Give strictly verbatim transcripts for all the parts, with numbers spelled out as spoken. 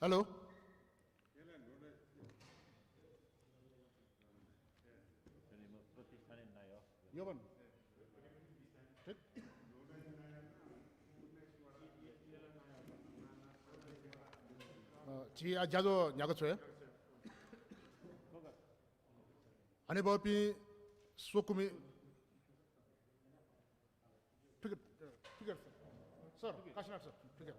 Hello। यो बन। ठीक। अ, झी आ ज्याझ्वः न्ह्याका छ्वये। हनेबहःपिं स्वकुमि, ठीक, ठीक, सर। सर, काशीनाथ सर, ठीक।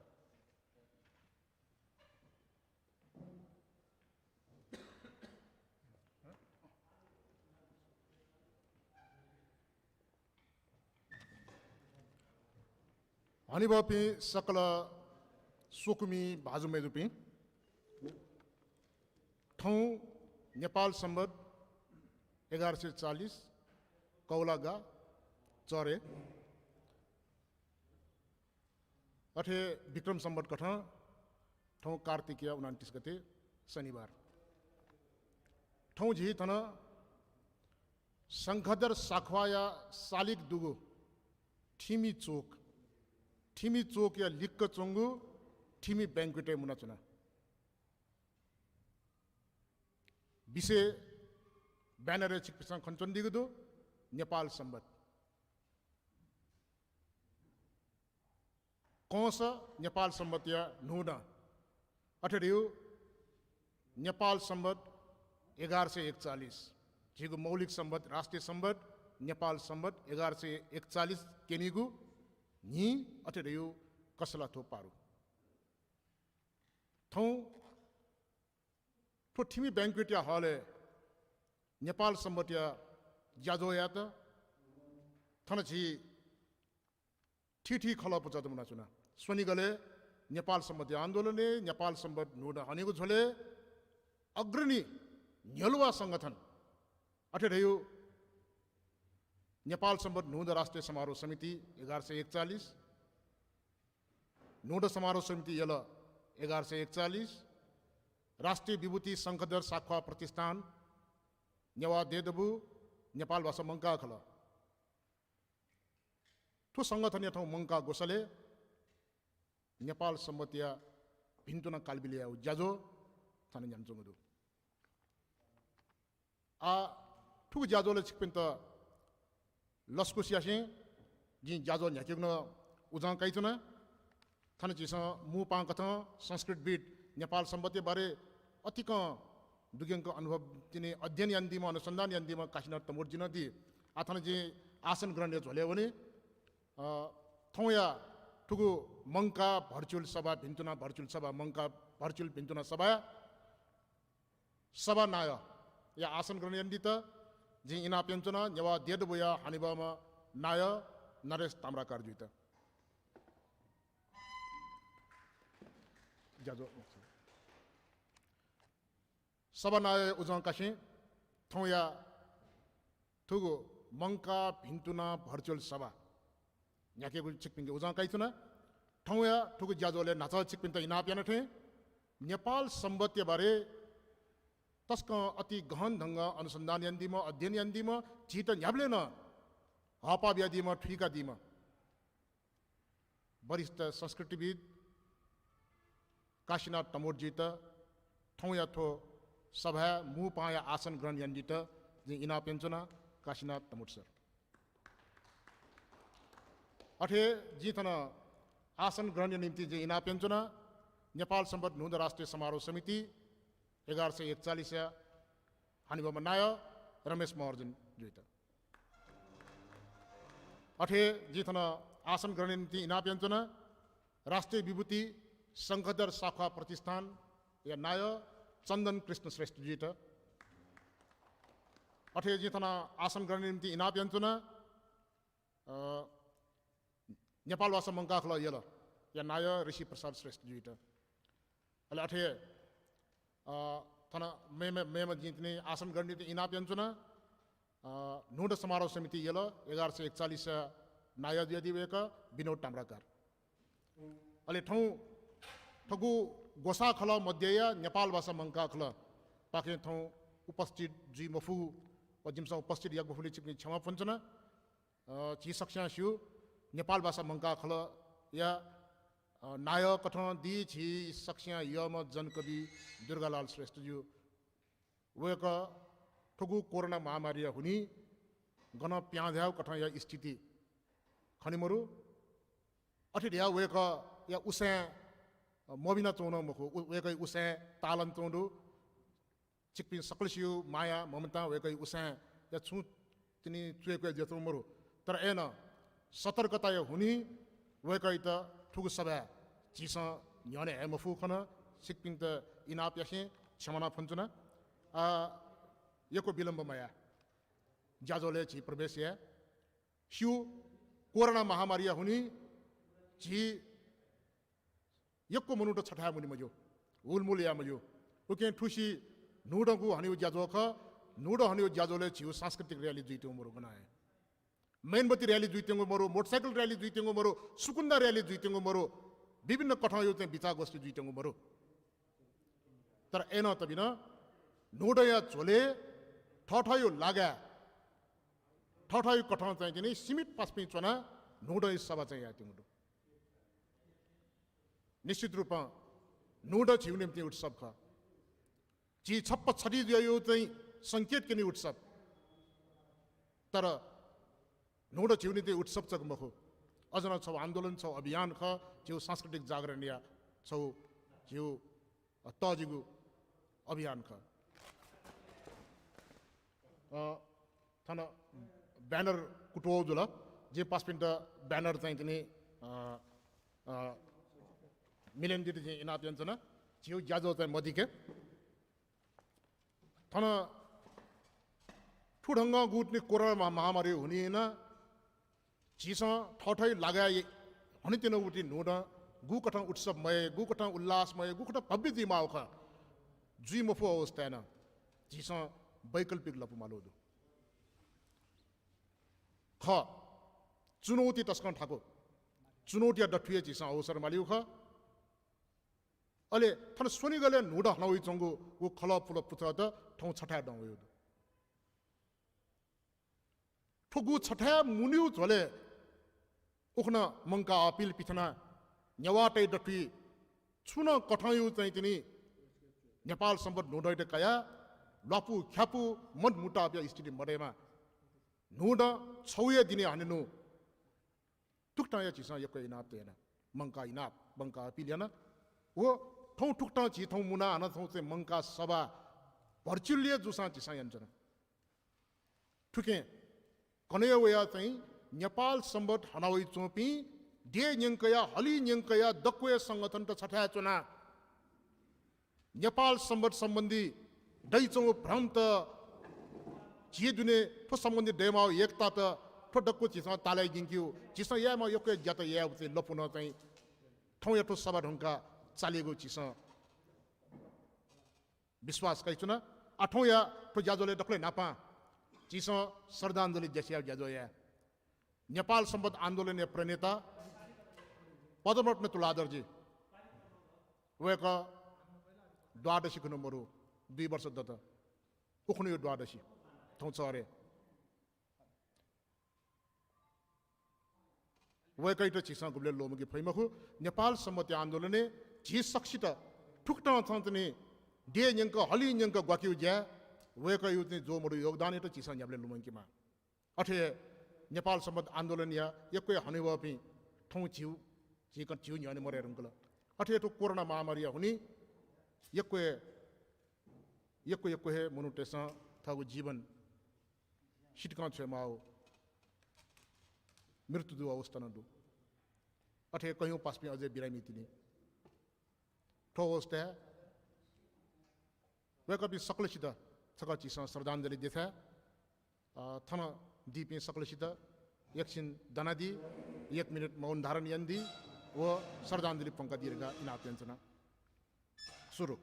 हनेबहःपिं सकल स्वकुमि भाजु मय्जुपिं, थौं नेपाल संवत् एघार सय चालिस कौलागा चरे, अथे विक्रम संवत् कथं थौं कार्तिकया उनन्तिस गते शनिबार। थौं झी थन शंखधर साख्वाःया सालिक दुगु थिमि चोक, थिमि चोकया लिक्क च्वंगु थिमि banquet-य् मुनाच्वना। विषय banner-य् छिकपिन्सं खनाच्वनादीगु दु, नेपाल संवत्। कंस नेपाल संवत्‌या न्हूदँ, अथे धइगु नेपाल संवत् एघार सय एकचालिस, झीगु मौलिक संवत्, राष्ट्रिय संवत् नेपाल संवत् एघार सय एकचालिस क्यनीगु न्हि, अथे धइगु कछलाथ्व पारु। थौं थ्व थिमि banquet-या hall-य् नेपाल संवत्‌या ज्याझ्वः यायेत थन झी थीथी खलः पुचःत मुनाच्वना। स्वनिगलय् नेपाल संवत्‌या आन्दोलनय्, नेपाल संवत् न्हूदँ हनेगु झ्वलय् अग्रणी न्ह्यलुवा संगठन, अथे धइगु नेपाल संवत् न्हूदँ राष्ट्रिय समारोह समिति एघार सय एकचालिस, न्हूदँ समारोह समिति यल एघार सय एकचालिस, राष्ट्रिय विभूति शंखधर साख्वाः प्रतिष्ठान, नेवाः देय् दबू, नेपाल भाषा मंकाः खलः। थ्व संगठनया थौं मंकाः ग्वसालय् नेपाल संवत्‌या भिन्तुना कालबिलया ज्याझ्वः थन न्ह्यानाच्वंगु दु। आः थुगु ज्याझ्वलय् छिकपिन्त लसकुस यासें जिं ज्याझ्वः न्ह्याकेगु नं उजं काइच्वना। थन झीसं मू पाहां कथं संस्कृतिविद्, नेपाल संवत्‌या बारे अतिकं दुग्यंक अनुभव तिनि अध्ययन यानादीम्ह, अनुसन्धान यानादीम्ह काशीनाथ तमोटजु नं दी। आः थन जिं आसन ग्रहणया झ्वलय् वने। अ, थौंया थुगु मंकाः virtual सभा, भिन्तुना virtual सभा, मंकाः virtual भिन्तुना सभाया सभानायःया आसन ग्रहण यानादीत जिं इनाप यानाच्वना, नेवाः देय् दबूया हनेबहःम्ह नायः नरेश ताम्राकारजुयात। ज्याझ्वः। सभानायःया उजं कासें थौंया थुगु मंकाः भिन्तुना virtual सभा न्ह्याकेगु छिकपिंके उजं काइच्वना। थौंया थुगु ज्याझ्वलय् न्हाचः छिकपिन्त इनाप याना थें नेपाल संवत्‌या बारे तसकं अति गहन ढंगं अनुसन्धान यानादीम्ह, अध्ययन यानादीम्ह, झीत न्ह्याबलें नं हःपाः बियादीम्ह, थुइकादीम्ह वरिष्ठ संस्कृतिविद् काशीनाथ तमोटजुयात थौंया थ्व सभाय् मू पाहांया आसन ग्रहण यानादीत जिं इनाप यानाच्वना, काशीनाथ तमोट सर। अथे जिं थन आसन ग्रहणया निंतिं जिं इनाप यानाच्वना नेपाल संवत् न्हूदँ राष्ट्रिय समारोह समिति एघार सय एकचालिसया हनेबहःम्ह नायः रमेश महर्जनजुयात। अथे जिं थन आसन ग्रहणया निंतिं इनाप यानाच्वना राष्ट्रिय विभूति शंखधर साख्वाः प्रतिष्ठानया नायः चन्दन कृष्ण श्रेष्ठजुयात। अथे जिं थन आसन ग्रहणया निंतिं इनाप यानाच्वना, अ, नेपाल भाषा मंकाः खलः यलया नायः ऋषि प्रसाद श्रेष्ठजुयात। अले अथे, अ, थन मेम्ह, मेम्ह जिं तिनि आसन ग्रहणया निंतिं इनाप यानाच्वना, अ, न्हूदँ समारोह समिति यल एघार सय एकचालिसया नायः जुयादीम्ह वय्कः विनोद ताम्राकार। अले थौं थुगु ग्वसाः खलः मध्यया नेपाल भाषा मंकाः खलः पाखें थौं उपस्थित जुइ मफुगु व जिमिसं उपस्थित याके मफुगुलिं छिकपिं क्षमा फ्वनाच्वना। अ, झी सकसियां स्यू, नेपाल भाषा मंकाः खलःया अ, नायः कथं दी झी सकसियां यःम्ह जनकवि दुर्गालाल श्रेष्ठज्यू। वय्कः थुगु कोरोना महामारीया हुनिं गनं पिहां झायेगु कथंया स्थिति खने मरु। अथे धयाः वय्कःया उसाँय्, अ, मबिनाच्वंगु नं मखु, उ-, वय्कःया उसाँय् तालं च्वंगु दु। छिकपिं सकलसिया माया ममतां वय्कःया उसाँय्‌या छुं तिनि च्वय्‌क्वय् जुयाच्वंगु मरु। तर अय्‌नं सतर्कताया हुनिं वय्कःयात थुगु सभाय् झीसं न्ह्यःने हये मफु खन। छिकपिन्त इनाप यासें क्षमा यानाः फ्वनाच्वना। आ, यक्व विलम्ब मयाः, ज्याझ्वलय् झी प्रवेश याये। स्यू, कोरोना महामारीया हुनिं झी यक्व मनूत छथाय् मुने मज्यू, हुलमुल याये मज्यू। उकिं थुसी न्हूदँ गु हनेगु ज्याझ्वः खः। न्हूदँ हनेगु ज्याझ्वलय् झीगु सांस्कृतिक rally जुइत्यंगु मरु गनं हे। मेणबत्ती rally जुइत्यंगु मरु, motorcycle rally जुइत्यंगु मरु, सुकुन्दा rally जुइत्यंगु मरु, विभिन्न कथंया चाहिँ विचार गोष्ठी जुइत्यंगु मरु। तर अय्‌नं तबिनं न्हूदँया झ्वलय् थःथःया लागाय् थःथःया कथं चाहिँ तिनि सीमित पासापिं च्वनाः न्हूदँया सभा चाहिँ यायेत्यंगु दु। निश्चित रूपं न्हूदँ झीगु निंतिं उत्सव खः। झी छप्पँ छधी जुयाः चाहिँ संकेत कनीगु उत्सव। तर न्हूदँ झीगु निंतिं उत्सव जक मखु, अझ नं छगू आन्दोलन, छगू अभियान खः, झीगु सांस्कृतिक जागरणया छगू झीगु, अ, तःजिगु अभियान खः। अ, थन banner कुतुं वःगु जुल। जिं पासापिन्त banner चाहिँ तिनि, अ, अ, मिले यानादीत जिं इनाप यानाच्वना। झीगु ज्याझ्वः चाहिँ मदिके। थन थुधंगं गु तिनि कोरोना महा-, महामारी हुनिं नं झीसं थःथःया लागाय् हनेत्यनागु तिनि न्हूदँ गुकथं उत्सवमय, गुकथं उल्लासमय, गुकथं भव्य जुइमाःगु खः, जुइ मफु अवस्थाय् नं झीसं वैकल्पिक लँपु माःगु दु। खः, चुनौती तसकं थाकु, चुनौतीया दथुइ हे झीसं अवसर मालीगु खः। अले थन स्वनिगलय् न्हूदँ हना वइच्वंगु व खलः पुलः पुचःत थौं छथाय् दं वयागु दु। थुगु छथाय् मुनीगु झ्वलय् उखुन्हु मंकाः appeal पिथनाः नेवाःतय् दथुइ छुं नं कथंया चाहिँ तिनि नेपाल संवत् न्हूदँयात कयाः ल्वापु ख्यापु मनमुटावया स्थिति मदयेमा। न्हूदँ छगू हे दिनय् हनेनु। थुकथं हे झीसं यक्व इनाप याना, मंकाः इनाप, मंकाः appeal याना। व थौं थुकथं झी थौं मुनाः हानं थौं चाहिँ मंकाः सभा virtually हे जूसां झीसं यानाच्वना। थुकिं कन्हय् वयाः चाहिँ नेपाल संवत् हना वइच्वंपिं देय् न्यंकया, हलिं न्यंकया दक्व हे संगठनत छथाय् च्वनाः नेपाल संवत् सम्बन्धी दइच्वंगु भ्रमत, झी दुने थ्व सम्बन्धी दयेमाःगु एकतात, थ्व दक्व झीसं तालाइ ग्यंकेगु, झीसं यायेमाःगु यक्व हे ज्यात यायेगु चाहिँ लँपु नं चाहिँ थौंया थ्व सभा धुंकाः चालीगु झीसं विश्वास कयाच्वना। आः थौंया थ्व ज्याझ्वलय् दकलय् न्हापां झीसं श्रद्धाञ्जली देछायेगु ज्याझ्वः याये। नेपाल संवत् आन्दोलनया प्रणेता पद्मरत्न तुलाधरजी, वय्कः द्वादशी खुन्हु मरु, दुई वर्ष दत। उखुन्हुया द्वादशी थौं चःह्रे। वय्कःयात झीसं गुबलें ल्वःमंके फइ मखु। नेपाल संवत्‌या आन्दोलनय् झी सकसित थुकथं चाहिँ तिनि देय् न्यंक, हलिं न्यंक ग्वाकेगु ज्याय् वय्कःया चाहिँ ज्वः मदुगु योगदानयात झीसं न्ह्याबलें लुमंकेमाः। अथे हे नेपाल संवत् आन्दोलनया यक्व हे हनेबहःपिं थौं झीगु, झीगु, झीगु न्ह्यःने मदये धुंकल। अथे हे थ्व कोरोना महामारीया हुनिं यक्व हे, यक्व यक्व हे मनूतय्सं थःगु जीवन सितिकं छ्वयेमाःगु, मृत्यु दुगु अवस्था नं दु। अथे हे कयौं पासापिं अझै बिरामी तिनि। थ्व अवस्थाय् वय्कःपिं सकलसित छकः झीसं श्रद्धाञ्जली देछाये। अ, थन दीपिं सकलसित एकछिन दनादी, एक मिनेट मौन धारण यानादी व श्रद्धाञ्जली प्वंकादी धकाः इनाप यानाच्वना। सुरु।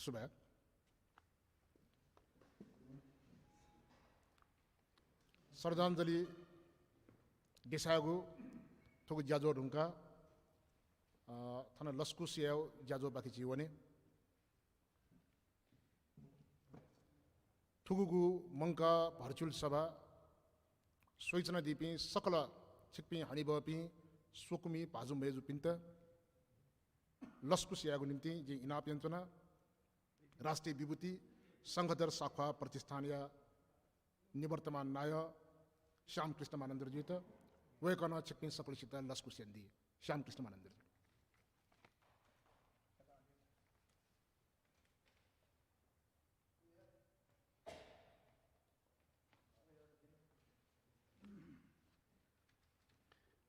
सुभाय्। श्रद्धाञ्जलि देछायेगु थुगु ज्याझ्वः धुंकाः, अ, थन लसकुस यायेगु ज्याझ्वः बाकि जुइ वने। थुगुगु मंकाः virtual सभा स्वयाच्वनादीपिं सकल छिकपिं हनेबहःपिं स्वकुमि भाजु मय्जुपिन्त लसकुस यायेगु निंतिं जिं इनाप यानाच्वना। राष्ट्रिय विभूति शंखधर साख्वाः प्रतिष्ठानया निवर्तमान नायः श्यामकृष्ण मानन्धरजुयात वय्कलं छिकपिं सकलसित लसकुस यानादी। श्यामकृष्ण मानन्धरजु।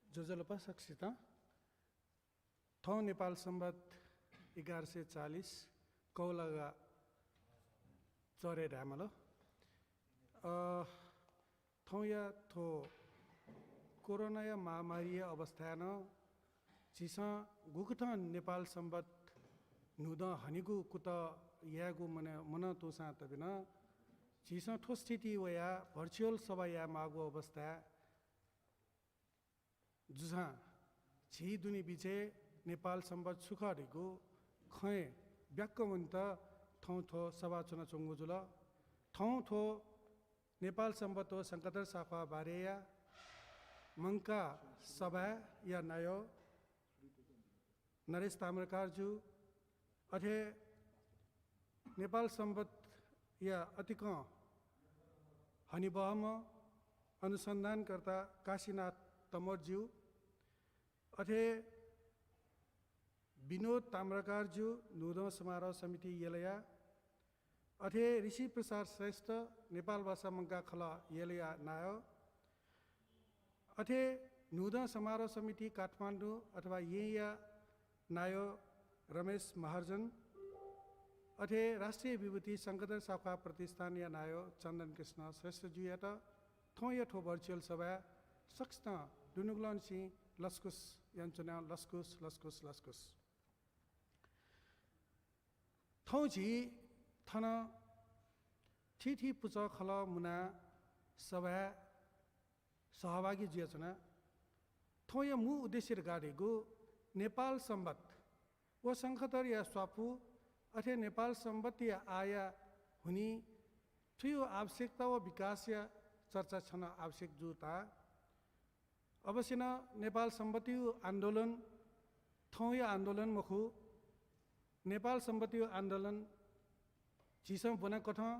ज्वजलपा सकसितं। थौं नेपाल संवत् एघार सय चालिस कौलागा चह्रे धायेमाल। अ, थौंया थ्व कोरोनाया महामारीया अवस्थाय् नं झीसं गुकथं नेपाल संवत् न्हूदँ हनेगु कुतः यायेगु मन, मनं तुंसां तबि नं झीसं थ्व स्थितिइ वयाः virtual सभा यायेमाःगु अवस्थाय् जूसां झी दुने बिचय् नेपाल संवत् छु खः धइगु खँय् ब्याक्क वनेत थौं थ्व सभा च्वनाच्वंगु जुल। थौं थ्व नेपाल संवत् व शंखधर साख्वाः बारेया मंकाः सभाया नायः नरेश ताम्राकारजु, अथे नेपाल संवत्‌या अतिकं हनेबहःम्ह अनुसन्धानकर्ता काशीनाथ तमोटज्यू, अथे विनोद ताम्राकारज्यू, न्हूदँ समारोह समिति यलया, अथे ऋषि प्रसाद श्रेष्ठ, नेपाल भाषा मंकाः खलः यलया नायः, अथे न्हूदँ समारोह समिति काठमाडौं अथवा येँया नायः रमेश महर्जन, अथे राष्ट्रिय विभूति शंखधर साख्वाः प्रतिष्ठानया नायः चन्दन कृष्ण श्रेष्ठज्यूयात थौंया थ्व virtual सभाय् सकसितं दुनुगलंनिसें लसकुस यानाच्वना, लसकुस, लसकुस, लसकुस। थौं झी थन थीथी पुचः खलः मुनाः सभाय् सहभागी जुयाच्वना। थौंया मू उद्देश्य धकाः धइगु नेपाल संवत् व शंखधरया स्वापू, अथे नेपाल संवत्‌या आःया हुनिं थुया आवश्यकता व विकासया चर्चा छन आवश्यक जूताः। अवश्य नं नेपाल संवत्‌या आन्दोलन थौंया आन्दोलन मखु। नेपाल संवत्‌या आन्दोलन झीसं ब्वनाकथं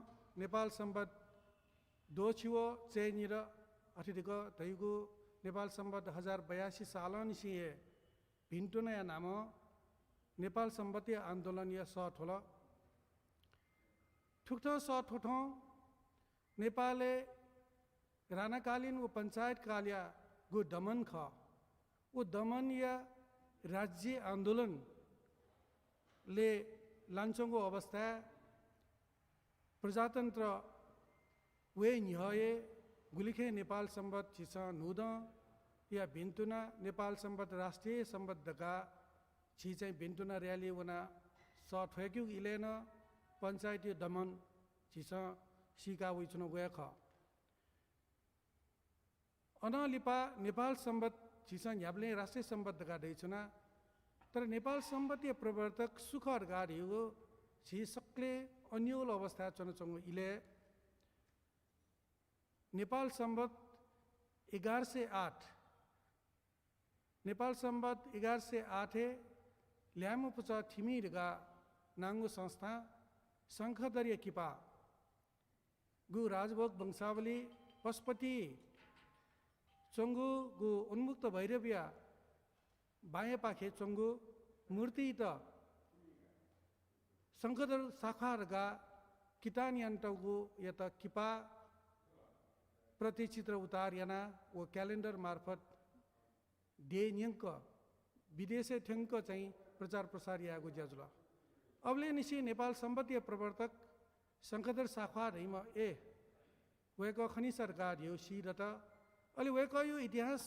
नेपाल संवत् द्वःछि व चय्‌निदँ अथे धकाः धइगु नेपाल संवत् हजार बयासी सालंनिसें हे भिन्तुनाया नामं नेपाल संवत्‌या आन्दोलनया सः थ्वल। थुकथं सः थ्वथं नेपालय् राणाकालीन व पञ्चायतकालयागु दमन खः। व दमनया राज्य आन्दोलनले लानाच्वंगु अवस्थाय् प्रजातन्त्र वये न्ह्यः हे गुलिखे नेपाल संवत् झीसं न्हूदँया भिन्तुना, नेपाल संवत् राष्ट्रिय संवत् धकाः झी चाहिँ भिन्तुना rally वनाः सः थ्वय्‌केगु इलय् नं पञ्चायतया दमन झीसं सीका वइच्वनागु हे खः। अनं लिपा नेपाल संवत् झीसं न्ह्याबलें राष्ट्रिय संवत् धकाः धयाच्वना। तर नेपाल संवत्‌या प्रवर्तक सु खः धकाः धइगु झी सकलें अन्योल अवस्थाय् च्वनाच्वंगु इलय् नेपाल संवत् एघार सय आठ, नेपाल संवत् एघार सय आठय् ल्याय्म्ह पुचः थिमि धकाः नांगु संस्थां शंखधरया किपा गु राजभोग वंशावली पशुपति च्वंगु गु उन्मुक्त भैरवया बायाँपाखे च्वंगु मूर्तित शंखधर साख्वाः धकाः कितान यानातःगुयात किपा प्रतिचित्र उतार यानाः व calendar मार्फत देय् न्यंक विदेशय् थ्यंक चाहिँ प्रचार प्रसार यायेगु ज्या जुल। अबलय्‌निसें नेपाल संवत्‌या प्रवर्तक शंखधर साख्वाः धइम्ह, ए, वय्‌कः खनि सा धकाः धइगु सी दत। अले वय्‌कःया इतिहास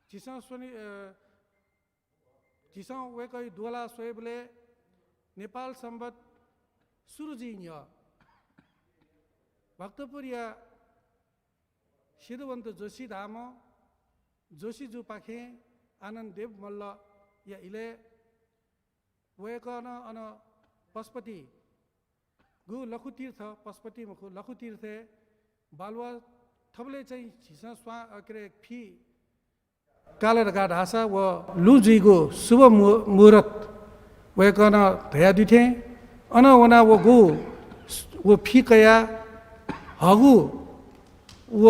झीसं स्वने, अ, झीसं वय्‌कःया दुवाला स्वयेबलय् नेपाल संवत् सुरु जुइ न्ह्यः भक्तपुरया सिद्धवन्त जोशी धाःम्ह जोशीजुपाखें आनन्द देव मल्लया इलय् वय्कलं अन पशुपति गु लखुतीर्थ, पशुपति मखु, लखुतीर्थय् बालुवा थबलय् चाहिँ झीसं स्वां, अ, के अरे, फि काल धकाः धाःसा व लुँ जुइगु शुभ मु-, मुहूर्त वय्कलं धयादी थें अन वनाः व गु, व फि कयाः हःगु व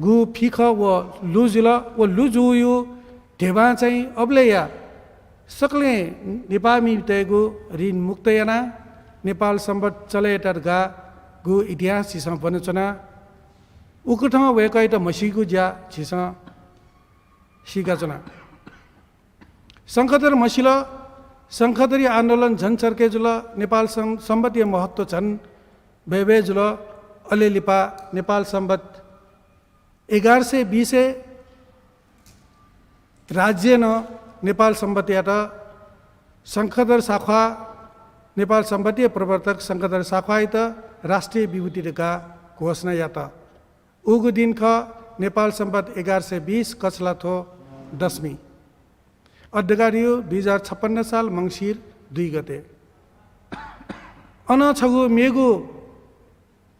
गु फि खः व लुँ जुल। व लुँ जूगु ध्यबां चाहिँ अबलय्या सकलें नेपाःमितय्गु ऋण मुक्त यानाः नेपाल संवत चले यात धकाः गु इतिहास झीसं ब्वनाच्वना। उकथं वय्कःयात म्हसीगु ज्या झीसं सीकाच्वना। शंखधर म्हसिल, शंखधरी आन्दोलन झन चर्के जुल, नेपाल सं-, संवतया महत्व झन बय्बय् जुल। अले लिपा नेपाल संवत एघार सय बीसय् राज्यं नेपाल संवतयात शंखधर साख्वाः, नेपाल संवतया प्रवर्तक शंखधर साख्वाःयात राष्ट्रिय विभूति धकाः घोषणा यात। उगु दिन खः नेपाल संवत एघार सय बीस कछलाथ्व दशमी। अद्दगारियो दुई हजार छप्पन्न साल मंसिर दुई गते। अन छगू मेगु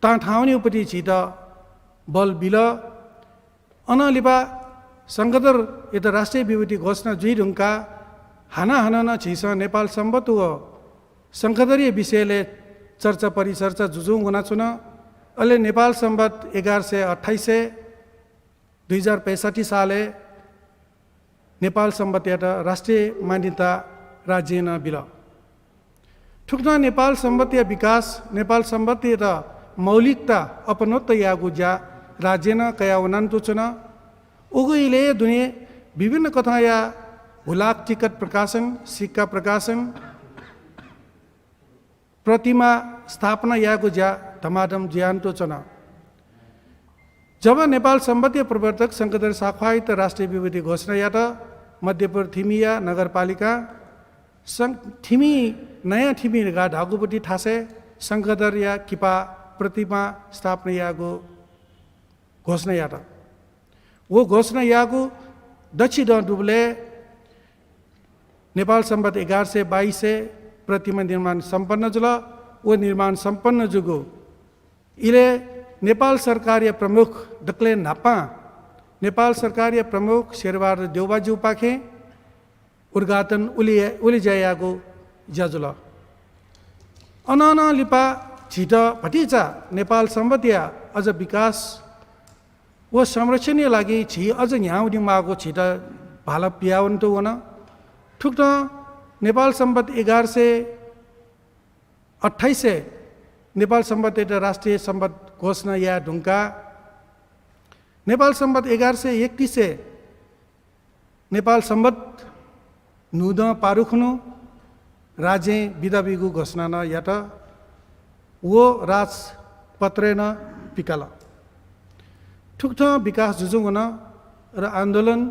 तां थाहां वनेगुपति झीत बल बिल। अनं लिपा शंखधरयात राष्ट्रिय विभूति घोषणा जुइ धुंकाः हानं हानं नं झीसं नेपाल संवत व शंखधरया विषयलय् चर्चा परिचर्चा जुजुं वनाच्वन। अले नेपाल संवत एघार सय अट्ठाइसय् दुई हजार पैंसट्ठी सालय् नेपाल संवतयात राष्ट्रिय मान्यता राज्यं नं बिल। थुकथं नेपाल संवतया विकास, नेपाल संवतयात मौलिकता अपनत्व यायेगु ज्या राज्यं नं कयाः वनातुच्वन। उगु इलय् दुने विभिन्न कथंया हुलाक टिकट प्रकाशन, सिक्का प्रकाशन, प्रतिमा स्थापना यायेगु ज्या धमाधम जुयातुच्वन। जब नेपाल संवतया प्रवर्तक शंखधर साख्वाःयात राष्ट्रिय विभूति घोषणा यात, मध्यपुर थिमिया नगरपालिकां सं-, थिमि, नयाँ थिमि धकाः धाःगुपति थासय् शंखधरया किपा प्रतिमा स्थापना यायेगु घोषणा यात। व घोषणा याःगु दच्छि दँ दुबलय् नेपाल संवत एघार सय बाइसय् प्रतिमा निर्माण सम्पन्न जुल। व निर्माण सम्पन्न जूगु इलय् नेपाल सरकारया प्रमुख, दकलय् न्हापां नेपाल सरकारया प्रमुख शेरबहादुर देउवाज्यूपाखें उद्घाटन उलि-, उलेज्या यायेगु ज्या जुल। अनं नं लिपा झीत भतिचा नेपाल संवतया अझ विकास व संरक्षणया लागि झी अझ न्ह्याः वनेमाःगु झीत भाला पिहां वनेत वन। थुकथं नेपाल संवत एघार सय अट्ठाइसय् नेपाल संवतयात राष्ट्रिय संवत घोषणा याये धुंकाः नेपाल संवत एघार सय एकतिसय् नेपाल संवत न्हूदँ पारुखुन्हु राज्यं बिदा बीगु घोषणा नं यात। व राजपत्रय् नं पिकाल। थुकथं विकास जुजुं वन र आन्दोलन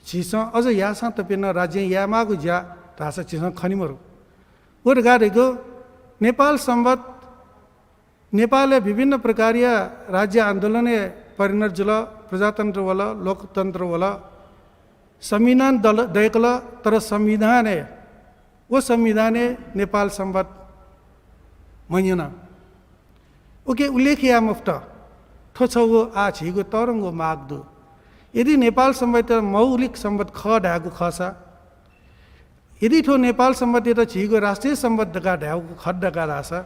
झीसं अझ याःसां तपिं नं राज्यं यायेमाःगु ज्या धाःसा झीसं खने मरु। व धकाः धइगु नेपाल संवत नेपालय् विभिन्न प्रकारया राज्य आन्दोलनय् परिणत जुल, प्रजातन्त्र वल, लोकतन्त्र वल, संविधान दल-, दय्कल, तर संविधानय्, व संविधानय् नेपाल संवत मन्यन। उके उल्लेख याये मफुत। थ्व छगू आः झीगु तःधंगु माग दु। यदि नेपाल संवत मौलिक संवत खः धायेगु खःसा, यदि थ्व नेपाल संवतयात झीगु राष्ट्रिय संवत धकाः धायेगु खः धकाः धाःसा,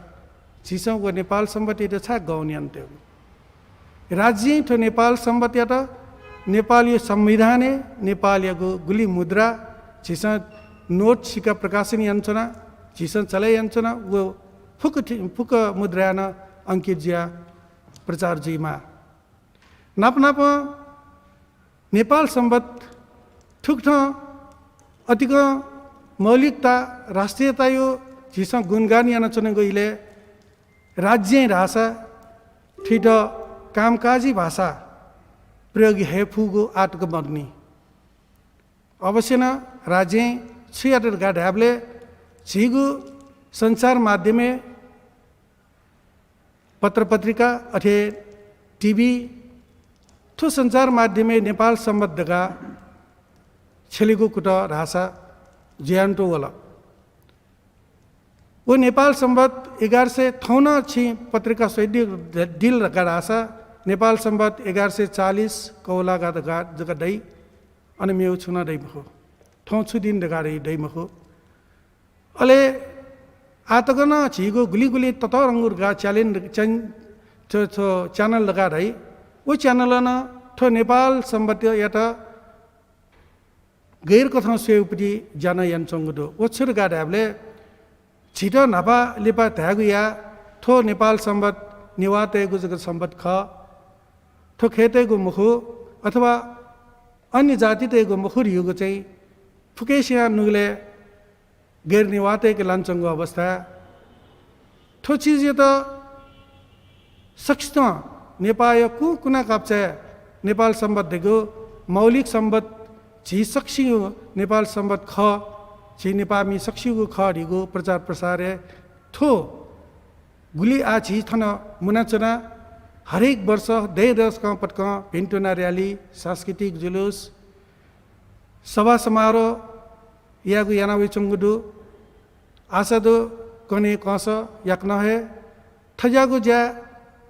झीसं व नेपाल संवतयात छाय् गौण यानातयेगु? राज्यं थ्व नेपाल संवतयात नेपालया संविधानय् नेपालयागु गुलि मुद्रा झीसं नोट सिक्का प्रकाशन यानाच्वना, झीसं चले यानाच्वना, व फुक्क थि-, फुक्क मुद्राय् नं अंकित जुयाः प्रचार जुइमाः। नाप नापं नेपाल संवत थुकथं अतिकं मौलिकता, राष्ट्रियताया झीसं गुणगान यानाच्वनागु इलय् राज्यं धाःसा थुइत कामकाजी भाषा प्रयोग हये फुगु आःतक मदुनि। अवश्य नं राज्यं छु यात धकाः धायेबलय् झीगु सञ्चार माध्यमय् पत्रपत्रिका, अथे टिभी, थ्व सञ्चार माध्यमय् नेपाल संवत धकाः छ्यलेगु कुतः धाःसा जुयान्त वल। व नेपाल संवत एघार सय, थौं नं छिं पत्रिका स्वयादिल धकाः धाःसा नेपाल संवत एघार सय चालिस कौलागा धकाः जक दइ, अन मेगु छुं नं दइ मखु। थौं छु दिं धकाः दइ, दइ मखु। अले आः तक नं झीगु गुलिं गुलिं ततःधंगु धकाः challenge, च्यान-, थ्व, थ्व channel धकाः धाइ। व channel नं थ्व नेपाल संवतयात गैर कथं स्वयेगुपट्टि ज्या नं यानाच्वंगु दु। व छु धकाः धायेबलय् झीत न्हापा लिपा धायेगु या, थ्व नेपाल संवत नेवाःतय्गु जक संवत खः, थ्व खय्‌तय्गु मखु, अथवा अन्य जातितय्गु मखु धइगु चाहिँ फुक्कसिया नुगलय् गैर नेवाःतय्के लानाच्वंगु अवस्था। थ्व चिजयात सकसितं नेपाःया कुकुना काप्चाय् नेपाल संवत धइगु मौलिक संवत, झी सकसिगु नेपाल संवत खः, झी नेपाःमि सकसिगु खः धइगु प्रचार प्रसारय् थ्व गुलि आः झी थन मुनाच्वना। हरेक वर्ष दँय्‌दसकं पटकं भिन्तुना rally, सांस्कृतिक जुलुस, सभा समारोह यायेगु याना वइच्वंगु दु। आशा दु कन्हय् कंस याकनं हे थज्याःगु ज्या,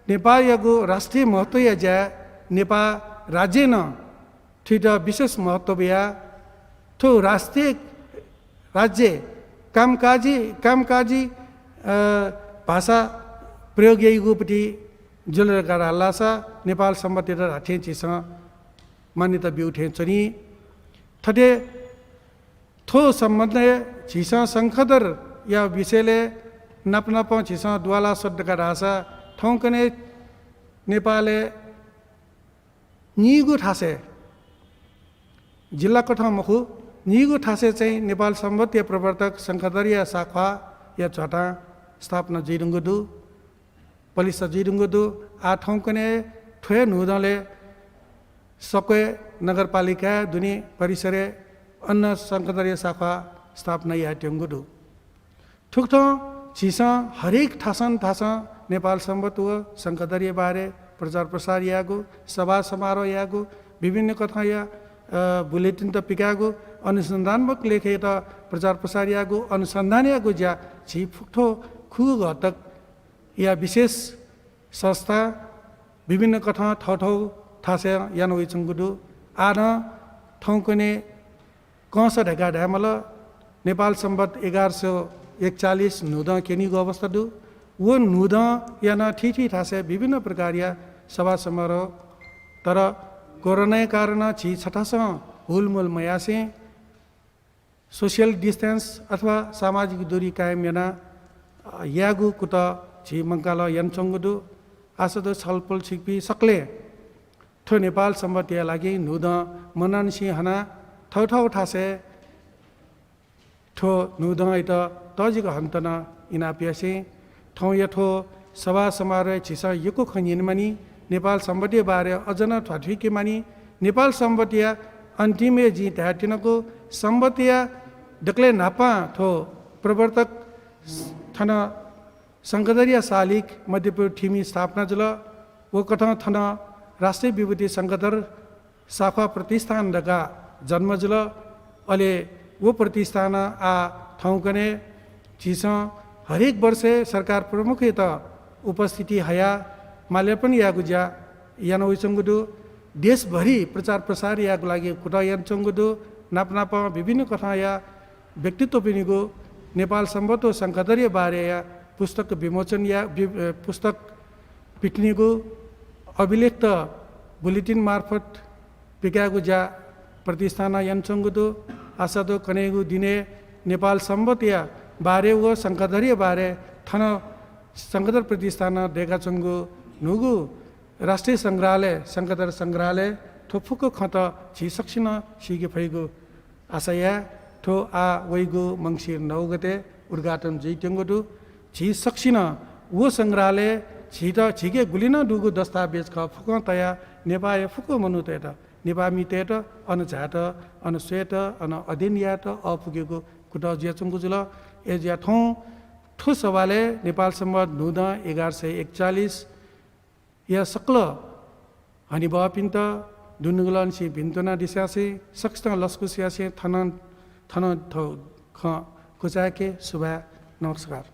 नेपाःयागु राष्ट्रिय महत्वया ज्या, नेपाः राज्यं नं थुइत विशेष महत्व बियाः थ्व राष्ट्रिय राज्य कामकाजी, कामकाजी, अ, भाषा प्रयोग याइगुपट्टि जुल धकाः धाःसा नेपाल संवतयात धात्थें झीसं मान्यता ब्यू थें च्वनी। थथे थ्व सम्बन्धय् झीसं शंखधरया विषयलय् नाप नापं झीसं दुवाला स्वत धकाः धाःसा थौंकन्हय् नेपालय् नीगू थासय्, जिल्ला कथं मखु, नीगू थासय् चाहिँ नेपाल संवतया प्रवर्तक शंखधरया साख्वाःया झ्वातां स्थापना जुइधुंगु दु, पलिस्था जुइधुंगु दु। आः थौंकन्हय् थ्व हे न्हूदँलय् सक्वय् नगरपालिकाय् दुने परिसरय् अन शंखधरया साख्वाः स्थापना यायेत्यंगु दु। थुकथं झीसं हरेक थासं थासं नेपाल संवत व शंखधरया बारे प्रचार प्रसार यायेगु, सभा समारोह यायेगु, विभिन्न कथंया, अ, bulletin त पिकायेगु, अनुसन्धानमूलक लेखयात प्रचार प्रसार यायेगु, अनुसन्धान यायेगु ज्या झी फुक्क थ्व खुगू घतकया विशेष संस्था विभिन्न कथं थःथः थासय् याना वइच्वंगु दु। आः नं थौंकन्हय् कंस धकाः धायेमाल, नेपाल संवत एघार सय एकचालिस न्हूदँ क्यनीगु अवस्था दु। व न्हूदँया नं थीथी थासय् विभिन्न प्रकारया सभा समारोह, तर कोरोनाया कारणं झी छथासं हुलमुल मयासें social distance अथवा सामाजिक दूरी कायम यानाः, अ, यायेगु कुतः झी मंकालं यानाच्वंगु दु। आशा दु छलपोल छिकपिं सकलें थ्व नेपाल संवतया लागि न्हूदँ मनंनिसें हनाः थःथः थासय् थ्व न्हूदँयात तःजिक हनेत नं इनाप यासें थौंया थ्व सभा समारोहय् झीसं यक्व खँ न्यने मानि, नेपाल संवतया बारे अझ नं ध्वाथुइके मानि। नेपाल संवतया अन्तिमय् जिं धायेत्यनागु संवतया दकलय् न्हापां थ्व प्रवर्तक थन शंखधरया सालिक मध्यपुर थिमि स्थापना जुल। व कथं थन राष्ट्रिय विभूति शंखधर साख्वाः प्रतिष्ठान धकाः जन्म जुल। अले व प्रतिष्ठानं आः थौंकन्हय् झीसं हरेक वर्षय् सरकार प्रमुखयात उपस्थिति हयाः माल्यार्पण यायेगु ज्या याना वइच्वंगु दु। देशभरि प्रचार प्रसार यायेगु लागि कुतः यानाच्वंगु दु। नाप नापं विभिन्न कथंया व्यक्तित्वपिनिगु नेपाल संवत व शंखधरया बारेया पुस्तक विमोचन या-, वि-, अ, पुस्तक पिथनेगु, अभिलेखत bulletin मार्फत पिकायेगु ज्या प्रतिष्ठानं यानाच्वंगु दु। आशा दु कन्हय्गु दिनय् नेपाल संवतया बारे व शंखधरया बारे थन शंखधर प्रतिष्ठानं दय्काच्वंगु न्हूगु राष्ट्रिय संग्रहालय, शंखधर संग्रहालय, थ्व फुक्क खँत झी सकसिनं सीके फइगु आशा याये। थ्व आः वइगु मंसिर नौ गते उद्घाटन जुइत्यंगु दु। झी सकसिनं व संग्रहालय झीत, झीके गुलि नं दुगु दस्तावेज खः फुक्कं तयाः नेपाःया फुक्क मनूतय्त, नेपाःमितय्त अन झायेत, अन स्वयेत, अन अध्ययन यायेत अःपुकेगु कुतः जुयाच्वंगु जुल। अय्जुयाः थौं थ्व सभालय् नेपाल संवत् न्हूदँ एघार सय एकचालिसया सकल हनेबहःपिन्त दुनुगलंनिसें भिन्तुना दिसेंसें सकसितं लसकुस यासें थन थन थ्व खँ क्वचाय्के। सुभाय्, नमस्कार।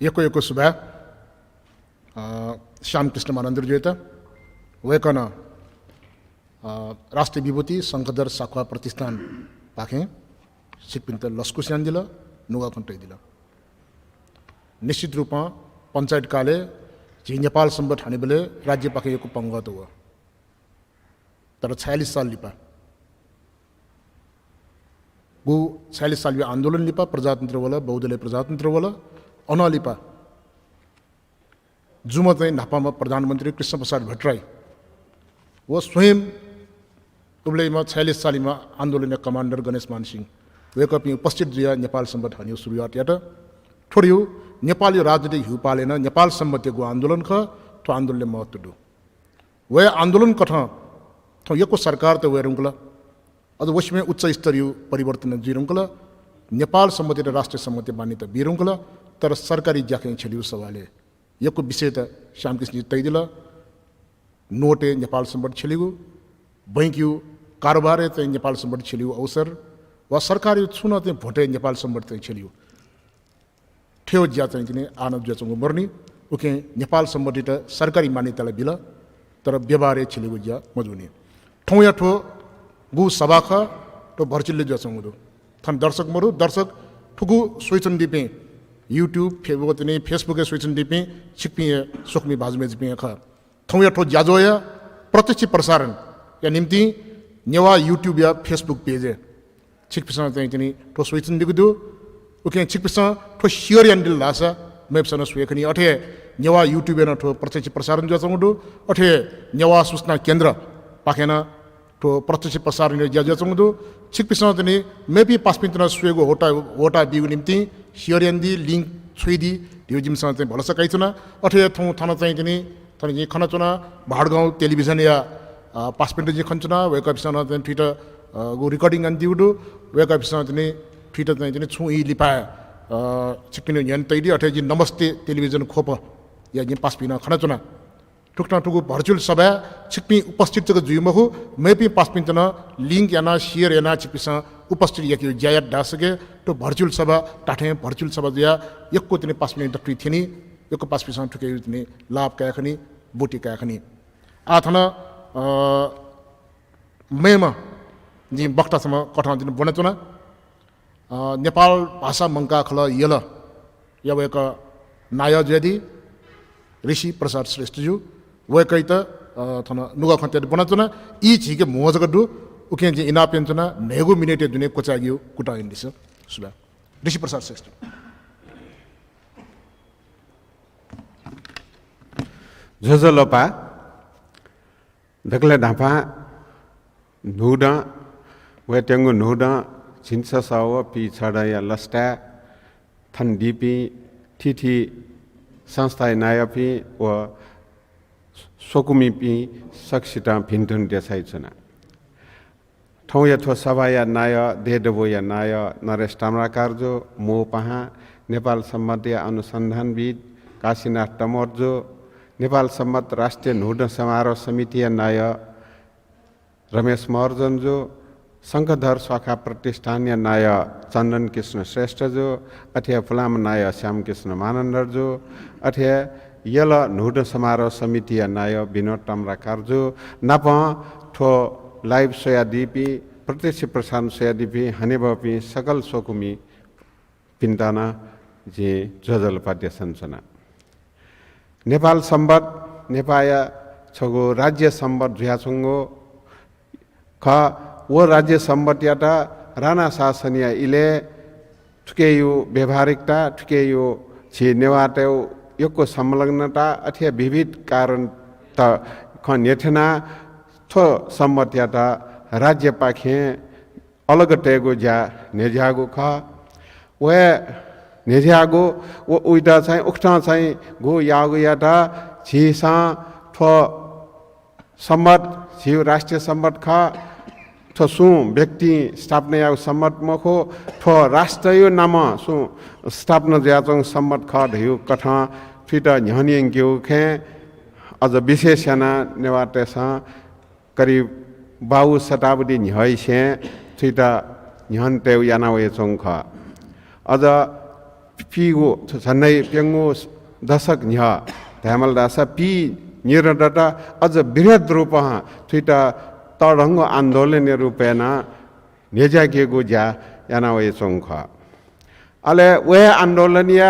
यक्व यक्व सुभाय्, अ, श्यामकृष्ण मानन्धरजुयात। वय्कलं, अ, राष्ट्रिय विभूति शंखधर साख्वाः प्रतिष्ठानपाखें छिकपिन्त लसकुस यानादिल, नुगः खँ तयादिल। निश्चित रूपं पञ्चायत कालय् झी नेपाल संवत् हनेबलय् राज्यपाखें यक्व पंगः त वः। तर छयालिस साल लिपा, गु छयालिस सालया आन्दोलन लिपा प्रजातन्त्र वल, बहुदलीय प्रजातन्त्र वल। अनं लिपा जुम्ह चाहिँ न्हापांम्ह प्रधानमन्त्री कृष्णप्रसाद भट्टराई व स्वयं उबलय्म्ह छयालिस सालम्ह आन्दोलनया कमान्डर गणेशमान सिंह वय्कःपिं उपस्थित जुयाः नेपाल संवत् हनेगु सुरुवात यात। थ्व धइगु नेपालया राजनीतिक ह्यूपालय् नं नेपाल संवत्‌यागु आन्दोलन खः, थ्व आन्दोलनया महत्व दु। वय् आन्दोलन कथं थौं यक्व सरकार त वये धुंकल, अझ व सिबें उच्च स्तरीय परिवर्तन जुइ धुंकल, नेपाल संवत्‌यात राष्ट्रिय संवत्‌या मान्यता बी धुंकल, तर सरकारी ज्याखँय् छ्यलेगु सवालय् यक्व विषयत श्यामकृष्णजी तयादिल। नोटय् नेपाल संवत् छ्यलेगु, बैंकया कारोबारय् चाहिँ नेपाल संवत् छ्यलेगु अवसर, वा सरकारया छुं नं चाहिँ भ्वंतय् नेपाल संवत् चाहिँ छ्यलेगु। थ्व ज्या चाहिँ तिनि आः नं जुयाच्वंगु मरुनि। उकिं नेपाल संवत्‌यात सरकारी मान्यता ला बिल, तर व्यवहारय् छ्यलेगु ज्या मजूनि। थौंया थ्व गु सभा खः, थ्व virtually जुयाच्वंगु दु। थन दर्शक मरु, दर्शक फुक्क स्वइच्वनादीपिं YouTube, फे-, व तिनि Facebook-य् स्वइच्वनादीपिं छिकपिं हे स्वकुमि भाजु मय्जुपिं हे खः। थौंया थ्व ज्याझ्वःया प्रत्यक्ष प्रसारणया निंतिं नेवाः YouTube-या Facebook page-य् छिकपिन्सं चाहिँ तिनि थ्व स्वइच्वनादीगु दु। उकिं छिकपिन्सं थ्व share यानादिल धाःसा मेपिन्सं नं स्वये खनी। अथे हे नेवाः YouTube-य् नं थ्व प्रत्यक्ष प्रसारण जुयाच्वंगु दु। अथे हे नेवाः सूचना केन्द्रपाखें नं थ्व प्रत्यक्ष प्रसारणया ज्या जुयाच्वंगु दु। छिकपिन्सं तिनि मेपिं पासापिन्त नं स्वयेगु ह्वःताः, ह्वःताः बीगु निंतिं share यानादी, link छ्वयादी धइगु जिमिसं चाहिँ भलसा कयाच्वना। अथे हे थौं थन चाहिँ तिनि थन जिं खनाच्वना, भाडगाउँ टेलिभिजनया, अ, पासापिन्त जिं खनाच्वना, वय्कःपिन्सं नं चाहिँ थुइत, अ, गु recording यानादीगु दु। वय्कःपिन्सं तिनि थुइत चाहिँ तिनि छुं ई लिपा, अ, छिकपिनि न्ह्यःने तयादी। अथे जिं नमस्ते टेलिभिजन ख्वपया जिं पासापिं नं खनाच्वना। थुकथं थुगु virtual सभाय् छिकपिं उपस्थित जक जुइ मखु, मेपिं पासापिन्त नं link यानाः, share यानाः छिकपिन्सं उपस्थित याकेगु ज्या यात धाःसा के, थ्व virtual सभा धात्थें virtual सभा जुयाः यक्व तिनि पासापिं दथुइ थ्यनी, यक्व पासापिन्सं थुकिया तिनि लाभ काये खनी, ब्वति काये खनी। आः थन, अ, मेम्ह जिं वक्ता छम्ह कथं तिनि ब्वनाच्वना। अ, नेपाल भाषा मंकाः खलः यलया वय्कः नायः जुयादी ऋषि प्रसाद श्रेष्ठजु, वय्कःयात, अ, थन नुगः खँ तयादी ब्वनाच्वना। ई झीके म्हो जक दु, उकिं जिं इनाप यानाच्वना, न्हय्गू मिनेटया दुने क्वचायेकेगु कुतः यानादिसँ। सुभाय्। ऋषि प्रसाद श्रेष्ठ। ज्वजलपा। दकलय् न्हापां न्हूदँ, वयेत्यंगु न्हूदँ झिंछसः व पीछदँया लसताय् थन दीपिं थीथी संस्थाया नायःपिं व स्वकुमिपिं सकसितं भिंतुना देछानाच्वना। थौंया थ्व सभाया नायः, देय् दबूया नायः नरेश ताम्राकारजु, मू पाहां, नेपाल संवत्‌या अनुसन्धानविद् काशीनाथ तमोटजु, नेपाल संवत् राष्ट्रिय न्हूदँ समारोह समितिया नायः रमेश महर्जनजु, शंखधर साख्वाः प्रतिष्ठानया नायः चन्दनकृष्ण श्रेष्ठजु, अथे हे पुलांम्ह नायः श्यामकृष्ण मानन्धरजु, अथे हे यल न्हूदँ समारोह समितिया नायः विनोद ताम्राकारजु नाप थ्व live स्वयादीपिं, प्रत्यक्ष प्रसारण स्वयादीपिं हनेबहःपिं सकल स्वकुमि पिन्त नं जिं ज्वजलपा देछानाच्वना। नेपाल संवत् नेपाःया छगू राज्य संवत् जुयाच्वंगु खः। व राज्य संवत्‌यात राणा शासनया इलय् थुकिया व्यावहारिकता, थुकिया झी नेवाःतय् यक्व संलग्नता, अथे हे विविध कारणत खँ न्ह्यथनाः थ्व संवत्‌यात राज्यपाखें अलग तयेगु ज्या न्ह्यज्याःगु खः। व हे न्ह्यज्याःगु व उइत चाहिँ उकथं चाहिँ गु याःगुयात झीसं थ्व संवत् झीगु राष्ट्रिय संवत् खः। थ्व सुं व्यक्तिं स्थापना याःगु सम्मत मखु, थ्व राष्ट्रया नामं सुं स्थापना जुयाच्वंगु सम्मत खः धइगु कथं थुइत न्ह्यःने यंकेगु खँय् अझ विशेष यानाः नेवाःतय्‌सं करिब बाह्र शताब्दी न्ह्यःइसें थुइत न्ह्यःने तयेगु याना वयाच्वंगु खः। अझ पीगु, झन्डै प्यंगू दशक न्ह्यः धायेमाल धाःसा पीनिदँ दत अझ बृहत् रूपं थुइत तःधंगु आन्दोलनया रूपय् नं न्ह्यज्याकेगु ज्या याना वयाच्वंगु खः। अले व हे आन्दोलनया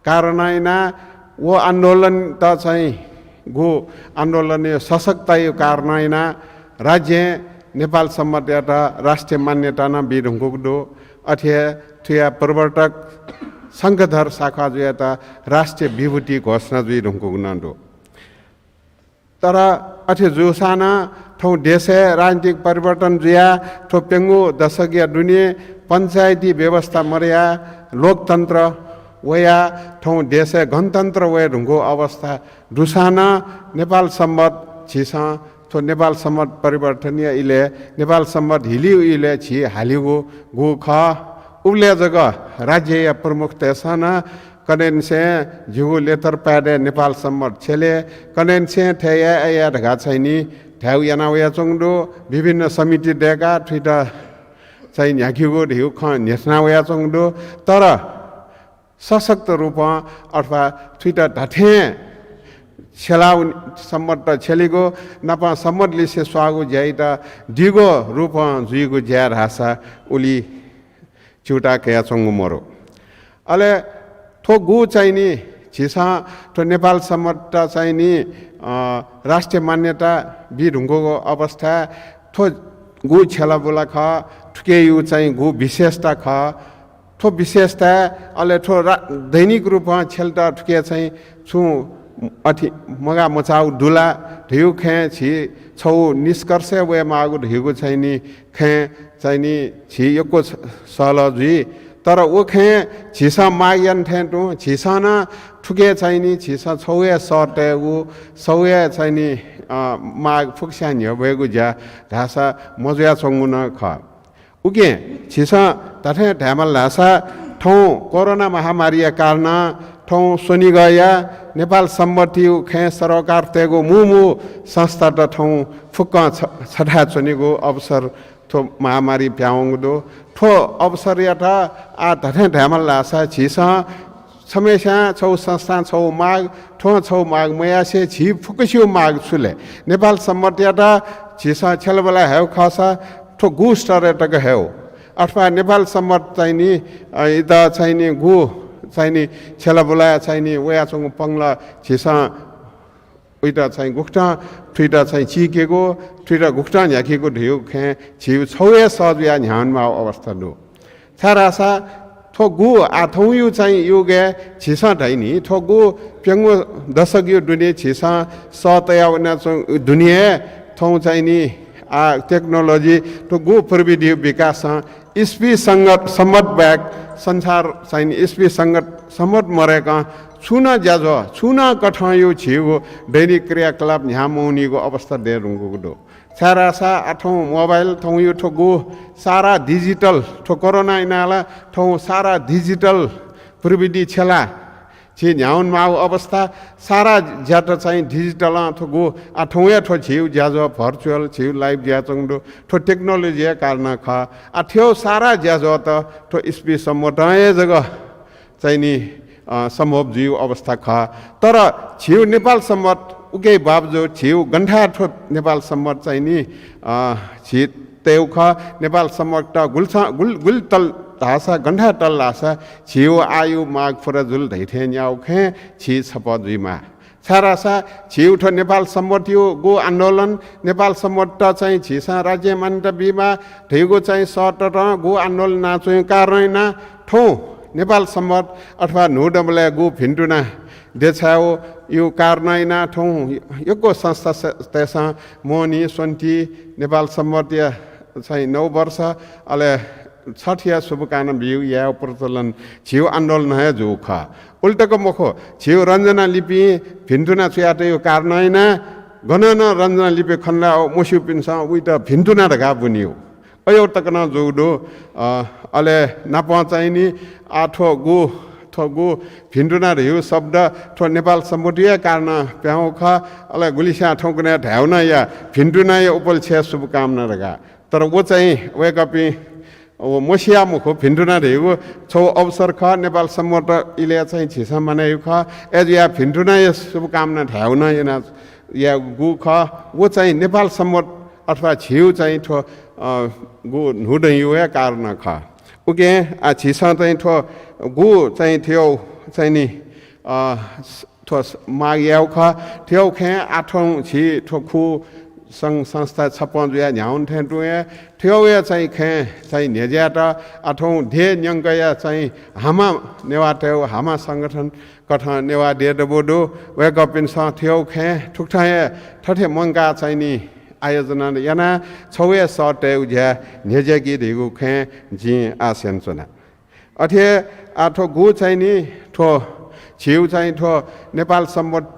कारणं यानाः व आन्दोलनत चाहिँ गु आन्दोलनया सशक्तताया कारणं यानाः राज्यं नेपाल सम्बतयात राष्ट्रिय मान्यता नं बी धुंकूगु दु। अथे हे थुया प्रवर्तक शंखधर साख्वाः जुयात राष्ट्रिय विभूति घोषणा जुइ धुंकूगु नं दु। तर अथे जूसां नं थौं देशय् राजनीतिक परिवर्तन जुयाः थ्व प्यंगू दशकया दुने पञ्चायती व्यवस्था मदयाः लोकतन्त्र वयाः थौं देशय् गणतन्त्र वये धुंकूगु अवस्था दुसां नं नेपाल सम्बत झीसं थ्व नेपाल सम्बत परिवर्तनया इलय्, नेपाल सम्बत हिलीगु इलय् झी हालीगु गु खः। उबलय् जक राज्यया प्रमुखतय्‌सं नं कन्हय्‌निसें झीगु लेतरपाय्‌दँय् नेपाल सम्बत छ्यले, कन्हय्‌निसें थथे याये, अथे याये धकाः चाहिँ नि धायेगु याना वयाच्वंगु दु। विभिन्न समिति दय्‌काः थुइत चाहिँ न्ह्याकेगु धइगु खँ न्ह्यथना वयाच्वंगु दु। तर सशक्त रूपं अथवा थुइत धात्थें छ्यलाः सम्बत छ्यलीगु नापं सम्बत लिसे स्वाःगु ज्याइत दीगु रूपं जुइगु ज्या धाःसा उलि च्यूताः कयाच्वंगु मरु। अले थ्व गु चाहिँ नि झीसं थ्व नेपाल सम्बत चाहिँ नि, अ, राष्ट्रिय मान्यता बी धुंकूगु अवस्थाय् थ्व गु छ्यलाबुला खः, थुकियागु चाहिँ गु विशेषता खः, थ्व विशेषता, अले थ्व रा-, दैनिक रूपं छ्यलेत थुके चाहिँ छुं अथे मगाः मचाःगु दु ला धइगु खँय् झी छगू निष्कर्षय् वयेमाःगु धइगु चाहिँ नि खँय् चाहिँ नि झी यक्व स-, सहलह जुइ। तर व खँय् झीसं माग याना थें तुं झीसं नं थुके चाहिँ नि झीसं छगू हे सः तयेगु, छगू हे चाहिँ नि, अ, माग फुक्कस्यां न्ह्यब्वयेगु ज्या धाःसा मजुयाच्वंगु नं खः। उकिं झीसं धात्थें धायेमाल धाःसा थौं कोरोना महामारीया कारणं थौं स्वनिगःया नेपाल सम्बतयागु खँय् सरोकार तयेगु मू मू संस्थात थौं फुक्कं छ-, छथाय् च्वनेगु अवसर थ्व महामारी पिहां वंगु दु। थ्व अवसरयात आः धात्थें धायेमाल धाःसा झीसं छम्हस्यां छगू संस्थां छगू माग, थ्वं छगू माग मयासें झी फुक्कसिगु माग छु ले? नेपाल सम्बतयात झीसं छ्यलाबुला हयेगु खःसा थ्व गु स्तरय् तक हयेगु? अथवा नेपाल सम्बत चाहिँ नि, अ, इत चाहिँ नि गु चाहिँ नि छ्यलाबुला चाहिँ नि वयाच्वंगु पंगलः झीसं उइत चाहिँ गुकथं थुइत चाहिँ चीकेगु, थुइत गुकथं न्ह्याकेगु धइगु खँय् झीगु छगू हे सः जुयाः न्ह्यावनेमाःगु अवस्था दु। छाय्धाःसा थ्व गु आः थौंयु चाहिँ युगय् झीसं धाइ नि, थ्व गु प्यंगू दशकयु दुने झीसं सः तया वनाच्वंगु दुने हे थौं चाहिँ नि आः technology, थ्व गु प्रविधियु विकासं इस्वी संगत सम्बत बाहेक संसार चाहिँ नि इस्वी संगत सम्बत मदय्कं छुं नं ज्याझ्वः, छुं नं कथंयु झीगु दैनिक क्रियाकलाप न्ह्याः मवनीगु अवस्था दये धुंकूगु दु। छाय्धाःसा आः थौं mobile, थौंयु थ्व गु सारा digital, थ्व कोरोना इनाः ला थौं सारा digital प्रविधि छ्यलाः झी न्ह्यावनेमाःगु अवस्था, सारा ज्यात चाहिँ digital-ं थ्व गु, आः थौं हे थ्व झीगु ज्याझ्वः virtual, झीगु live जुयाच्वंगु दु, थ्व technology-या कारणं खः। आः थ्व सारा ज्याझ्वःत थ्व इस्वी सम्बतं हे जक चाहिँ नि, अ, सम्भव जुइगु अवस्था खः। तर झीगु नेपाल सम्बत उकिया बावजुद झीगु गन थाय् थ्व नेपाल सम्बत चाहिँ नि, अ, झी तयेगु खः। नेपाल सम्बत गुलि स-, गुलि, गुलि तल धाःसा, गन थाय् तल धाःसा झीगु आःयु माग पुरा जुल धइथें न्याःगु खँय् झी छप्पँ जुइमाः। छाय्धाःसा झीगु थ्व नेपाल सम्बतयु गु आन्दोलन, नेपाल सम्बत चाहिँ झीसं राज्य मान्यता बीमाः धइगु चाहिँ सः ततं गु आन्दोलन यानाच्वंगु कारणं यानाः थौं नेपाल सम्बत अथवा न्हूदँबलय् गु भिन्तुना देछायेगु कारणं यानाः थौं यक्व संस्थातय्सं मोहनी, स्वन्ति, नेपाल सम्बतया चाहिँ नववर्ष, अले छठया शुभकामना बीगु यायेगु प्रचलन झीगु आन्दोलनं हे जूगु खः। उलि तक मखु, झीगु रञ्जना लिपिं भिन्तुना च्वयातःगु कारणं यानाः गनं नं रञ्जना लिपि खन ला मस्यूपिन्सं उइत भिन्तुना धकाः बुनियो। अय् तक नं जूगु दु। अ, अले नापं चाहिँ नि आ थ्व गु, थ्व गु भिन्तुना धइगु शब्द थ्व नेपाल संवत्‌या कारणं प्याहां खः। अले गुलिस्यां थौंकन्हय् धायेगु नं या भिन्तुनाया उपलक्ष्यय् शुभकामना धकाः। तर व चाहिँ वय्‌कःपिं व मसिया मखु, भिन्तुना धइगु छगू अवसर खः, नेपाल संवत् इलय् चाहिँ झीसं मानय् याइगु खः। अय्‌जुया भिन्तुनाया शुभकामना धायेगु नं याना, यायेगु खः। व चाहिँ नेपाल संवत् अथवा झीगु चाहिँ थ्व, अ, गु न्हूदँया हे कारण खः। उकिं, आ, झीसं चाहिँ थ्व गु चाहिँ थ्व चाहिँ नि, अ, थ्व माग यायेगु खः। थ्व खँय् आः थौं झी थ्व खु संघ संस्था छप्पँ जुयाः न्ह्यावन थें तुं हे थ्व हे चाहिँ खँय् चाहिँ न्ह्यज्यायेत आः थौं देय् न्यंकया चाहिँ हामा नेवाःतय् हामा संगठन कथं नेवाः देय् दबू दु। वय्‌कःपिन्सं थ्व खँय् थुकथं हे थथे मंकाः चाहिँ नि आयोजना यानाः छगू हे सः तयेगु ज्या न्ह्यज्याकी धइगु खँय् जिं आश यानाच्वना। अथे हे आः थ्व गु चाहिँ नि थ्व झीगु चाहिँ थ्व नेपाल संवत्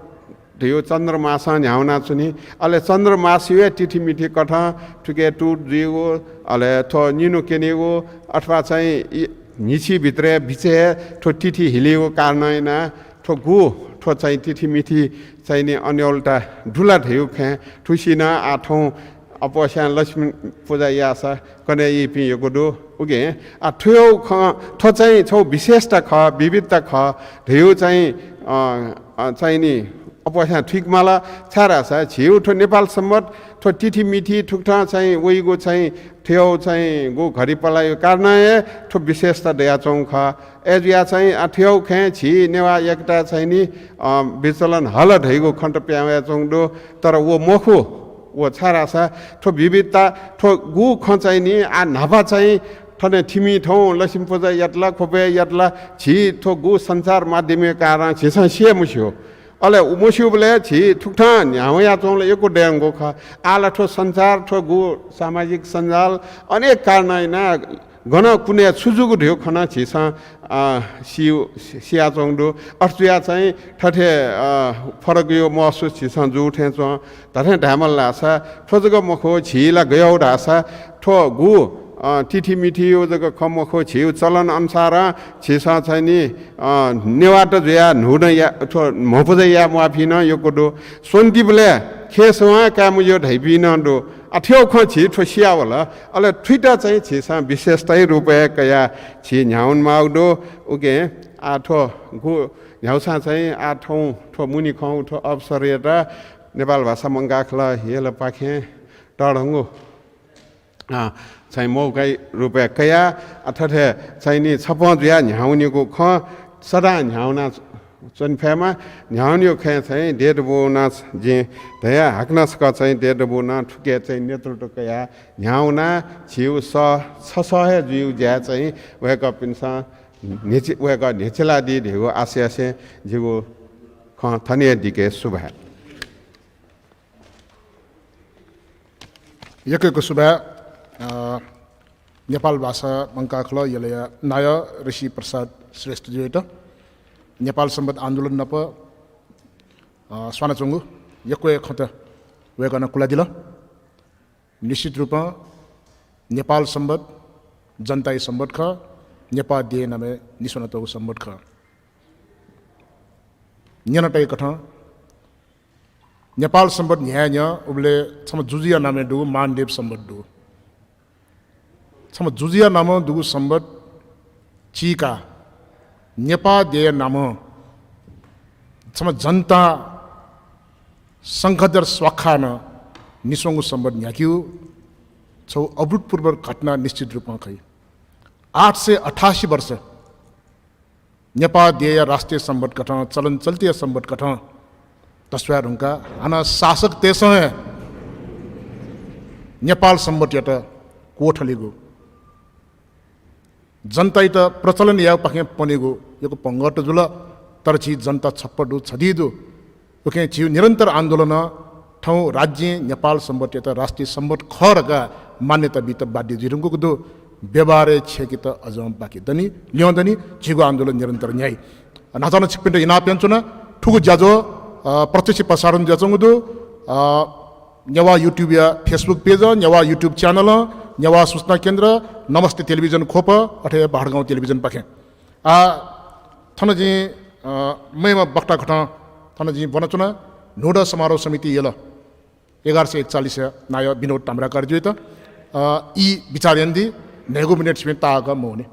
धइगु चन्द्रमासं न्ह्यावनाच्वनी। अले चन्द्रमासया हे तिथिमिथि कथं थुके तुं जुइगु, अले थ्व निन्हु क्यनीगु अथवा चाहिँ इ-, न्हिछि भित्रय् बिचय् हे थ्व तिथि हिलीगु कारणं यानाः थ्व गु थ्व चाहिँ तिथिमिथि चाहिँ नि अन्योलता दु ला धइगु खँय् थुसिनं आः थौं अप्वःस्यां लक्ष्मी पुजा याःसा कने याइपिं यक्व दु। उकिं आः थ्व खँ, थ्व चाहिँ छगू विशेषता खः, विविधता खः धइगु चाहिँ, अ, अ, चाहिँ नि अप्वःस्यां थुइके माल। छाय्‌धाःसा झीगु थ्व नेपाल संवत् थ्व तिथिमिथि थुकथं चाहिँ वइगु चाहिँ थ्व चाहिँ गु घडी पलाइगु कारणं हे थ्व विशेषता दयाच्वंगु खः। अय्‌जुया चाहिँ आः थ्व खँय् झी नेवाः एकता चाहिँ नि, अ, विचलन हल धइगु खँ त प्याहां वयाच्वंगु दु। तर व मखु, व छाय्‌धाःसा थ्व विविधता, थ्व गु खँ चाहिँ नि आः न्हापा चाहिँ थन थिमि थौं लक्ष्मी पुजा यात ला, ख्वपय् यात ला, झी थ्व गु सञ्चार माध्यमया कारणं झीसं सिये मस्यू। अले मस्यूबलय् झी थुकथं न्ह्यावयाच्वंगु ला यक्व दयेगु खः। आः ला थ्व सञ्चार, थ्व गु सामाजिक सञ्जाल अनेक कारणं यानाः गन कुने छु जूगु धइगु खँ नं झीसं, अ, सिउ-, सियाच्वंगु दु। अथे जुयाः चाहिँ थथे, अ, फरक यो महसुस झीसं जू थें च्वं। धात्थें धायेमाल धाःसा थ्व जक मखु, झी ला गय् धाःसा थ्व गु, अ, तिथिमिथि यो जक खँ मखु, झीगु चलन अनुसारं झीसं चाहिँ नि, अ, नेवाःत जुयाः न्हूदँ या, थ्व म्ह पुजा याये म्वाःपिं नं यक्व दु। स्वन्तिबलय् खेसं काये मज्यू धइपिं नं दु। आः थ्व खँ झी थ्व सियावल। अले थुइत चाहिँ झीसं विशेषताया रूपय् कयाः झी न्ह्यावन माःगु दु। उकिं आः थ्व गु न्ह्याउसां चाहिँ आः थौं थ्व मुनि खंगु थ्व अवसरयात नेपाल भाषा मंकाः खलः यलपाखें तःधंगु, अ, चाहिँ मौकाया रूपय् कयाः, अ, थथे चाहिँ नि छप्पँ जुयाः न्ह्यावनीगु खँ सदां न्ह्यावना च्वने फयेमा। न्ह्यावनीगु खँय् चाहिँ देय् दबूगु नं जिं धया, हाकनं छकः चाहिँ देय् दबूगु नं थुके चाहिँ नेतृत्व कयाः न्ह्यावनाः झीगु सः, छ सः हे जुइगु ज्याय् चाहिँ वय्कःपिन्सं न्ह्यचि-, वय्कः न्ह्यचिलादी धइगु आशयसें जिगु खँ थन हे दिके। सुभाय्। यक्व यक्व सुभाय्, अ, नेपाल भाषा मंकाः खलः यलया नायः ऋषि प्रसाद श्रेष्ठजुयात, नेपाल संवत् आन्दोलन नाप, अ, स्वानाच्वंगु यक्व हे खँत वय्कलं कुलादिल। निश्चित रूपं नेपाल संवत् जनताया संवत् खः, नेपाः देय् नामय् निस्वनातःगु संवत् खः। न्यनातःगु कथं नेपाल संवत् न्ह्याये न्ह्यः उबलय् छम्ह जुजुया नामय् दुगु मानदेव संवत् दु। छम्ह जुजुया नामं दुगु संवत् चीकाः नेपाः देय्या नामं छम्ह जनता शंखधर स्वाखानं निस्वंगु संवत् न्ह्याकेगु छगू अभूतपूर्व घटना निश्चित रूपं खइ। आठ सय अठासी वर्ष नेपाः देय्या राष्ट्रिय संवत् कथं, चलन चल्तिया संवत् कथं तस्वाये धुंकाः हानं शासकतय्सं हे नेपाल संवत्यात क्वथलेगु, जनतायात प्रचलन यायेगुपाखें पनेगु यक्व पंगः त जुल, तर झी जनता छप्पँ दु, छधी दु। उकिं झीगु निरन्तर आन्दोलनं थौं राज्यं नेपाल संवत्यात राष्ट्रिय संवत् खः धकाः मान्यता बीत बाध्य जुइधुंकूगु दु। व्यवहारय् छ्यकेत अझं बाकि दनि, ल्यं दनि। झीगु आन्दोलन निरन्तर न्ह्याइ। न्हाचः नं छिकपिन्त इनाप यानाच्वना। थुगु ज्याझ्वः, अ, प्रत्यक्ष प्रसारण जुयाच्वंगु दु। अ, नेवाः YouTube-या Facebook page, Newah YouTube channel, Newah सूचना केन्द्र, नमस्ते टेलिभिजन ख्वप, अथे हे बाहारगाउँ टेलिभिजनपाखें। आ, थन जिं, अ, मेम्ह वक्ता कथं थन जिं ब्वनाच्वना, न्हूदँ समारोह समिति यल एघार सय एकचालिसया नायः विनोद ताम्राकारजुयात, अ, ई विचार यानादी, न्हय्गू मिनेट छिपिं ताःहाकः मवने।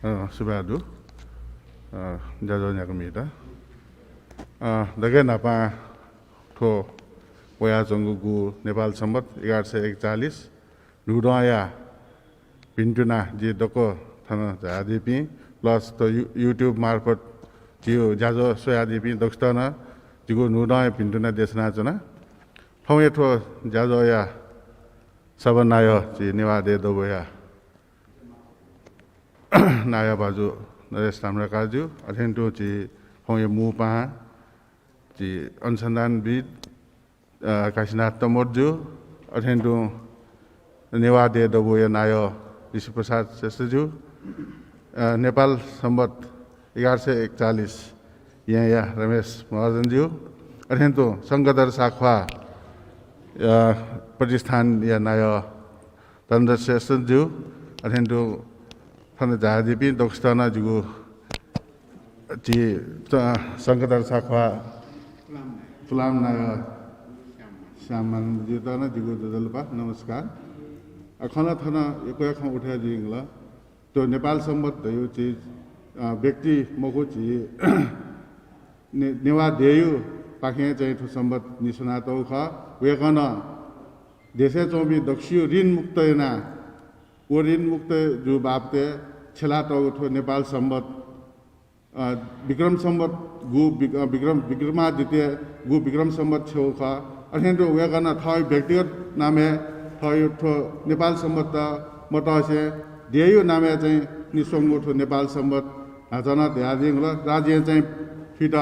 अँ, सुभाय् दु। अँ, ज्याझ्वः न्ह्याकूमित। अँ, दकलय् न्हापां थ्व वयाच्वंगु गु नेपाल संवत् एघार सय एकचालिस न्हूदँया भिन्तुना जि दक्व थन झायादीपिं, plus थ्व यु-, YouTube मार्फत जिगु ज्याझ्वः स्वयादीपिं दक्वसित नं जिगु न्हूदँया भिन्तुना देछानाच्वना। थौंया थ्व ज्याझ्वःया सभानायः झी नेवाः देय् दबूया नायः भाजु नरेश ताम्राकारजु, अथें तुं झी थौंया मू पाहां झी अनुसन्धानविद्, अ, काशीनाथ तमोटजु, अथें तुं नेवाः देय् दबूया नायः ऋषिप्रसाद श्रेष्ठजु, अ, नेपाल संवत् एघार सय एकचालिस येँया रमेश महर्जनजु, अथें तुं शंखधर साख्वाः, अ, प्रतिष्ठानया नायः धनधर श्रेष्ठजु, अथें तुं थन झायादीपिं दक्वसित नं जिगु झी च-, शंखधर साख्वाः पुलांम्ह नायः श्याममानजुयात नं जिगु ज्वजलपा, नमस्कार। अ, खँ ला थन यक्व हे खँ उठे जुइधुंकल। थ्व नेपाल संवत् धयागु झी, अ, व्यक्ति मखु, झी ने-, नेवाः देय्‌पाखें चाहिँ थ्व संवत् निस्वनातःगु खः। वय्‌कलं देशय् च्वंपिं दक्वसिगु ऋणमुक्त यानाः व ऋणमुक्त जूगु बापतय् छ्यलातःगु थ्व नेपाल संवत्, अ, विक्रम संवत् गु विक-, अ, विक्रम, विक्रमादित्य गु विक्रम संवत् छ्यःगु खः। अथें तुं वय्‌कलं थःगु व्यक्तिगत नामय् थःगु थ्व नेपाल संवत् मतसे देय्‌या नामय् चाहिँ निस्वंगु थ्व नेपाल संवत् न्हाचः नं धयादीगु खः। राज्यं चाहिँ थुइत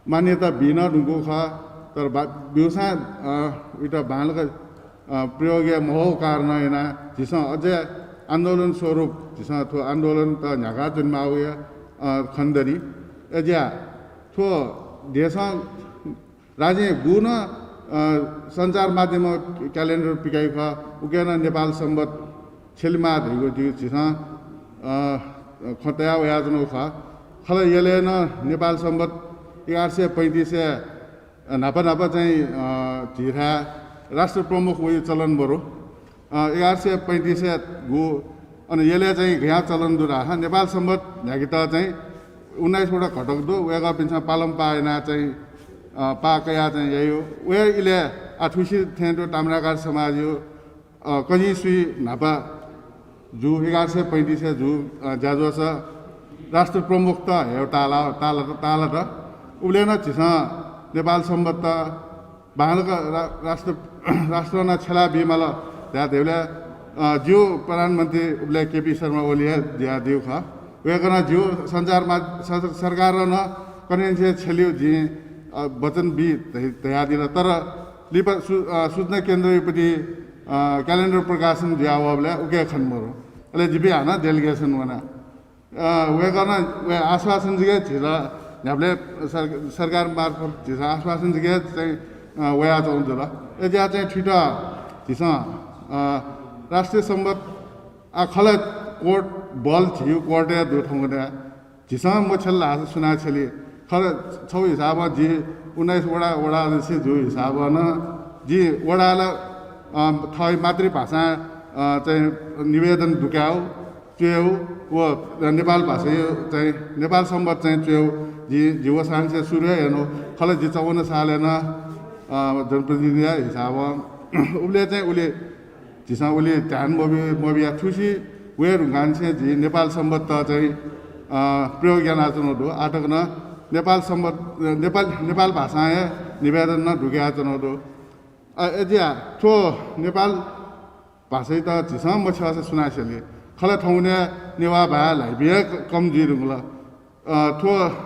मान्यता बी नं धुंकूगु खः, तर बा-, ब्यूसां, अ, उइत बांलाक, अ, प्रयोग याये मफुगु कारणं यानाः झीसं अझै आन्दोलन स्वरूप झीसं थ्व आन्दोलन त न्ह्याकाच्वनेमाःगु, अ, खनेदनि। अय्‌जुयाः थ्व देशं राज्यं गुगु नं, अ, सञ्चार माध्यमं calendar पिकाइगु खः, उकी नं नेपाल संवत् छ्यलेमाः धइगु जिगु झीसं, अ, खँ तया वयाच्वनागु खः। खः ला, यलय् नं नेपाल संवत् एघार सय पैंतिसय् न्हापा न्हापा चाहिँ, अ, झीथाय् राष्ट्र प्रमुख वइगु चलन मरु। अ, एघार सय पैंतिसय् गु, अन यलय् चाहिँ गज्याःगु चलन दु धाःसा नेपाल संवत् न्ह्याकेत चाहिँ उन्नाइस वटा घटक दु। वय्‌कःपिन्सं पालंपाः यानाः चाहिँ, अ, पाः कयाः चाहिँ याइगु। वया इलय् आः थुसी थें तुं ताम्राकार समाजया अ, कजिं सुइ न्हापा जूगु, एघार सय पैंतिसय् जूगु, अ, ज्याझ्वलय् राष्ट्र प्रमुखत हयेगु ताःला-, ताःला-, ताःलात। उबलय् नं झीसं नेपाल संवत् बांलाक रा-, राष्ट्र, राष्ट्रं नं छ्यला बीमाल धया धइबलय्, अ, जिगु प्रधानमन्त्री उबलय् केपी शर्मा ओली हे जुयादीगु खः। वय्‌कलं जिगु सञ्चार मा-, स-, सरकारं नं कन्हय्‌निसें छ्यलेगु जिं, अ, वचन बी धइ-, धयादिल। तर लिपा सु-, अ, सूचना केन्द्रयापट्टि, अ, calendar प्रकाशन जुया वःबलय् उकी खने मरु। अले जिपिं हानं delegation वना। अ, वय्‌कलं व आश्वासन जक हे झीत न्ह्याबलें सर-, सरकार मार्फत झीसं आश्वासन जक हे चाहिँ, अ, वयाच्वंगु जुल। अय्‌जुयाः चाहिँ थुइत झीसं, अ, राष्ट्रिय संवत्, आ, खः ला, court बल झीगु court-य् दु थौंकन्हय्। झीसं मछ्यले धाःसा सुनां छ्यली? खः ला, छगू हिसाबं जि उन्नाइस वडा, वडा अध्यक्ष जूगु हिसाबं नं जि वडाय् ला, अ, थःगु मातृभाषां, अ, चाहिँ निवेदन दुकायेगु, च्वयेगु व नेपाल भाषाया चाहिँ नेपाल संवत् चाहिँ च्वयेगु जि, जि व सालंनिसें सुरु हे यानागु। खः ला, जि चौवन्न सालय् नं, अ, जनप्रतिनिधिया हिसाबं उबलय् चाहिँ उलि झीसं उलि ध्यान मबि-, मबिया थुसी वये धुंकाःनिसें झी नेपाल संवत् चाहिँ, अ, प्रयोग यानाच्वनागु दु। आः तक नं नेपाल संवत्, नेपाल, नेपाल भाषां हे निवेदन नं दुकायाच्वनागु दु। अ, अय्‌जुयाः थ्व नेपाल भाषायात झीसं मछ्यःसा सुनां स्यली? खः ला, थौंकन्हय् नेवाः भाय् ल्हाइपिं हे क-, कम जुइ धुंकल। अ, थ्व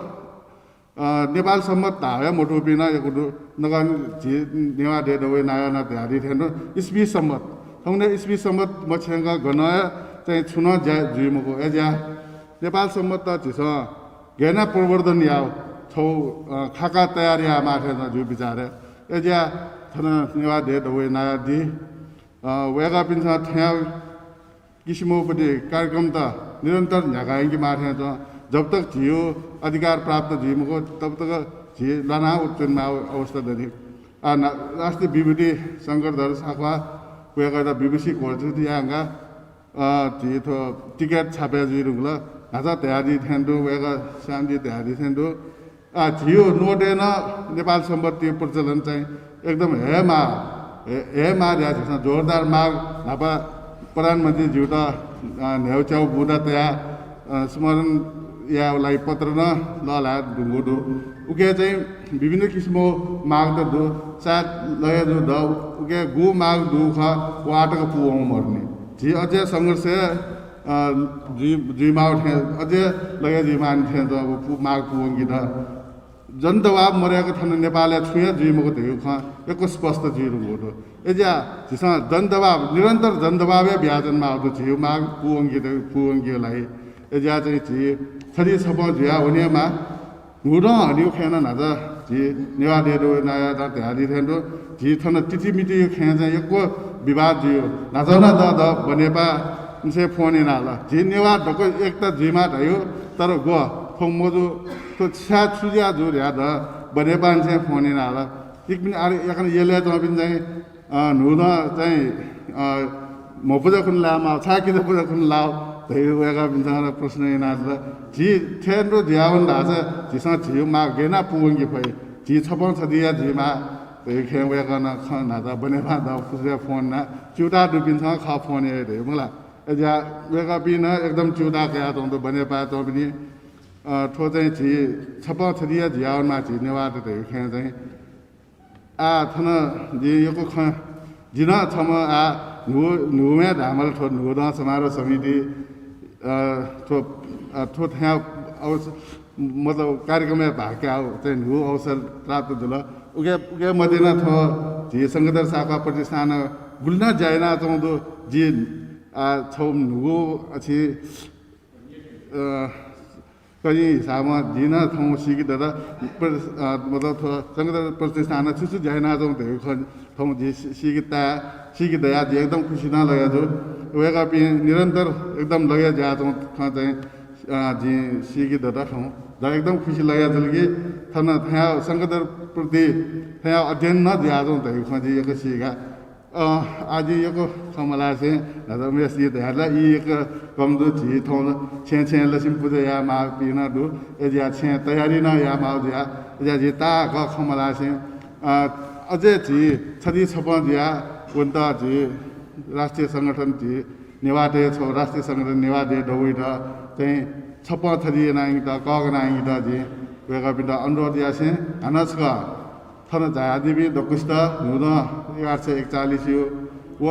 अ, नेपाल संवत् धाःगु हे मथूपिं नं यक्व दु। नकतिनि झी नेवाः देय् दबूया नायः नं धयादी थें तुं इस्वी संवत्। थौंकन्हय् इस्वी संवत् मछ्यंक गनं हे चाहिँ छुं नं ज्या जुइ मखु। अय्‌जुयाः नेपाल संवत् त झीसं गय् यानाः प्रवर्धन याः छगू, अ, खाका तयार यायेमाः थें नं जिगु विचारय्। अय्‌जुयाः थन नेवाः देय् दबूया नायःया, अ, वय्‌कःपिन्सं थ्व किसिमं पति कार्यक्रमत निरन्तर न्ह्याका यंकेमाः थें च्वं। जब तक झीगु अधिकार प्राप्त जुइ मखु, तब तक झी ल्वाना च्वनेमाःगु अवस्था दनि। आ, ना-, राष्ट्रिय विभूति शंखधर साख्वाः वय्‌कःयात विभूषी घोषित यायेधुंकाः, अ, झी थ्व टिकट छापय् जुइ धुंकल। न्हाचः धयादी थें तुं, वय्‌कः श्यामजी धयादी थें तुं, आ, झीगु नोटय् नं नेपाल संवत्‌या प्रचलन चाहिँ एकदम हयेमाः, हये, हयेमाः धयाः झीसं जोरदार माग न्हापा प्रधानमन्त्रीजुयात, अ, न्हय्‌च्यागु बुँदा तयाः, अ, स्मरण यायेगु लागि पत्र नं लःल्हाये धुंकूगु दु। उकी चाहिँ विभिन्न किसिमं मागत दु, सायद लगे जू द, उकी गु माग दुगु खः, व आःतक पूवंगु मदुनि। झी अझै संघर्ष, अ, जुइ, जुइमाःगु थें, अझै लगे जुइमाःनि थें च्वं, व पू-, माग पूवंकेत। जनदबाब मदय्‌क थन नेपालय् छुं हे जुइ मखु धइगु खँ यक्व स्पष्ट जुइ धुंकूगु दु। अय्‌जुयाः झीसं जनदबाब, निरन्तर जनदबाब हे बियाच्वनेमाःगु दु, झीगु माग पूवंकेत, पूवंकेगु लागि। अय्‌जुयाः चाहिँ झी छधी छपं जुयाः वनेमाः। न्हूदँ हनीगु खँय् नं न्हाचः झी नेवाः देय् दबूया नायःयात धयादी थें तुं, झी थन तिथिमितिया खँय् चाहिँ यक्व विवाद जुइगु। न्हाचः नं द, द बनेपांनिसें फोन यानाः ला झी नेवाः दक्व एकता जुइमाः धइगु, तर ग्व थ्व मजू, थ्व छाय् छु जुया जू धयाः द बनेपांनिसें फोन यानाः ला। इपिं आः याकनं यलय् च्वंपिं चाहिँ, अ, न्हूदँ चाहिँ, अ, म्हपुजा खुन्हु लायेमाः, छाय् किजापुजा खुन्हु लाः धइगु वय्‌कःपिन्सं नं प्रश्न यानादिल। झी थें तुं जुयावन धाःसा झीसं झीगु माग गय् यानाः पूवंके फइ? झी छपं छधिया जुइमाः धइगु खँय् वय्‌कलं खँ न्हाचः बनेपां दक्वसिबय् फोन यानाः च्यूताः दुपिन्सं खः फोन याइ धइगु मखु ला। अय्‌जुयाः वय्‌कःपिं नं एकदम च्यूताः कयाच्वंगु दु बनेपाय् च्वंपिनि। अ, थ्व चाहिँ झी छपं छधिया जुयावनेमाः झी नेवाःत धइगु खँय् चाहिँ। आः थन जिं यक्व खँ, जि नं छम्ह आः न्हू, न्हूम्ह धायेमाल थ्व न्हूदँ समारोह समिति, अ, थ्व, अ, थ्व थ्यां अवस-, मतलब कार्यक्रमय् भाग कायेगु चाहिँ न्हू अवसर प्राप्त जुल। उके, उके मध्ये नं थ्व झी शंखधर साख्वाः प्रतिष्ठानं गुलि नं ज्या यानाच्वंगु दु। जि, आ, छगू न्हूगु अछि, अ, कजिं हिसाबं जिं नं थौं सीके दत, प्र-, अ, मतलब थ्व शंखधर प्रतिष्ठानं छु छु ज्या यानाच्वंगु धइगु खँ थौं जिं सी-, सीके ताये, सीके दयाः जि एकदम खुसी नं लगे जू। वय्‌कःपिं निरन्तर एकदम लगे जुयाच्वंगु खँ चाहिँ, अ, जिं सीके दत थौं। द एकदम खुसी लगे जुल कि थन थ्यां शंखधर प्रति थ्यां अध्ययन नं जुयाच्वंगु धइगु खँ जिं यक्व सीका। अ, आः जिं यक्व खँ मल्हासें न्हाचः मेसि धयादिल, ई यक्व कम दु, झी थौं छेँय् छेँय् लक्ष्मी पुजा यायेमाःपिं नं दु। अय्‌जुयाः छेँय् तयारी नं यायेमाःगु जुयाः, अय्‌जुयाः झी ताःहाकः खँ मल्हासें, अ, अझै झी छधी छपं जुयाः वनेत झी राष्ट्रिय संगठन झी नेवाःतय् छगू राष्ट्रिय संगठन नेवाः देय् दबूयात चाहिँ छपं छधी यानाः यंकेत, कःघानाः यंकेत जिं वय्‌कःपिन्त अनुरोध यासें हानं छकः थन झायादीपिं दक्वसित न्हूदँ एघार सय एकचालिसया व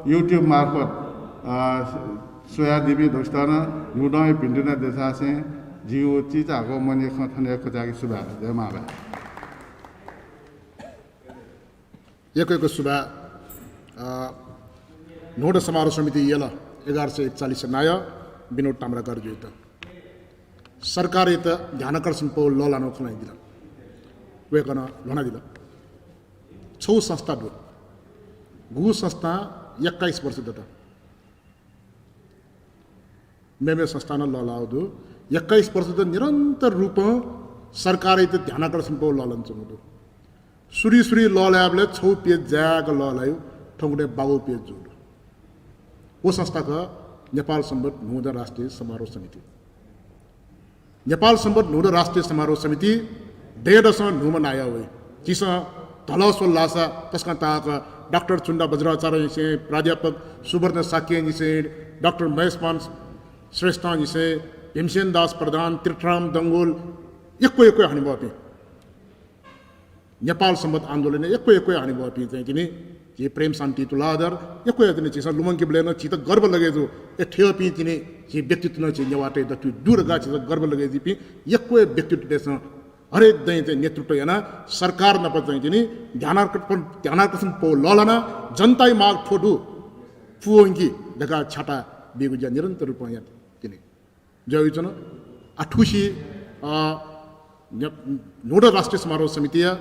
YouTube मार्फत, अ, स्वयादीपिं दक्वसित नं न्हूदँया भिंतुना देछासें जिगु चिचाहाकःगु मनया खँ थन हे क्वचायेके। सुभाय्। जय मांभाय्। यक्व यक्व सुभाय्, अ, न्हूदँ समारोह समिति यल एघार सय एकचालिसया नायः विनोद ताम्राकारजुयात। सरकारयात ध्यानाकर्षण पौ लःल्हानागु खँ ल्हानादिल। वय्‌कलं ल्ह्वनादिल। छगू संस्था दु। गुगु संस्थां एक्काइस वर्ष दत। मेमेगु संस्थां नं लःल्हाःगु दु। एक्काइस वर्ष दत निरन्तर रूपं सरकारयात ध्यानाकर्षण पौ लःल्हानाच्वंगु दु। सुरुइ सुरुइ लःल्हायेबलय् छगू page जाय्‌क लःल्हाइगु, थौंकन्हय् बाःगू page जूगु दु। व संस्था खः नेपाल संवत् न्हूदँ राष्ट्रिय समारोह समिति। नेपाल संवत् न्हूदँ राष्ट्रिय समारोह समिति दँय्‌दसं न्हूम्ह नायः वइ। झीसं धलः स्वल धाःसा तसकं ताःहाकः डाक्टर चुन्दा बज्राचार्यंनिसें, प्राध्यापक सुवर्ण शाक्यंनिसें, डाक्टर महेशमान श्रेष्ठंनिसें, भीमसेन दास प्रधान, तीर्थराम डंगोल, यक्व यक्व हनेबहःपिं। नेपाल संवत् आन्दोलनय् यक्व यक्व हनेबहःपिं चाहिँ तिनि, झी प्रेमशान्ति तुलाधर, यक्व हे तिनि। झीसं लुमंकेबलय् नं झीत गर्व लगे जू। ए, थ्वपिं तिनि झी व्यक्तित्व नं झी नेवाःतय् दथुइ दु धकाः झीत गर्व लगे जुइपिं यक्व हे व्यक्तित्वतय्‌सं हरेक दँय् चाहिँ नेतृत्व यानाः सरकार नाप चाहिँ तिनि ध्यानाकर्षण, ध्यानाकर्षण पौ लःल्हानाः जनताया माग थ्व दु, पूवंकि धकाः छ्याता बीगु ज्या निरन्तर रूपं यात तिनि। ज्या यानाच्वन। आ, थुसी अ, न्ह्यपाल राष्ट्रिय समारोह समितिया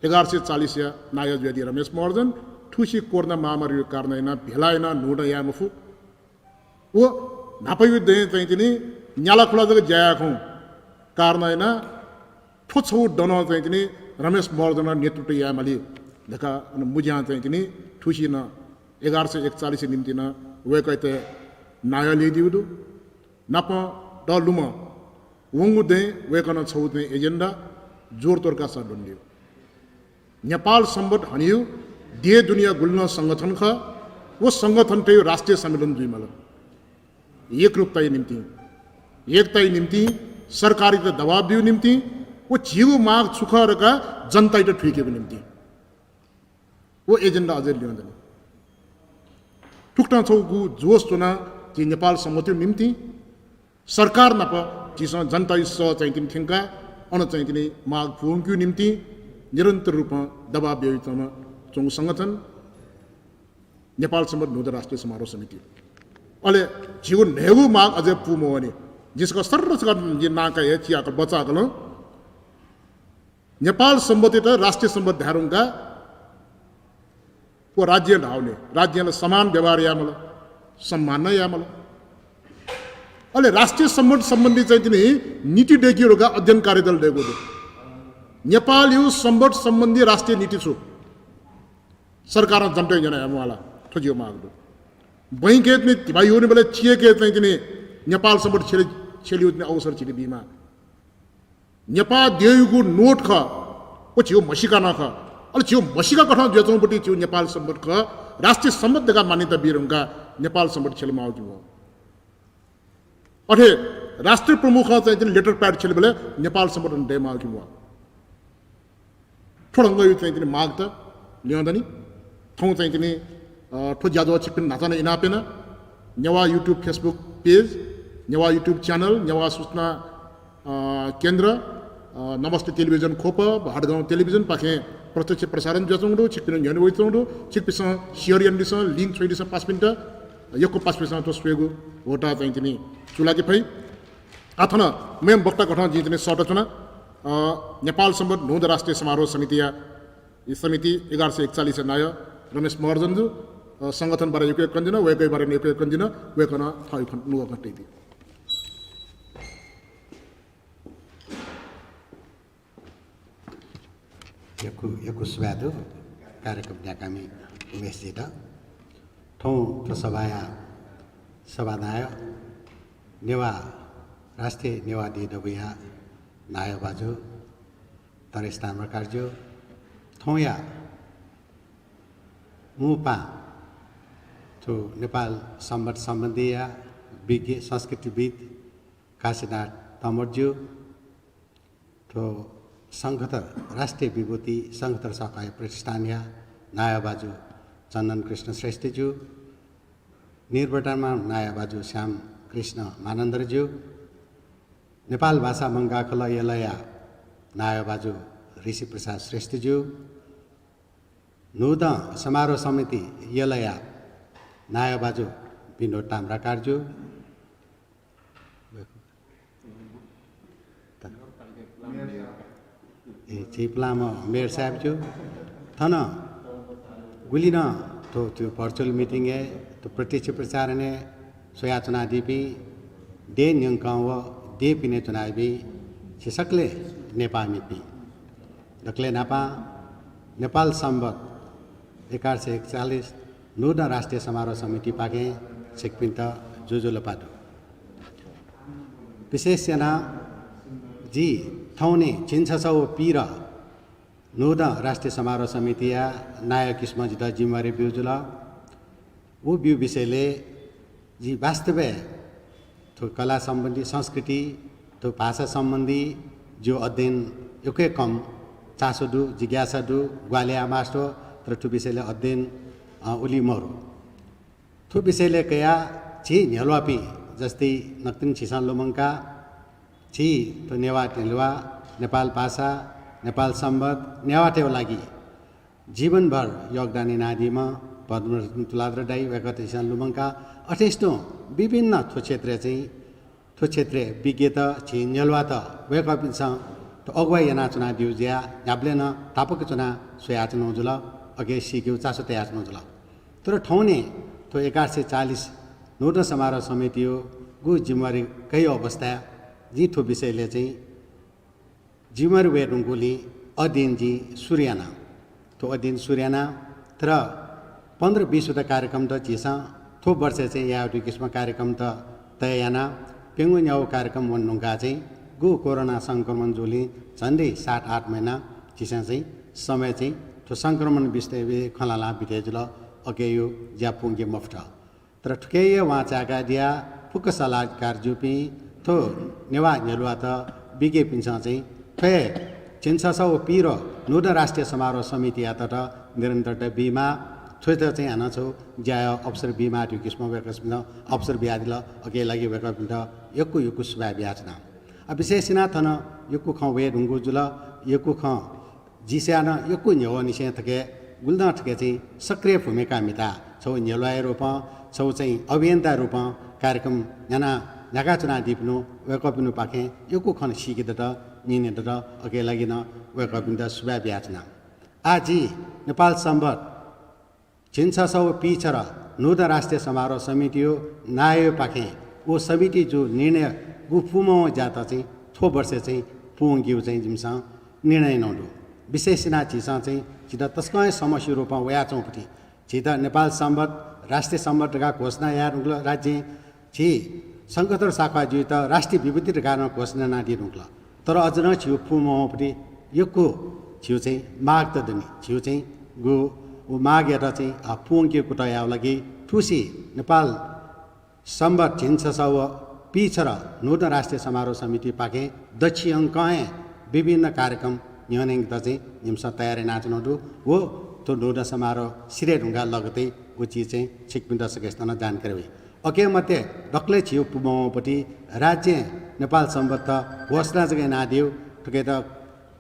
एघार सय चालिसया नायः जुयादी रमेश महर्जन थुसी कोरोना महामारीया कारणं यानाः भेला यानाः न्हूदँ याये मफु। व न्हापाया दँय् चाहिँ तिनि न्यालाखुला जक ज्या याये खं कारणं यानाः थ्व छगू दँनं चाहिँ तिनि रमेश महर्जन नेतृत्व याये माली धकाः अन मुज्यां चाहिँ तिनि थुसी नं एघार सय एकचालिस निम्तिं नं वय्कःयात नायः ल्ययादीगु दु। नापं दःलुमं वंगु दँय् वय्कलं छगू चाहिँ agenda जोर तोर कासा ल्वनादीगु। नेपाल संवत हनेगु देय् दुनेया गुलि नं संगठन खः, व संगठनतय् राष्ट्रिय सम्मेलन जुइमाल। एकरूपताया निम्तिं, एकताया निम्तिं, सरकारयात दबाब बीगु निम्तिं, व झीगु माग छु खः धकाः जनतायात थुइकेगु निम्तिं। व agenda अझै ल्यं दनि। थुकथं छगू जोस च्वनाः झी नेपाल संवतया निम्तिं सरकार नाप झीसं जनताया सः चाहिँ तिनि थ्यंकाः अन चाहिँ तिनि माग पूवंकेगु निम्तिं निरन्तर रूपं दबाब बियाच्वंम्ह च्वंगु संगठन नेपाल संवत न्हूदँ राष्ट्रिय समारोह समिति। अले झीगु न्हय्गू माग अझै पूमवःनि। जिं छकः सर्र छकः जिं नां काये हे चियाकल, बचाकलं। नेपाल संवतयात राष्ट्रिय संवत धाये धुंकाः व राज्यं धाःगु नि, राज्यं ला समान व्यवहार यायेमाल, सम्मान नं यायेमाल। अले राष्ट्रिय संवत सम्बन्धी चाहिँ तिनि नीति दय्केगु धुंकाः अध्ययन कार्यदल दय्कूगु दु। नेपालया संवत सम्बन्धी राष्ट्रिय नीति छु? सरकारं जनतायात न्यने यायेमाल, थ्व जिगु माग दु। बैंकय् तिनि धिबा यःगुलिबलय् चियेके चाहिँ तिनि नेपाल संवत छ्यले, छ्यलेगु तिनि अवसर झीत बीमाः। नेपाः देय्‌यागु नोट खः, व झीगु म्हसीका नं खः। अले झीगु म्हसीका कथं जुयाच्वंगुपट्टि झीगु नेपाल संवत खः, राष्ट्रिय संवत धकाः मान्यता बी धुंकाः नेपाल संवत छ्यलेमाःगु कि मखु। अथे राष्ट्र प्रमुखं चाहिँ तिनि letter pad छ्यलेबलय् नेपाल संवत अन दयेमाःगु कि मखु। थ्व ढंगया चाहिँ तिनि मागत ल्यं दनि। थौं चाहिँ तिनि, अ, थ्व ज्याझ्वः छिकपिन्त न्हाचः नं इनाप याना। Newah YouTube, Facebook page, Newah YouTube channel, Newah सूचना, अ, केन्द्र, अ, नमस्ते टेलिभिजन ख्वप, हाटगाउँ टेलिभिजनपाखें प्रत्यक्ष प्रसारण जुयाच्वंगु दु। छिकपिन्सं न्ह्यःने वयाच्वंगु दु। छिकपिन्सं share यानादिसँ, link छ्वयादिसँ पासापिन्त। यक्व पासापिन्सं थ्व स्वयेगु ह्वःताः चाहिँ तिनि चूलाके फइ। आः थन मेम्ह वक्ता कथं जिं तिनि सःताच्वना। अ, नेपाल संवत न्हूदँ राष्ट्रिय समारोह समितिया, यी समिति एघार सय एकचालिसया नायः रमेश महर्जन जु, अ, संगठन बारे यक्व यक्व कनादिल, वय्कःया बारे नं यक्व यक्व कनादिल, वय्कलं थःगु खँ नुगः खँ तयादी। यक्व, यक्व सुभाय् दु कार्यक्रम न्याकामि उमेशजीत। थौं थ्व सभाया सभानायः नेवाः, राष्ट्रिय नेवाः देय् दबूया नायः भाजु नरेश ताम्राकारज्यू, थौंया मू पाहां थ्व नेपाल संवत सम्बन्धीया विज्ञ संस्कृतिविद् काशीनाथ तमोटज्यू, थ्व शंखधर राष्ट्रिय विभूति शंखधर सहकारी प्रतिष्ठानया नायः भाजु चन्दन कृष्ण श्रेष्ठज्यू, निवर्तमान नायः भाजु श्याम कृष्ण मानन्धरज्यू, नेपाल भाषा मंकाः खलः यलया नायः भाजु ऋषि प्रसाद श्रेष्ठज्यू, न्हूदँ समारोह समिति यलया नायः भाजु विनोद ताम्राकारज्यू, ए, झीपिं लाःम्ह मेयर साहेबज्यू, थन गुलि नं थ्व, थ्व virtual meeting-य्, थ्व प्रत्यक्ष प्रसारण-य् स्वयाच्वनादीपिं, देय् न्यंकं व देय् पिने च्वनादीपिं झी सकलें नेपाःमिपिं। दकलय् न्हापां नेपाल संवत एघार सय एकचालिस न्हूदँ राष्ट्रिय समारोह समितिपाखें छिकपिन्त ज्वजलपा दु। विशेष यानाः जि थौंनि झिंछसः व पीर न्हूदँ राष्ट्रिय समारोह समितिया नायः किसिमं जितः जिम्मेवारी ब्यूगु जुल। व ब्यूगु विषयलय् जि वास्तवय् थ्व कला सम्बन्धी, संस्कृति, थ्व भाषा सम्बन्धी जिगु अध्ययन यक्व हे कम, चासो दु, जिज्ञासा दु, ग्वाहालि याये मास्ति, तर थ्व विषयलय् अध्ययन, अ, उलि मरु। थ्व विषयलय् कयाः झी न्ह्यलुवापिं, जस्तै नकतिनि झीसं लुमंका, झी थ्व नेवाः न्ह्यलुवा, नेपाल भाषा, नेपाल संवत, नेवाःतय् लागि जीवनभर योगदान यानादीम्ह पद्मरत्न तुलाधर दाइ, वय्कःयात झीसं लुमंका, अथेसां तुं विभिन्न थ्व क्षेत्रय् चाहिँ थ्व क्षेत्रय् विज्ञत झी न्यलुवात वय्कःपिन्सं थ्व अगुवाइ यानाच्वनादीगु जुयाः न्ह्याबलें नं तापाक च्वनाः स्वयाच्वनागु जुल, अके सीकेगु चासो तयाच्वनागु जुल। तर थौंनि थ्व एघार सय चालिस न्हूदँ समारोह समितियागु जिम्मेवारी कयागु अवस्थाय् जिं थ्व विषयलय् चाहिँ जिम्मेवारी वये धुंकूलिं अध्ययन जिं सुरु याना। थ्व अध्ययन सुरु याना, तर पन्ध्र बीस वटा कार्यक्रमत झीसं थ्व वर्षय् चाहिँ याये धुंकूगु किसिमं कार्यक्रमत तय याना। प्यंगू न्यागू कार्यक्रम वने धुंकाः चाहिँ गु कोरोना संक्रमण जूलिं झन्डै सात आठ महिना झीसं चाहिँ समय चाहिँ थ्व संक्रमण विषयय् खँ ल्हानाः बिते जुल, अकेगु ज्या पूवंके मफुत। तर थुकिया वांछ्वय् कायेधुनाः फुक्क सल्लाहकार जूपिं थ्व नेवाः न्यलुवात विज्ञपिन्सं चाहिँ थ्व हे झिंछसः व पीर न्हूदँ राष्ट्रिय समारोह समितियात निरन्तरता बीमाः, थ्वयात चाहिँ हानं छगू ज्याया अवसर बीमाः धइगु किसिमं वय्कःपिन्सं अवसर बियादिल। अके लागि वय्कःपिन्त यक्व यक्व सुभाय् बियाच्वना। अ, विशेष यानाः थन यक्व खँ वये धुंकूगु जुल, यक्व खँ झीसं नं यक्व न्ह्यवंनिसें थथे गुलि नं थथे चाहिँ सक्रिय भूमिका म्हिताः छगू न्यलुवाया रूपं, छगू चाहिँ अभियन्ता रूपं कार्यक्रम न्ह्यानाः न्ह्याकाच्वनादीपिनिगु वय्कःपिनिगु पाखें यक्व खँ सीके दत, न्यने दत, अके लागि नं वय्कःपिन्त सुभाय् बियाच्वना। आः जि नेपाल संवत् झिंछसः व पीछ्वर न्हूदँ राष्ट्रिय समारोह समितिया नायःया पाखें व समितिया जूगु निर्णयगु पूमवं ज्यात चाहिँ थ्व वर्षय् चाहिँ पूवंकेगु चाहिँ जिमिसं निर्णय यानागु दु। विशेष यानाः झीसं चाहिँ झीत तसकं हे समस्या रूपं वयाच्वंगुपट्टि झीत नेपाल संवत्, राष्ट्रिय संवत् धकाः घोषणा याये धुंकल राज्यं, झी शंखधर साख्वाःजुयात राष्ट्रिय विभूति धकाः नं घोषणा यानादी धुंकल। तर अझ नं झीगु पूमवंपट्टि यक्व झीगु चाहिँ मागत दनि। झीगु चाहिँ गु व मागयात चाहिँ, अ, पूवंकेगु कुतः यायेगु लागि थुसी नेपाल संवत् झिंछसः व पीछ्वर न्हूदँ राष्ट्रिय समारोह समितिपाखें दच्छियंकं हे विभिन्न कार्यक्रम न्ह्यःनेकेत चाहिँ जिमिसं तयार यानाच्वनागु दु। व थ्व न्हूदँ समारोह सिधये धुंकाः लगत्तै व चिज चाहिँ छिकपिन्त सकसितं नं जानकारी वइ। अके मध्ये दकलय् झीगु पूमवंपट्टि राज्यं नेपाल संवत् घोषणा जक यानादीगु, थुकियात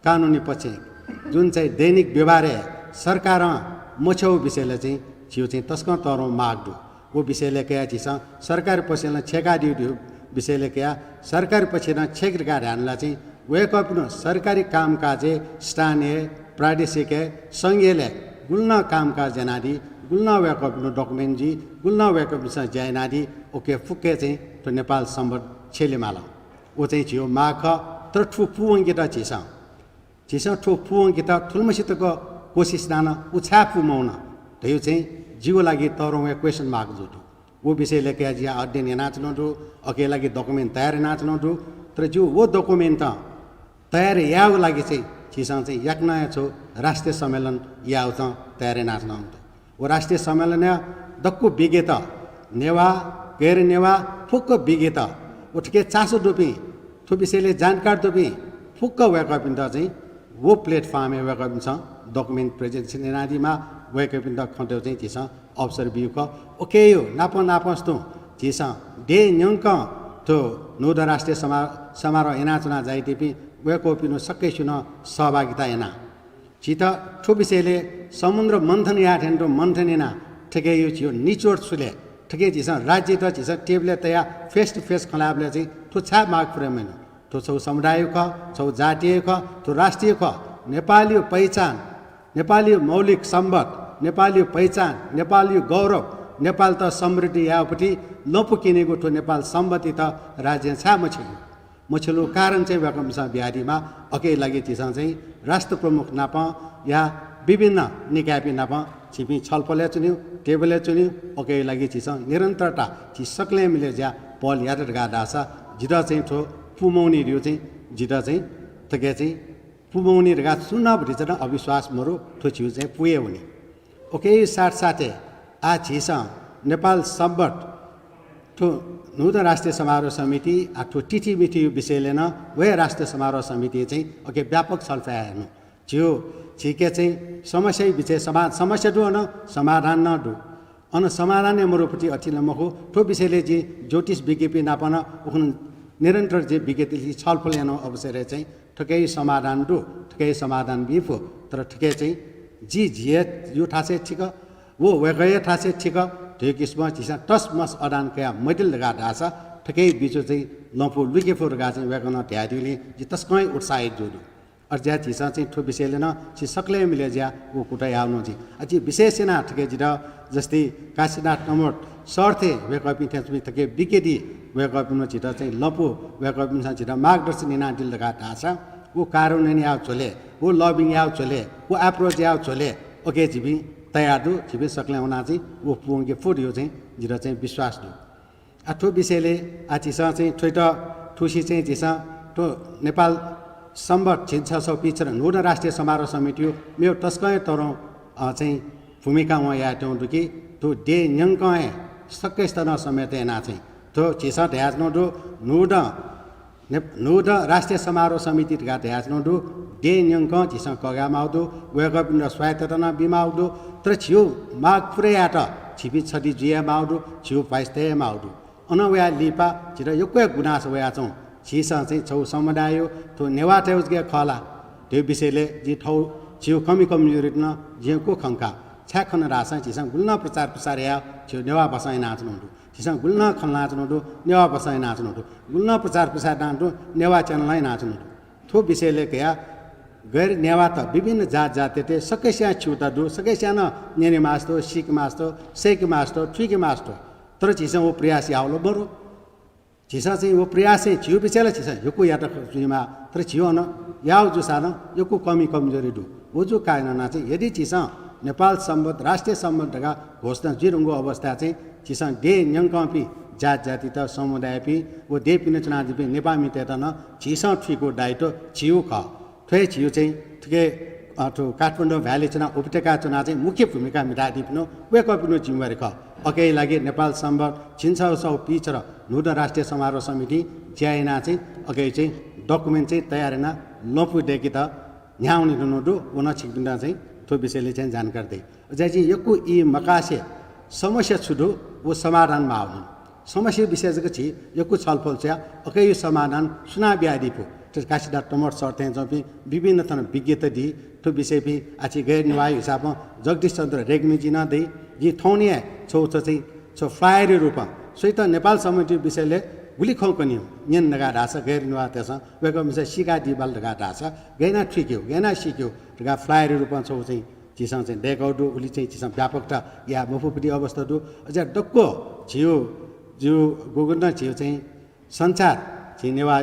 कानुनी पक्षय् जुन चाहिँ दैनिक व्यवहारय् सरकारं मछ्यःगु विषयलय् चाहिँ झीगु चाहिँ तसकं तःधंगु माग दु। व विषयलय् कयाः झीसं सरकारी पक्षं नं छ्यय्कादीगु विषयलय् कयाः सरकारी पक्षं नं छ्यय्के धकाः धायेनुला चाहिँ वय्कःपिनिगु सरकारी कामकाजय् स्थानीय, प्रादेशिक, संघीयलय् गुलि नं कामकाज यानादी, गुलि नं वय्कःपिनिगु document जुइ, गुलि नं वय्कःपिन्सं ज्या यानादी, उके फुक्कय् चाहिँ थ्व नेपाल संवत् छ्यले माल। व चाहिँ झीगु माग खः। तर थ्व पूवंकेत झीसं, झीसं थ्व पूवंकेत थुलिमछि तक कोसिस याना नं व छाय् पूमवन धइगु चाहिँ जिगु लागि तःधंगु question mark जूगु दु। व विषयलय् कयाः जिं अध्ययन यानाच्वनागु दु, अके लागि document तयार यानाच्वनागु दु। तर जिगु व document तयार यायेगु लागि चाहिँ झीसं चाहिँ याकनं हे छगू राष्ट्रिय सम्मेलन यायेगु चाहिँ तयार यानाच्वनागु दु। व राष्ट्रिय सम्मेलनय् दक्व विज्ञत, नेवाः, गैर नेवाः फुक्क विज्ञत, व थुके चासो दुपिं, थ्व विषयलय् जानकार दुपिं फुक्क वय्कःपिन्त चाहिँ व platform-य् वय्कःपिन्सं document presentation यानादीमाः, वय्कःपिन्त खँ ल्हायेगु चाहिँ झीसं अवसर बीगु खः। उकिया नाप नापं तुं झीसं देय् न्यंकं थ्व न्हूदँ राष्ट्रिय समा-, समारोह यानाच्वना जाइदीपिं वय्कःपिनिगु सकसिनं सहभागिता यानाः झीत थ्व विषयलय् समुद्र मन्थन याये थें तुं मन्थन यानाः थुकिया झीगु निचोड छु ले, थुकिया झीसं राज्ययात झीसं table-य् तयाः face to face खँ ल्हायेबलय् चाहिँ थ्व छाय् माग पुरे मयाना? थ्व छगू समुदायया खः, छगू जातिया खः, थ्व राष्ट्रिय खः। नेपालया पहिचान, नेपालया मौलिक संवत्, नेपालया पहिचान, नेपालया गौरव, नेपालत समृद्ध यायेगुपट्टि लँपु क्यनीगु थ्व नेपाल संवत्‌यात राज्यं छाय् मछ्यःगु? मछ्यःगु कारण चाहिँ वय्कःपिन्सं बियादीमाः। उकिया लागि झीसं चाहिँ राष्ट्र प्रमुख नाप या विभिन्न निकायपिं नाप झीपिं छलफलय् च्वनेगु, table-य् च्वनेगु। उकिया लागि झीसं निरन्तरता झी सकलें मिले जुयाः पहल यात धकाः धाःसा जितः चाहिँ थ्व पूमवनी धइगु चाहिँ जितः चाहिँ थुके चाहिँ पूमवनी धकाः सुं नं भतिचा नं अविश्वास मरु, थ्व झीगु चाहिँ पूवनी। उकिया साथसाथय् आः झीसं नेपाल संवत् थ्व न्हूदँ राष्ट्रिय समारोह समिति, आः थ्व तिथिमितिया विषयलय् नं व हे राष्ट्रिय समारोह समितिं चाहिँ उके व्यापक छलफल यायेनु। झीगु, झीके चाहिँ समस्याया विषय समा-, समस्या दु, अन समाधान नं दु। अन समाधान हे मरुपट्टि अथे नं मखु। थ्व विषयलय् जिं ज्योतिष विज्ञपिं नाप नं उखुन्हु निरन्तर जिं विज्ञपिं छलफल यानागु अवसरय् चाहिँ थुकिया समाधान दु, थुकिया समाधान बी फु। तर थुके चाहिँ जि, जिया थासय् ठीक, व वय्कःया थासय् ठीक धइगु किसिमं झीसं टसमस अडान कयाः मदिल धकाः धाःसा थुकिया बिचय् चाहिँ लँपु लुइके फु धकाः चाहिँ वय्कलं धयादीगुलिं जि तसकं हे उत्साहित जू दु। अथे जुयाः झीसं चाहिँ थ्व विषयलय् नं झी सकलें मिले जुयाः व कुतः याःगु नं जुइ। अ, जि विशेष यानाः थुके जितः जस्ती काशीनाथ तमोट सर थें वय्कःपिं थें च्वंपिं थुके विज्ञ दी वय्कःपिन्सं झीत चाहिँ लँपु वय्कःपिन्सं झीत मार्गदर्शन यानादिल धकाः धाःसा व कार्यान्वयन याः झ्वलय्, व lobbying याः झ्वलय्, व approach याः झ्वलय् OK झीपिं तयार दु, झीपिं सकलें वनाः चाहिँ व पूवंके फु धइगु चाहिँ जितः चाहिँ विश्वास दु। आ, थ्व विषयलय् आ, झीसं चाहिँ थ्वइत थुसी चाहिँ झीसं थ्व नेपाल संवत् झिंछसः पिछ्र न्हूदँ राष्ट्रिय समारोह समितिया मेव तसकं हे तःधं, अ, चाहिँ भूमिका वं यायेत्यंगु दु कि थ्व देय् न्यंकं हे सकसितं नं समेत यानाः चाहिँ थ्व झीसं धयाच्वनागु दु न्हूदँ ने-, न्हूदँ राष्ट्रिय समारोह समिति धकाः धयाच्वनागु दु। देय् न्यंकं झीसं कःघाये माःगु दु, वय्कःपिन्त स्वायत्तता नं बी माःगु दु। तर झीगु माग पुरा यायेत झीपिं छधी जुइ हे माःगु दु, झीगु voice तये हे माःगु दु। अन वयाः लिपा झीत यक्व हे गुनासो वयाच्वं। झीसं चाहिँ छगू समुदाय, थ्व नेवाःतय्गु जक खः ला धइगु विषयलय् जिं थःगु झीगु कमी कमजोरीत नं जिं यक्व खंका। छाय् खन धाःसा झीसं गुलि नं प्रचार प्रसार याः झीगु नेवाः भाषां यानाच्वनागु दु। झीसं गुलि नं खँ ल्हानाच्वनागु दु, नेवाः भाषां यानाच्वनागु दु। गुलि नं प्रचार प्रसार यानाच्वनागु दु, नेवाः channel यानाच्वनागु दु। थ्व विषयलय् कयाः गैर नेवाःत विभिन्न जात जातितय् सकसियां क्षमता दु, सकसियां नं न्यने मास्ति दु, सीके मास्ति दु, सय्के मास्ति दु, थुइके मास्ति दु। तर झीसं व प्रयास याः ला मरु। झीसं चाहिँ व प्रयासय् झीगु विषयलय् झीसं यक्व यात जुइमाः, तर झीगु अन याःगु जूसां नं यक्व कमी कमजोरी दु। व जूगु कारणं नं चाहिँ यदि झीसं नेपाल संवत्, राष्ट्रिय संवत् धकाः घोषणा जुइधुंगु अवस्थाय् चाहिँ झीसं देय् न्यंकंपिं जात जातित, समुदायपिं व देय् पिने च्वनादीपिं नेपाःमितय्त नं झीसं थुइकेगु दायित्व झीगु खः। थ्व हे झीगु चाहिँ थुके, अ, थ्व काठमाडौं भ्याली च्वनाः उपत्यकाय् च्वनाः चाहिँ मुख्य भूमिका म्हितादीपिं वय्कःपिनिगु जिम्मेवारी खः। अकय् लागि नेपाल संवत् झिंछसः पिछ्र न्हूदँ राष्ट्रिय समारोह समितिं ज्या यानाः चाहिँ अकय् चाहिँ document चाहिँ तयार यानाः लँपु दय्केत न्ह्याः वने धुन दु। व नं छिकपिन्त चाहिँ थ्व विषयलय् चाहिँ जानकारी दइ। अझ जिं यक्व ई मकासे समस्या छु दु, व समाधान माः वं। समस्या विषय जक झी यक्व छलफल स्वयाः अकय् समाधान सुनां बियादीफु। थ्व काशीनाथ तमोट सर थें च्वंपिं विभिन्न थन विज्ञत दी। थ्व विषयपिं आः झी गैर नेवाःया हिसाबं जगदीश चन्द्र रेग्मीजी नं दइ। जिं थौंनि हे छगू चाहिँ छगू flyer रूपं स्वइत नेपाल संवत्‌या विषयलय् गुलि खँ कनी न्यन धकाः धाःसा गैर नेवाःतय्सं वय्कःपिन्सं सीकादीबाल धकाः धाःसा गय् यानाः थुइकेगु, गय् यानाः सीकेगु धकाः flyer रूपं छगू चाहिँ झीसं चाहिँ दय्कागु दु। उलि चाहिँ झीसं व्यापकता याये मफुगु अवस्था दु। अझ दक्व झीगु, झीगु गुगुं नं झीगु चाहिँ संसार, झी नेवाः,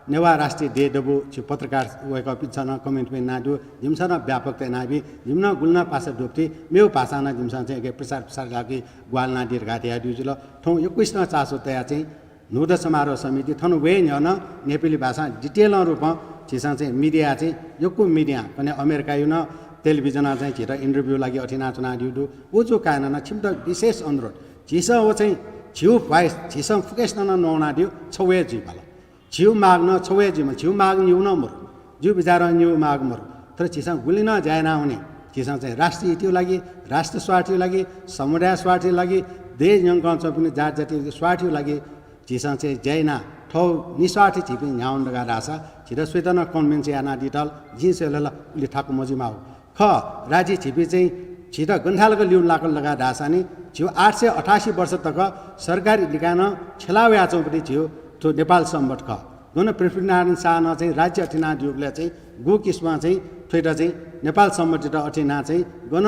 नेवाः राष्ट्रिय देय् दबू झीगु पत्रकार वय्कःपिन्सं नं comment यानादीगु, जिमिसं नं व्यापकता यानाबी, जिमिसं नं गुलि नं पासा दुगुति मेगु भाषां नं जिमिसं चाहिँ अकय् प्रचार प्रसार यायेगु ग्वाहालि यानादी धकाः धयादीगु जुल। थौं यक्वसिनं चासो तयाः चाहिँ न्हूदँ समारोह समिति थन वये न्ह्यः नं नेपाली भाषां detail रूपं झीसं चाहिँ media चाहिँ यक्व media, कन्हय् अमेरिकाया नं television-ं चाहिँ झीत interview लागि अथे यानाच्वनादीगु दु। व जूगु कारणं नं छिमित विशेष अनुरोध, झीसं व चाहिँ झीगु voice झीसं फुक्कसिनं नं नवानादीगु छगू हे जुइमाल। झीगु माग नं छगू हे जुइमाल, झीगु माग निगू नं मरु, झीगु विचारं निगू माग मरु। तर झीसं गुलि नं ज्या याना वने, झीसं चाहिँ राष्ट्रिय हितया लागि, राष्ट्र स्वार्थया लागि, समुदाय स्वार्थया लागि, देय् न्यंकं च्वंपिं जात जातिया स्वार्थया लागि झीसं चाहिँ ज्या यानाः थःगु निस्वार्थी झीपिं न्ह्याः वन धकाः धाःसा झीत सुइत नं convince यानादीत ला जिं स्वयेबलय् ला उलि थाकु मजुइमाःगु खः। राज्यं झीपिं चाहिँ झीत गन थाय् लाक ल्यूल्यू लाकल धकाः धाःसा नि झीगु आठ सय अठासी वर्ष तक सरकारी निकायं छ्यला वयाच्वंगु पति झीगु थ्व नेपाल संवत् खः। गन पृथ्वीनारायण शाहं चाहिँ राज्य अथे यानादीगुबलय् चाहिँ गु किसिमं चाहिँ थ्वइत चाहिँ नेपाल संवत्‌यात अथे यानाः चाहिँ गन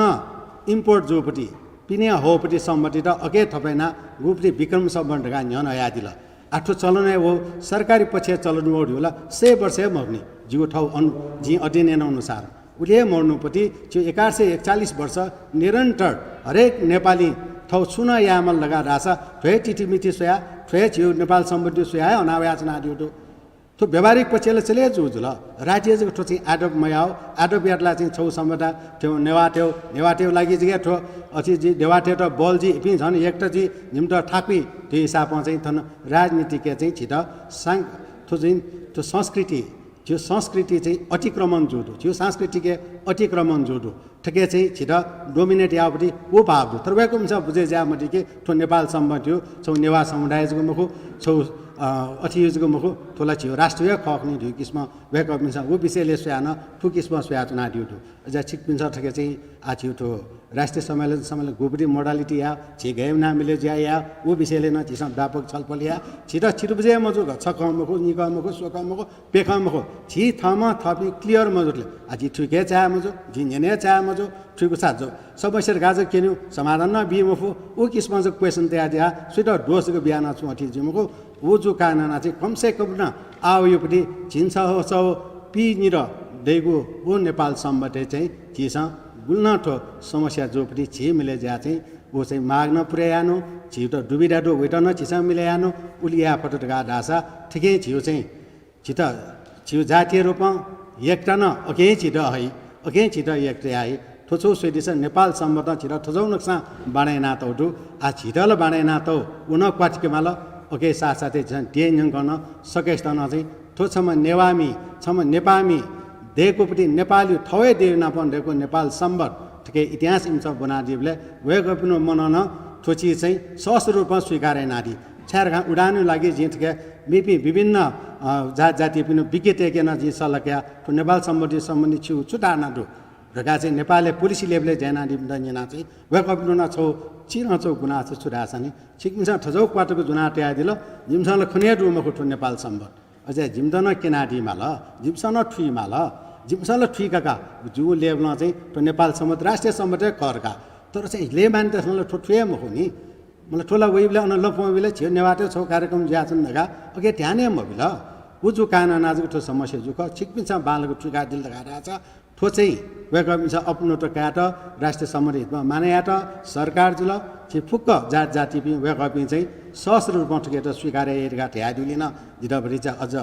import जूगु पति, पिने हःगु पति संवत्‌यात अकय् थप यानाः गु पति विक्रम संवत् धकाः न्ह्यःने हयादिल। आः थ्व चलन हे व सरकारी पक्षया चलन वःगु धइगु ला सय वर्ष हे मखुनि, जिगु थःगु अनु-, जिं अध्ययन याना अनुसार। उलि हे मरुनु पति झीगु एघार सय एकचालिस वर्ष निरन्तर हरेक नेपालीं थःगु छुं नं यायेमाल धकाः धाःसा थ्व हे तिथिमिति स्वयाः, थ्व हे झीगु नेपाल संवत्‌या स्वयाः हे हना वयाच्वनादीगु दु। थ्व व्यावहारिक पक्षय् ला चले जू जुल। राज्यं जक थ्व चाहिँ adopt मयाः, adopt यात ला चाहिँ छगू समुदाय थ्व नेवाःतय्, नेवाःतय् लागि जक थ्व अथे जुइ, नेवाःतय्त बल जुइ, इपिं झन एकता जुइ, जिमित थाकुइ धइगु हिसाबं चाहिँ थन राजनीतिकय् चाहिँ झीत सां-, थ्व चाहिँ थ्व संस्कृति, झीगु संस्कृति चाहिँ अतिक्रमण जू दु, झीगु संस्कृतिकय् अतिक्रमण जू दु। थुके चाहिँ झीत dominate याःगु पति व भाव दु। तर वय्कःपिन्सं बुझे जुया मदी कि थ्व नेपाल संवत्‌या छगू नेवाः समुदाय जक मखु, छगू, अ, अथे जक मखु, थ्व ला झीगु राष्ट्रिय खः खनी धइगु किसिमं वय्कःपिन्सं व विषयलय् स्वयाः नं थुकिसिमं स्वयाच्वनादीगु दु। अझ छिकपिन्सं थुके चाहिँ आः झीगु थ्व राष्ट्रिय सम्मेलन, सम्मेलन गुपति modality याः, झी गय् याना मिले जुयाः याः, उ विषयलय् नं झीसं व्यापक छलफल याः। झीत छितुबुझे मजूगु, छकः मखु, निकः मखु, स्वकः मखु, प्यखं मखु। झी थःम्हं थःपिं clear मजूतले, आ, जिं थुइके चाहे मजू, जिं न्यने चाहे मजू, थुइकूसा जो समस्या गाजक क्यन्यु समाधान नं बी मफु, उ किसिमं जक question तयादिया, सुइत दोष जक बिया नं छुं अथे जुइ मखु। उ जू कारणं चाहिँ कम से कम नं आः वइगुपति झिंछसः पीनिदँ दइगु व नेपाल संवतय् चाहिँ झीसं गुलि नं थ्व समस्या जूपति झी मिले जुयाः चाहिँ व चाहिँ माग नं पुरे यानु, झीत दुविधा दु वइत नं झीसं मिले यानु, उलि याये फत धकाः धाःसा थुकिं झीउ चाहिँ झीत झीउ जातीय रूपं एकता नं अकें झीत हइ, अकें झीत एकता याइ। थ्व छु स्वइदिसँ, नेपाल संवतं झीत थज्याःगु नक्सां बांडय् यानातःगु दु। आ, झीत ला बांडय् यानातःगु, उ नं क्वातिके माल। अके साथसाथै झीसं देय् न्यंकं नं सकसितं नं चाहिँ थ्व छम्ह नेवाःमि, छम्ह नेपाःमि दय्कूपति नेपालयु थवय् देय् नापं दय्कू नेपाल संवत थुके इतिहास इमिसं ब्वनादीबलय् वय्कःपिनि मनं नं थ्व चिज चाहिँ सहर्ष रूपं स्वीकार यानादी। छाय् धकाः उदाहरणया लागि जिं थुके मेपिं विभिन्न, अ, जात जातिपिनि विज्ञतय्के नं जिं सल्लाह कया, थ्व नेपाल संवत सम्बन्धी छिउ छु धारणा दु धकाः चाहिँ नेपालय् policy level-य् ज्या यानादीपिन्त न्यना चाहिँ वय्कःपिनि नं छगू चिधंगु छगू गुनासो छु धाःसा नि, छिकपिन्सं थज्याःगु क्वातुक ज्वना तयादिल, जिमिसं ला खने दु मखु थ्व नेपाल संवत। अझ जिमित नं क्यनादी माल, जिमिसं नं थुइ माल, जिमिसं ला थुइकाका जिउ level-ं चाहिँ थ्व नेपाल संवत राष्ट्रिय संवत हे खः धकाः। तर चाहिँ layman-तय्सं ला थ्व थुइ हे मखु नि। मतलब थ्व ला वइबलय् अन लँपुं वइबलय् झीउ नेवाःतय् छगू कार्यक्रम जुयाच्वन धकाः अके ध्यान हे मबिल। उ जू कारणं नं जक थ्व समस्या जू खः। छिकपिन्सं बांलाक थुइकादिल धकाः धाःसा थ्व चाहिँ वय्कःपिन्सं अपनत्व कायेत, राष्ट्रिय संवत हितमा मानय् यायेत सरकार जुल, झी फुक्क जात जातिपिं वय्कःपिं चाहिँ सहर्ष रूपं थुकेत स्वीकार याइ धकाः धयादीगुलिं नं जितः भतिचा अझ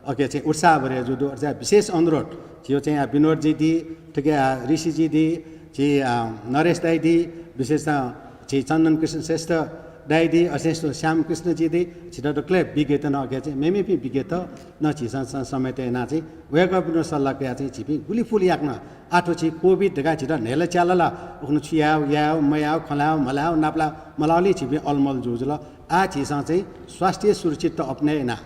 अके चाहिँ उत्साह बढे जू दु। अथे विशेष अनुरोध झीउ चाहिँ आ विनोदजी दी, थुके आ ऋषिजी दी, झी, आ, नरेश दाइ दी, विशेष, आ, झी चन्दन कृष्ण श्रेष्ठ दाइ दी, अशेष श्याम कृष्णजी दी, झीत दकलय् विज्ञत नं अके चाहिँ मेमेपिं विज्ञत नं झीसं स-, समेत याना चाहिँ वय्कःपिनि सल्लाह कया चाहिँ झीपिं गुलि फुलि याकनं आः थ्व झी COVID धकाः झीत न्हय्ला च्याला ला उखुन्हु छु यायेगु, यायेगु, मयायेगु, खँ ल्हायेगु, मल्हायेगु, नापलायेगु, मलाःगुलिं झीपिं अलमल जू जुल। आः झीसं चाहिँ स्वास्थ्य सुरक्षित अपनय् याना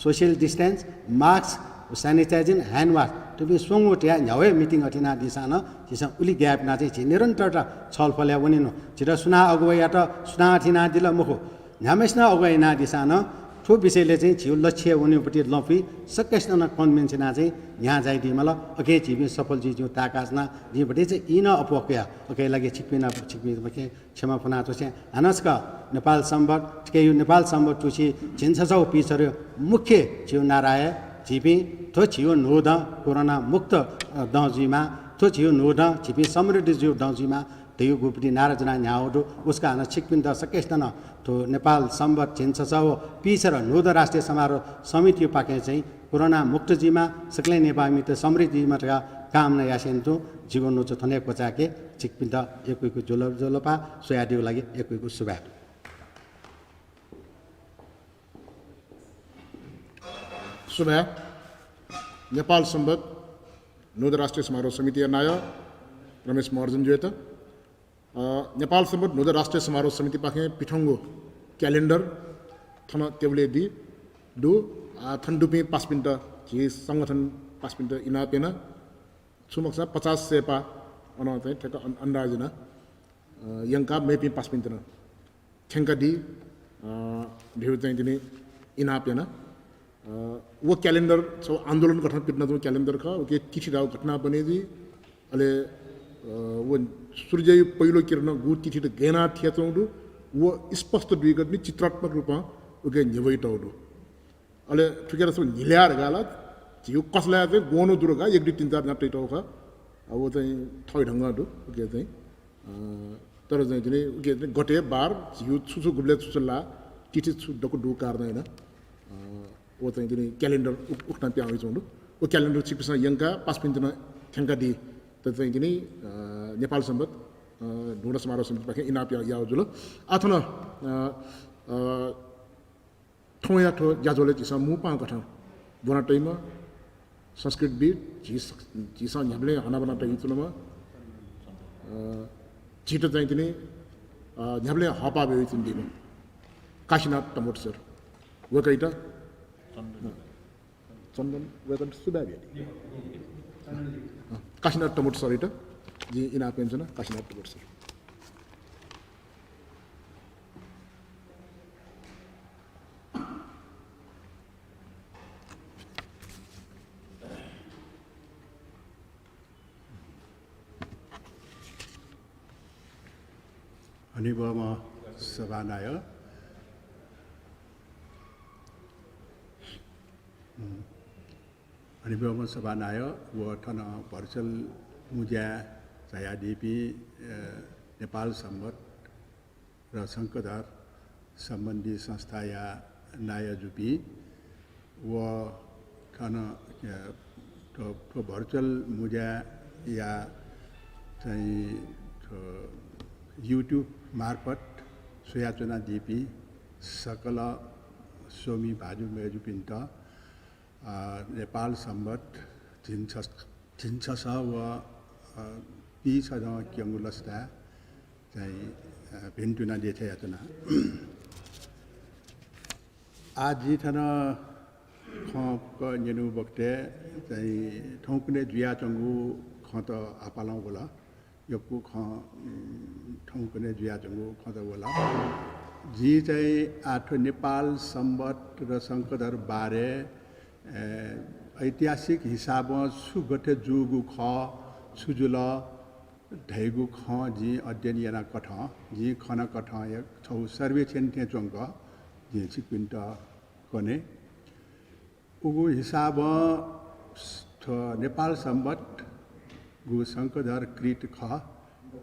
social distance, mask, sanitizing, hand wash थुपिं स्वंगू तयाः न्ह्यावय् meeting अथे यानादीसां नं झीसं उलि gap याना चाहिँ झी निरन्तरता छलफलय् वनेनु। झीत सुनां अगुवाइ यात, सुनां अथे यानादिल मखु, न्ह्याम्हसिनं अगुवाइ यानादीसां नं थ्व विषयलय् चाहिँ झीउ लक्ष्य वनेपति लँपुइ सकसिनं नं convince याना चाहिँ न्ह्याः जाइदी माल। अके झीपिं सफल जुइ जिउ ताकाच्वना। जिं भतिचा ई नं अप्वः कया। अके लागि छिकपिं नं छिकपिं मखे क्षमा फ्वनाच्वसे। हानं छकः नेपाल संवत, थुकेयु नेपाल संवत तुछि झिंछसः पीछर्यु मुख्य झीउ नारा हे झीपिं थ्व झीउ न्हूदँ कोरोना मुक्त, अ, दँ जुइमा, थ्व झीउ न्हूदँ झीपिं समृद्ध जुइउ दँ जुइमा धइउ गुपति नारा ज्वना न्ह्याउ दु। उस्का हानं छिकपिन्त सकसितं नं थ्व नेपाल संवत झिंछसः पीछर्यु न्हूदँ राष्ट्रिय समारोह समितियु पाखें चाहिँ कोरोना मुक्त जुइमा, सकलें नेपाःमित समृद्धि जुइमा धकाः कामना यासें तुं जिगु न्वचु थन हे क्वचायेके। छिकपिन्त यक्व यक्व ज्वल-, ज्वजलपा, स्वयादीगु लागि यक्व यक्व सुभाय्। सुभाय्। नेपाल संवत न्हूदँ राष्ट्रिय समारोह समितिया नायः रमेश महर्जनजुयात। अ, नेपाल संवत न्हूदँ राष्ट्रिय समारोह समितिपाखें पिथंगु calendar थन टेबुलय् दी दु। आ, थन दुपिं पासापिन्त, झी संगठन पासापिन्त इनाप याना। छु मखुसा पचास सय पा अन चाहिँ ठ्याक्क अन-, अन्दाज याना, अ, यंकाः मेपिं पासापिन्त नं थ्यंकादी, अ, भिउ चाहिँ तिनि इनाप याना। अ, व calendar छगू आन्दोलन कथं पितिनाच्वंगु calendar खः। उके तिथि धाउ घटना बने जुइ। अले, अ, व सूर्ययु पहिलो किरण गु तिथित गय् याना थियाच्वंगु दु, व स्पष्ट दुइक तिनि चित्रात्मक रूपं उके न्ह्यब्वइतःगु दु। अले थुके ला छगू न्हिल्याः धकाः ला झीउ कसलाया चाहिँ ग्वन्हु दु धकाः एक दुई तीन चार नं तयातःगु खः। अ, व चाहिँ थःगु ढंगं दु, उके चाहिँ। अ, तर चाहिँ तिनि उके चाहिँ गते बार झीउ छु छु गुबलय् छु छु ला तिथि छु दक्व दु कारणं याना, अ, व चाहिँ तिनि calendar उक-, उकथं पिहां वइच्वंगु दु। व calendar छिकपिन्सं यंकाः पासापिन्त नं थ्यंकादी। त चाहिँ तिनि, अ, नेपाल संवत, अ, न्हूदँ समारोह समितिपाखें इनाप या-, याउ जुल। आः थन, अ, अ, थौंया थ्व ज्याझ्वलय् झीसं मू पाहां कथं ब्वना तइम्ह संस्कृतिविद्, झी स-, झीसं न्ह्याबलें हनाबना तयाच्वनाम्ह, अ, झीत चाहिँ तिनि, अ, न्ह्याबलें हःपाः बियाच्वनादीम्ह काशीनाथ तमोट सर। वय्कःयात, अ, चन्दन, वय्कःयात सुभाय् बियादी। अ, काशीनाथ तमोट सरयात जिं इनाप यानाच्वना, काशीनाथ तमोट सर। हनेबहःम्ह सभानायः, हनेबहःम्ह सभानायः व थन virtual मुँज्याय् झायादीपिं, अ, नेपाल संवत र शंखधर सम्बन्धी संस्थाया नायःजुपिं व थन, अ, थ्व, थ्व virtual मुँज्याया चाहिँ थ्व YouTube मार्फत स्वयाच्वनादीपिं सकल स्वमि भाजु मय्‌जुपिन्त, अ, नेपाल संवत झिंछ-, झिंछसः व, अ, पीछदँ क्यंगु लसताय् चाहिँ, अ, भिन्तुना देछानाच्वना। आः जिं थन खँ फुक्क न्यनेगु बखतय् चाहिँ थौंकन्हय् जुयाच्वंगु खँत आपालं वल। यक्व खँ, उम्, थौंकन्हय् जुयाच्वंगु खँत वल। जिं चाहिँ आः थ्व नेपाल संवत र शंखधर बारे, अ, ऐतिहासिक हिसाबं छु गथे जूगु खः, छु जुल, धइगु खँ जिं अध्ययन यानाकथं, जिं खनाकथं हे छगू सर्वेक्षण थें च्वंक जिं छिकपिन्त कने। उगु हिसाबं थ्व नेपाल संवत गु शंखधर कृत खः।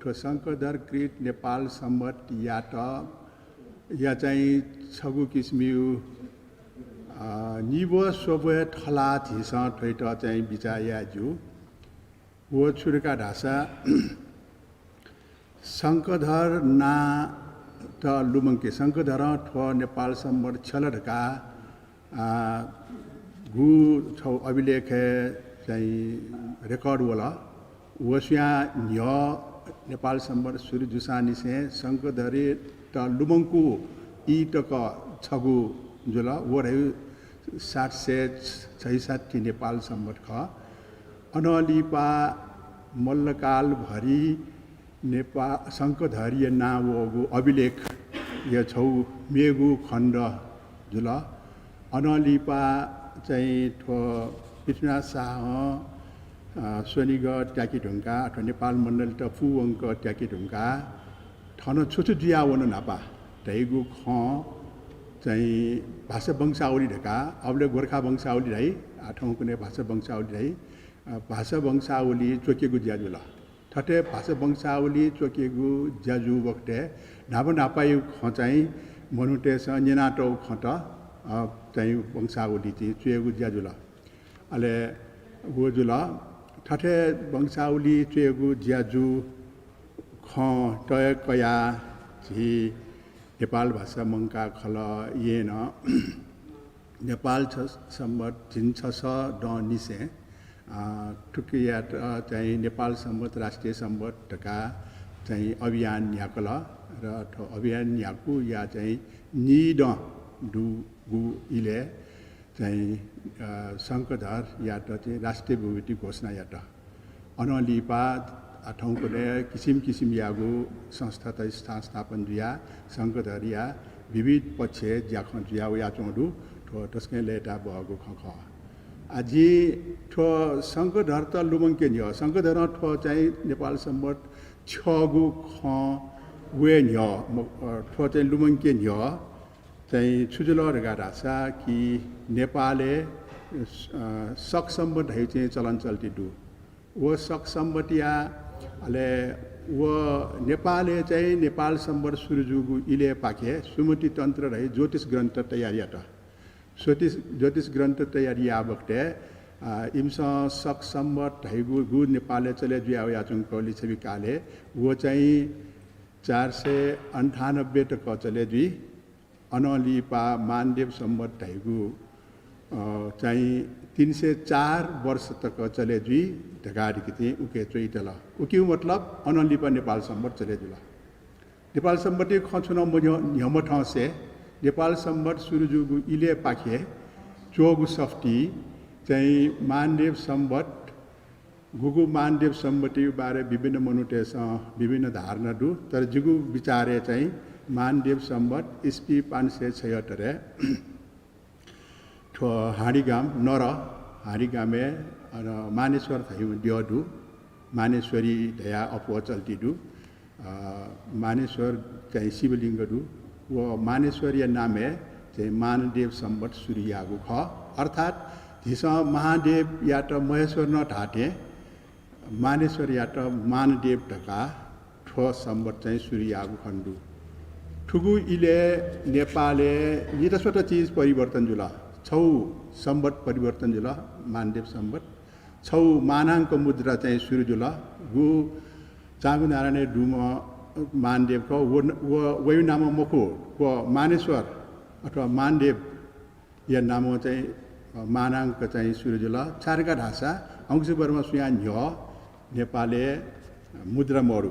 थ्व शंखधर कृत नेपाल संवतयात, या चाहिँ छगू किसिमयु, अ, निब्व स्वब्वय् थलाः झीसं थ्वइत चाहिँ बिचाः याये ज्यू। व छु धकाः धाःसा, शंखधर नांत लुमंके, शंखधरं थ्व नेपाल संवत छ्यल धकाः, आ, गु छगू अभिलेखय् चाहिँ record वल। व स्वयां न्ह्यः नेपाल संवत सुरु जूसांनिसें शंखधरयात लुमंकू ई तक छगू जुल। व धइगु सात सय छैसट्ठी नेपाल संवत खः। अनं लिपा मल्लकालभरि नेपा-, शंखधरया नां वःगु अभिलेखया छगू मेगु खण्ड जुल। अनं लिपा चाहिँ थ्व पृथ्वीनाथ शाहं, अ, स्वनिगः त्याके धुंकाः अथवा नेपाल मण्डलीत पूवंक त्याके धुंकाः थन छु छु जुयावन न्हापा धइगु खँ चाहिँ भाषा वंशावली धकाः, अबलय् गोर्खा वंशावली धाइ, आः थौंकन्हय् भाषा वंशावली धाइ। अ, भाषा वंशावली च्वकेगु ज्या जुल। थथे भाषा वंशावली च्वकेगु ज्या जूगु बखतय् न्हापा न्हापायागु खँ चाहिँ मनूतय्‌सं न्यनातःगु खँत, अ, चाहिँ वंशावली चाहिँ च्वयेगु ज्या जुल। अले व जुल। थथे वंशावली च्वयेगु ज्या जूगु खँ तया कयाः झी नेपाल भाषा मंकाः खलःयेँ नं नेपाल छ-, संवत झिंछसः दँनिसें, अ, थुकियात चाहिँ नेपाल संवत, राष्ट्रिय संवत धकाः चाहिँ अभियान न्ह्याकल र थ्व अभियान न्ह्याकूया चाहिँ निदँ दुगु इलय् चाहिँ, अ, शंखधरयात चाहिँ राष्ट्रिय विभूति घोषणा यात। अनं लिपा, आ, थौंकन्हय् किसिम किसिमयागु संस्थात स्था-, स्थापन जुयाः शंखधरया विविध पक्षय् ज्याखँ जुया वयाच्वंगु दु। थ्व तसकं लय्ताय् बहःगु खँ खः। आ, जिं थ्व शंखधरत लुमंके न्ह्यः, शंखधरं थ्व चाहिँ नेपाल संवत छ्यःगु खँ वये न्ह्यः, म-, अ, थ्व चाहिँ लुमंके न्ह्यः चाहिँ छु जुल धकाः धाःसा कि नेपालय्, अ, शक संवत धइगु चाहिँ चलन चल्ति दु। व शक संवतया, अले व नेपालय् चाहिँ नेपाल संवत सुरु जूगु इलय्‌पाखे सुमति तन्त्र धइगु ज्योतिष ग्रन्थ तयार यात। ज्योतिष, ज्योतिष ग्रन्थ तयार याः बखतय्, अ, इमिसं शक संवत धइगु गु नेपालय् चले जुया वयाच्वंगु लिच्छवि कालय् व चाहिँ चार सय अन्ठानब्बे तक चले जुइ। अनं लिपा मानदेव संवत धइगु, अ, चाहिँ तीन सय चार वर्ष तक चले जुइ धकाः धइगु चाहिँ उके च्वइतल। उकिया मतलब अनं लिपा नेपाल संवत चले जुल। नेपाल संवतया खँ छुं नं मन्ह्य-, न्ह्यमथंसे नेपाल संवत सुरु जूगु इलय्‌पाखे च्वःगु सफुती चाहिँ मानदेव संवत, गुगु मानदेव संवतया बारे विभिन्न मनूतय्‌सं विभिन्न धारणा दु, तर जिगु विचारय् चाहिँ मानदेव संवत इस्वी पाँच सय छयत्तरय् थ्व हाँडीगाम, नरः हाँडीगामय्, अन, मानेश्वर धइम्ह द्यः दु, मानेश्वरी धयाः अप्वः चल्ति दु। अ, मानेश्वर चाहिँ शिवलिङ्ग दु। व मानेश्वरया नामय् चाहिँ मानदेव संवत सुरु याःगु खः। अर्थात् झीसं महादेवयात महेश्वर नं धाःथें मानेश्वरयात मानदेव धकाः थ्व संवत चाहिँ सुरु याःगु खनेदु। थुगु इलय् नेपालय् निता स्वता चिज परिवर्तन जुल। छौ संवत परिवर्तन जुल, मानदेव संवत। छौ मानांक मुद्रा चाहिँ सुरु जुल। गु चाँगुनारायणय् दुम्ह मानदेव खः। व, व, वयु नामं मखु, व मानेश्वर अथवा मानदेवया नामं चाहिँ, अ, मानांक चाहिँ सुरु जुल। छाय् धकाः धाःसा अंशुवर्मा स्वयां न्ह्यः नेपालय् मुद्रा मरु,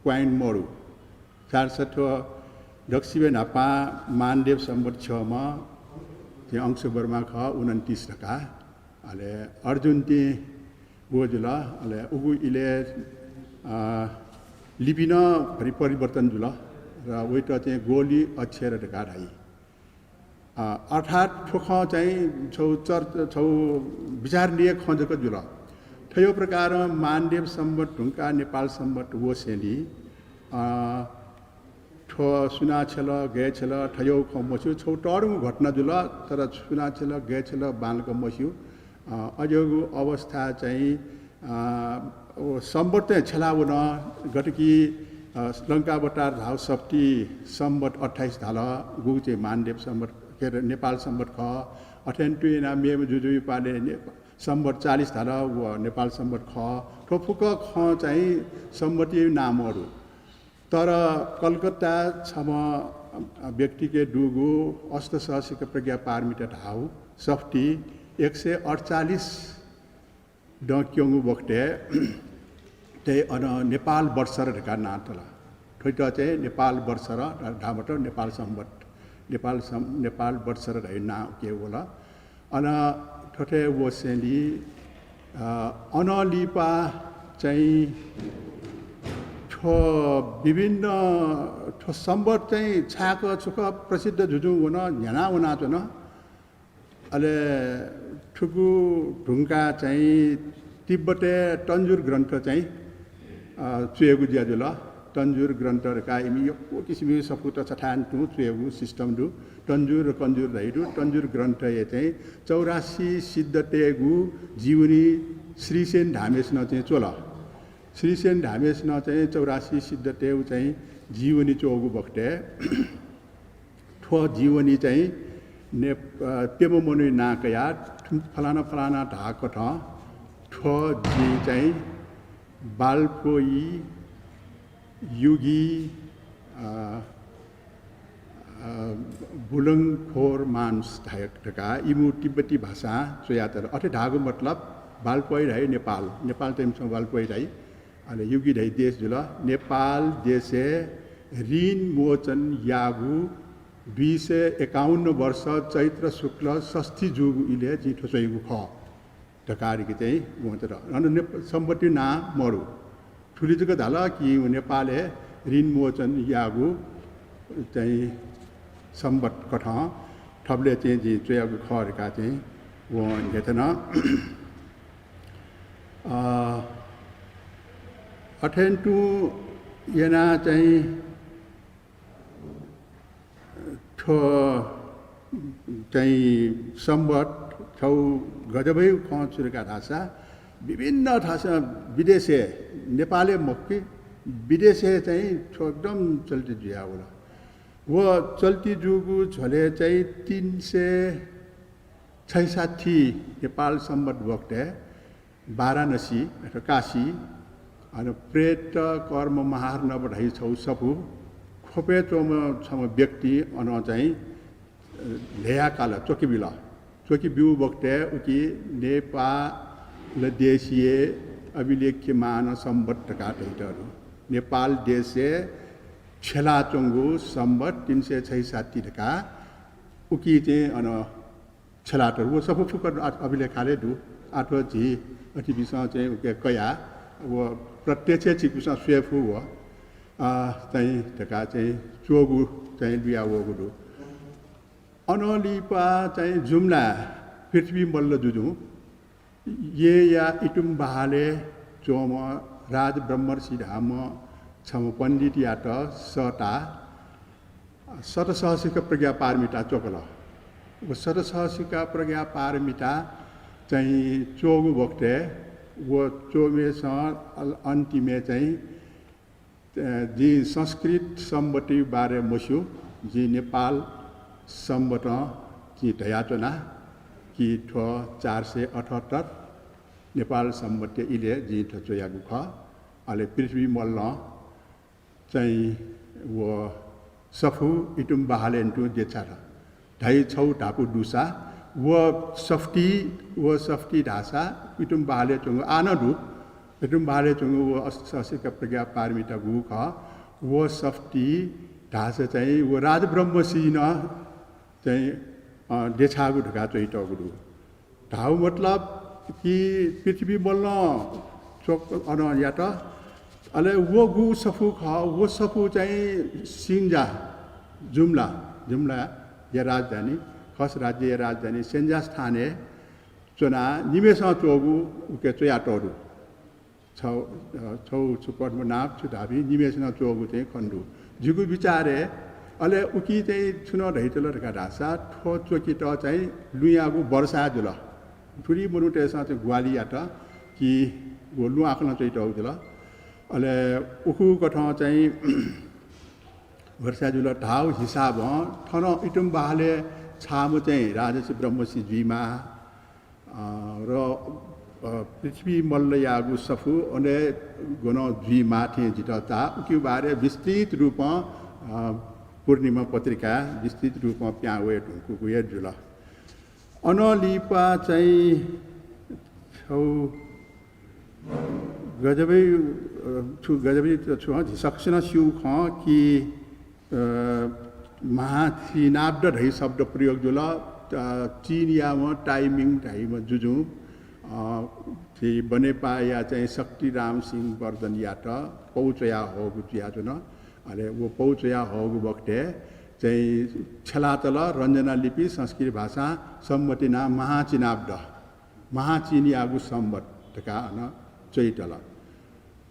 coin मरु। छाय् धकाः थ्व दक्वसिबय् न्हापां मानदेव संवत छ्यःम्ह चाहिँ अंशुवर्मा खः, उनन्तिस धकाः। अले अर्जुन तिं व जुल। अले उगु इलय्, अ, लिपि नं भरि परिवर्तन जुल र वइत चाहिँ गोली अक्षर धकाः धाइ। अ, अर्थात् थ्व खँ चाहिँ छौ चर्च-, छौ विचारणीय खँ जक जुल। थ्व प्रकारं मानदेव संवत धुंकाः नेपाल संवत वसेंलि, अ, थ्व सुनां छ्यल, गय् छ्यल, थज्याःगु खँ मस्यू, छौ तःधंगु घटना जुल, तर सुनां छ्यल, गय् छ्यल बांलाक मस्यू। अ, अज्याःगु अवस्था चाहिँ, अ, व संवत चाहिँ छ्यला वन, गथे कि, अ, लंकावतार धाःगु सप्ति संवत अट्ठाइस धाल, गुगु चाहिँ मानदेव संवत, के अरे, नेपाल संवत खः। अथें तुं यानाः मेम्ह जुजुया पालय् ने-, संवत चालिस धाल, व नेपाल संवत खः। थ्व फुक्क खँ चाहिँ संवतया नामं दु। तर कलकत्ता छम्ह व्यक्तिके दुगु अष्टसहस्रिका प्रज्ञा पारमिता धाःगु सप्ति एक सय अठचालिस दँ क्यंगु बखतय् चाहिँ अन नेपाल वत्सर धकाः नां तल। थ्वइत चाहिँ नेपाल वत्सर धा-, धाःम्ह त नेपाल संवत, नेपाल सं-, नेपाल वत्सर धइगु नां उके वल। अन थथे वसेंलि, अ, अनं लिपा चाहिँ थ्व विभिन्न थ्व संवत चाहिँ छाय्क छुक प्रसिद्ध जुजुं वन, न्ह्याना वनाच्वन। अले थुगु धुंकाः चाहिँ तिब्बतय् तन्जुर ग्रन्थ चाहिँ, अ, च्वयेगु ज्या जुल। तन्जुर ग्रन्थ धकाः इमि यक्व किसिमया सफूत छथाय् तुं च्वयेगु system दु। तन्जुर र कन्जुर धइ दु। तन्जुर ग्रन्थय् चाहिँ चौरासी सिद्धतय्गु जीवनी श्रीसेन धाःम्हेसिनं चाहिँ च्वल। श्रीसेन धाःम्हेसिनं चाहिँ चौरासी सिद्धतय्गु चाहिँ जीवनी च्वःगु बखतय् थ्व जीवनी चाहिँ ने-, अ, प्यम्ह मनूया नां कयाः थु-, फलाना फलाना धाःकथं थ्व जिं चाहिँ वाल्पोइ, युगी, अ, अ, बुलंखोर मान्स धायक धकाः इमिगु तिब्बती भाषां च्वयातल। अथे धाःगु मतलब वाल्पोइ धाइ नेपाल, नेपाल त इमिसं वाल्पोइ धाइ। अले युगी धाइ देश जुल। नेपाल देशय् ऋण मोचन याःगु दुई सय एकाउन्न वर्ष चैत्र शुक्ल षष्ठी जूगु इलय् जिं थ्व च्वयागु खः धकाः धइगु चाहिँ वं धाल। अन नेप-, संवतया नां मरु। थुलि जक धाल कि नेपालय् ऋण मोचन याःगु चाहिँ संवत कथं थुबलय् चाहिँ जिं च्वयागु खः धकाः चाहिँ वं न्ह्यथन। अ, अथें तुं यानाः चाहिँ थ्व चाहिँ संवत थ्व गजबय् खँ छु धकाः धाःसा विभिन्न थासं विदेशय्, नेपालय् मखु कि विदेशय् चाहिँ थ्व एकदम चल्ती जुयावल। व चल्ती जूगु झ्वलय् चाहिँ तीन सय छैसट्ठी नेपाल संवत बखतय् वाराणसी अथवा काशी, अन प्रेत कर्म महार्णव धाइ छौ सफू ख्वपय् च्वंम्ह छम्ह व्यक्ति अन चाहिँ, अ, ल्हया काल, च्वकि बिल। च्वकि ब्यू बखतय् उकी नेपाल देशीय अभिलेख्यमान संवत धकाः धइतः दु। नेपाल देशय् छ्यलाच्वंगु संवत तीन सय छैसट्ठी धकाः उकी चाहिँ अन छ्यलातःगु व सफू फुक्क अ-, अभिलेखालय् दु। आः थ्व झी अतिथिपिसं चाहिँ उके कयाः व प्रत्यक्ष चिकुसं स्वये फु व, अ, चाहिँ धकाः चाहिँ च्वःगु चाहिँ लुया वःगु दु। अनं लिपा चाहिँ जुम्ला पृथ्वी मल्ल जुजुं येँया इतुम बहालय् च्वंम्ह राजब्रह्मर्षि धाःम्ह छम्ह पण्डितयात सःताः शतसहस्रिका प्रज्ञा पारमिता च्वकल। व शतसहस्रिका प्रज्ञा पारमिता चाहिँ च्वःगु बखतय् व च्वःम्हेसं अल-, अन्तिमय् चाहिँ, अ, जिं संस्कृत संवत्‌या बारे मस्यू, जिं नेपाल संवतं जिं धयाच्वना कि थ्व चार सय अठहत्तर नेपाल संवत्‌या इलय् जिं थ्व च्वयागु खः। अले पृथ्वी मल्लं चाहिँ व सफू इतुम्बहालय् तुं देछात धाइ छौ धापू दुसा, व सफुति, व सफुति धाःसा इतुम्बहालय् च्वंगु आः नं दु। इतुम्बहालय् च्वंगु व अष्टसहस्रिका प्रज्ञा पारमिता गु खः, व सफुति धाःसा चाहिँ व राजब्रह्मसिंह नं चाहिँ, अ, देछाःगु धकाः च्वयातःगु दु। धाउ मतलब कि पृथ्वी मल्लं च्वक अन यात। अले व गु सफू खः, व सफू चाहिँ सेन्जा, जुम्ला, जुम्लाया राजधानी, खस राज्यया राजधानी सेन्जा स्थानय् च्वनाः निम्हेसं च्वःगु उकी च्वयातःगु दु। छौ, अ, छौ छु पद्मनाभ छु धाःपिं निम्हेसं च्वःगु चाहिँ खनेदु। जिगु विचारय् अले उकी चाहिँ छुं नं धयातल धकाः धाःसा थ्व च्वकेत चाहिँ लुँयागु वर्षा जुल। थुलि मनूतय्सं चाहिँ ग्वाहालि यात कि व लुँ आखलं च्वयातःगु जुल। अले उखुकथं चाहिँ वर्षा जुल धाउ हिसाबं थन इतुम्बहालय् छाःम्ह चाहिँ राजर्षि ब्रह्मर्षि जुइमाः, अ, र, अ, पृथ्वी मल्लयागु सफू अन गनं जुइमाः थें जितः ताः। उकी बारे विस्तृत रूपं, अ, पूर्णिमा पत्रिकाय् विस्तृत रूपं पिहां वये धुंकूगु हे जुल। अनं लिपा चाहिँ छौ गजबय्, अ, छु गजबय् त छु हँ, झी सकसिनं स्यू खँ कि, अ, महाचीनाब्द धइ शब्द प्रयोग जुल। अ, चीनयाम्ह ताइमिङ धाइम्ह जुजुं, अ, झी बनेपाया चाहिँ शक्तिराम सिंह वर्धनयात पौ च्वयाहःगु जुयाच्वन। अले व पौ च्वयाहःगु बखतय् चाहिँ छ्यलातल रञ्जना लिपि संस्कृत भाषां संवत्‌या नां महाचीनाब्द। महाचीनयागु संवत् धकाः अन च्वयातल।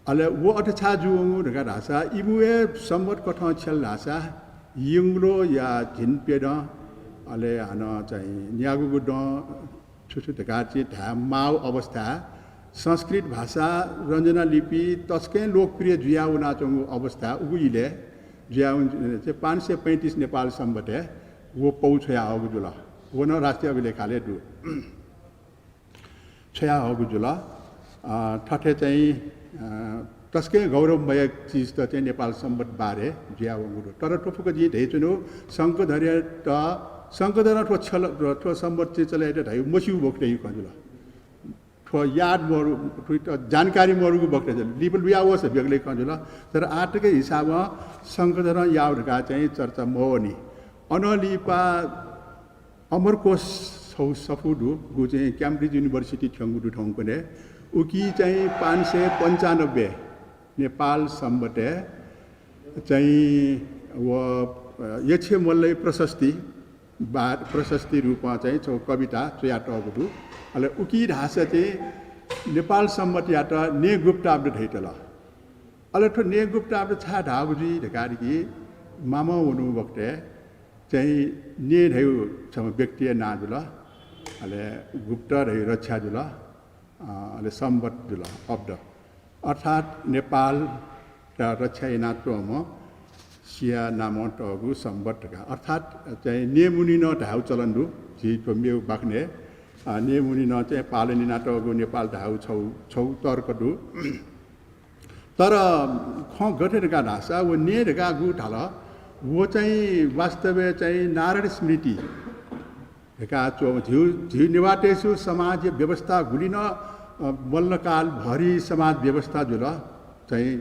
अले व अथे छाय् जूवंगु धकाः धाःसा, इमिगु हे संवत् कथं छ्यल धाःसा, यंग्लोया झिंप्यदँ, अले हानं चाहिँ न्यागूगु दँ, छु छु धकाः चाहिँ धाये माःगु अवस्था, संस्कृत भाषा रञ्जना लिपि तसकं लोकप्रिय जुया वनाच्वंगु अवस्था, उगु इलय् जुया वन-, चाहिँ पाँच सय पैँतिस नेपाल संवतय् व पौ छ्वयाहःगु जुल। व नं राष्ट्रिय अभिलेखालय् दु। छ्वयाहःगु जुल। अ, थथे चाहिँ, अ, तसकं गौरवमय चिजत चाहिँ नेपाल संवत बारे जुयावंगु दु। तर थ्व फुक्क जिं धयाच्वनागु शंखधरयात, शंखधरं थ्व छ्यल, थ्व संवत चाहिँ चले यात धाइगु मस्यूगु बखतय् खँ जुल। थ्व याद मरु, थुइत जानकारी मरुगु बखतय् जुल। लिपा लुया वःसा बेग्लै खँ जुल। तर आःतक हिसाबं शंखधरं याव धकाः चाहिँ चर्चा मवनी। अनं लिपा अमरकोश छौ सफू दु, गु चाहिँ Cambridge University थ्यंगु दु थौंकन्हय्। उकी चाहिँ पाँच सय पन्चानब्बे नेपाल संवतय् चाहिँ व, अ, यक्षमल्लया प्रशस्ति, बा-, प्रशस्ति रूपं चाहिँ छौ कविता च्वयातःगु दु। अले उकी धाःसा चाहिँ नेपाल संवतयात न्येगुप्ताब्द धयातल। अले थ्व न्येगुप्ताब्द छाय् धाःगु जुइ धकाः धाःसा मामं वनागु बखतय् चाहिँ न्ये धयागु छम्ह व्यक्तिया नां जुल, अले गुप्त धयागु रक्षा जुल, अ, अले संवत जुल, अब्द। अर्थात् नेपालया रक्षा यानाच्वंम्ह सिया नामं तःगु संवत धकाः। अर्थात् चाहिँ न्येमुनि नं धायेगु चलन दु, झी थ्व मेगु बाखनय्, अ, न्येमुनि नं चाहिँ पालन यानातःगु नेपाल धायेगु छौ, छौ तर्क दु। तर खँ गथे धकाः धाःसा व न्ये धकाः गु धाल, व चाहिँ वास्तवय् चाहिँ नारद स्मृति धकाः च्वं। झीगु, झीगु नेवाःतय्सु समाज व्यवस्था गुलि नं, अ, मल्लकाल भरि समाज व्यवस्था जुल चाहिँ,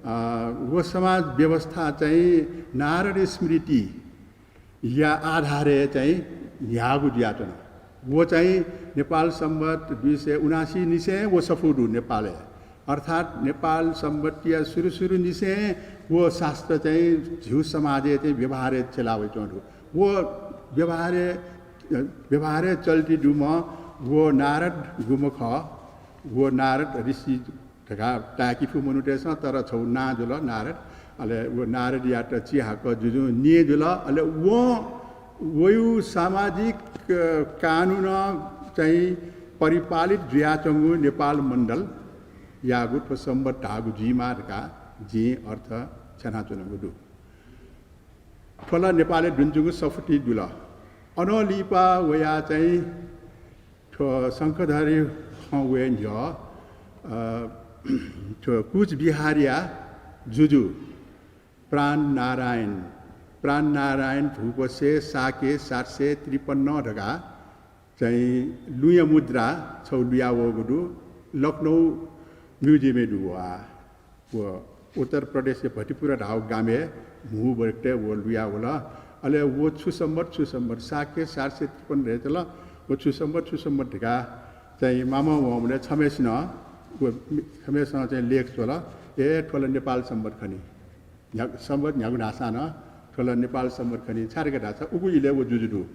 अ, व समाज व्यवस्था चाहिँ नारद स्मृति या आधारय् चाहिँ न्ह्याःगु जुयाच्वन। व चाहिँ नेपाल संवत दुई सय उनासी निसें व सफू दु नेपालय्। अर्थात् नेपाल संवतया सुरु सुरु निसें व शास्त्र चाहिँ झीगु समाजय् चाहिँ व्यवहारय् चला वइच्वंगु दु। व व्यवहारय्, व्यवहारय् चल्ति दुम्ह व नारद गुम्ह खः। व नारद ऋषि धकाः ताय्‌के फु मनूतय्‌सं, तर छगू नां जुल नारद। अले व नारदयात चिहाकः जुजुं निं जुल। अले वं वयु सामाजिक, अ, कानुनं चाहिँ परिपालित जुयाच्वंगु नेपाल मण्डलयागु थ्व संवत् धाःगु जुइमाः धकाः जिं अर्थ छ्यानाच्वनागु दु। थ्व ला नेपालय् दुने च्वंगु सफुती जुल। अनं लिपा वयाः चाहिँ थ्व शंखधरया खँ वये न्ह्यः, अ, थ्व कुचबिहारया जुजु प्राण नारायण, प्राण नारायण भूपसे शाक्य सात सय त्रिपन्न धकाः चाहिँ लुँया मुद्रा छगू लुया वःगु दु। लखनऊ म्युजियमय् दु व। व उत्तर प्रदेशया भटिपुरा धाःगु गामय् म्हू बखतय् व लुया वल। अले व छु संवत्, छु संवत्, शाक्य सात सय त्रिपन्न धयातल, व छु संवत्, छु संवत् धकाः चाहिँ मामं वंबलय् छम्हय्‌सिनं, व छम्हय्‌सिनं चाहिँ लेख च्वल, ए, थ्व ला नेपाल संवत् खनी। न्ह्या-, संवत् न्ह्यागु धाःसां नं थ्व ला नेपाल संवत् खनी, छाय् धकाः धाःसा उगु इलय् व जुजु दु।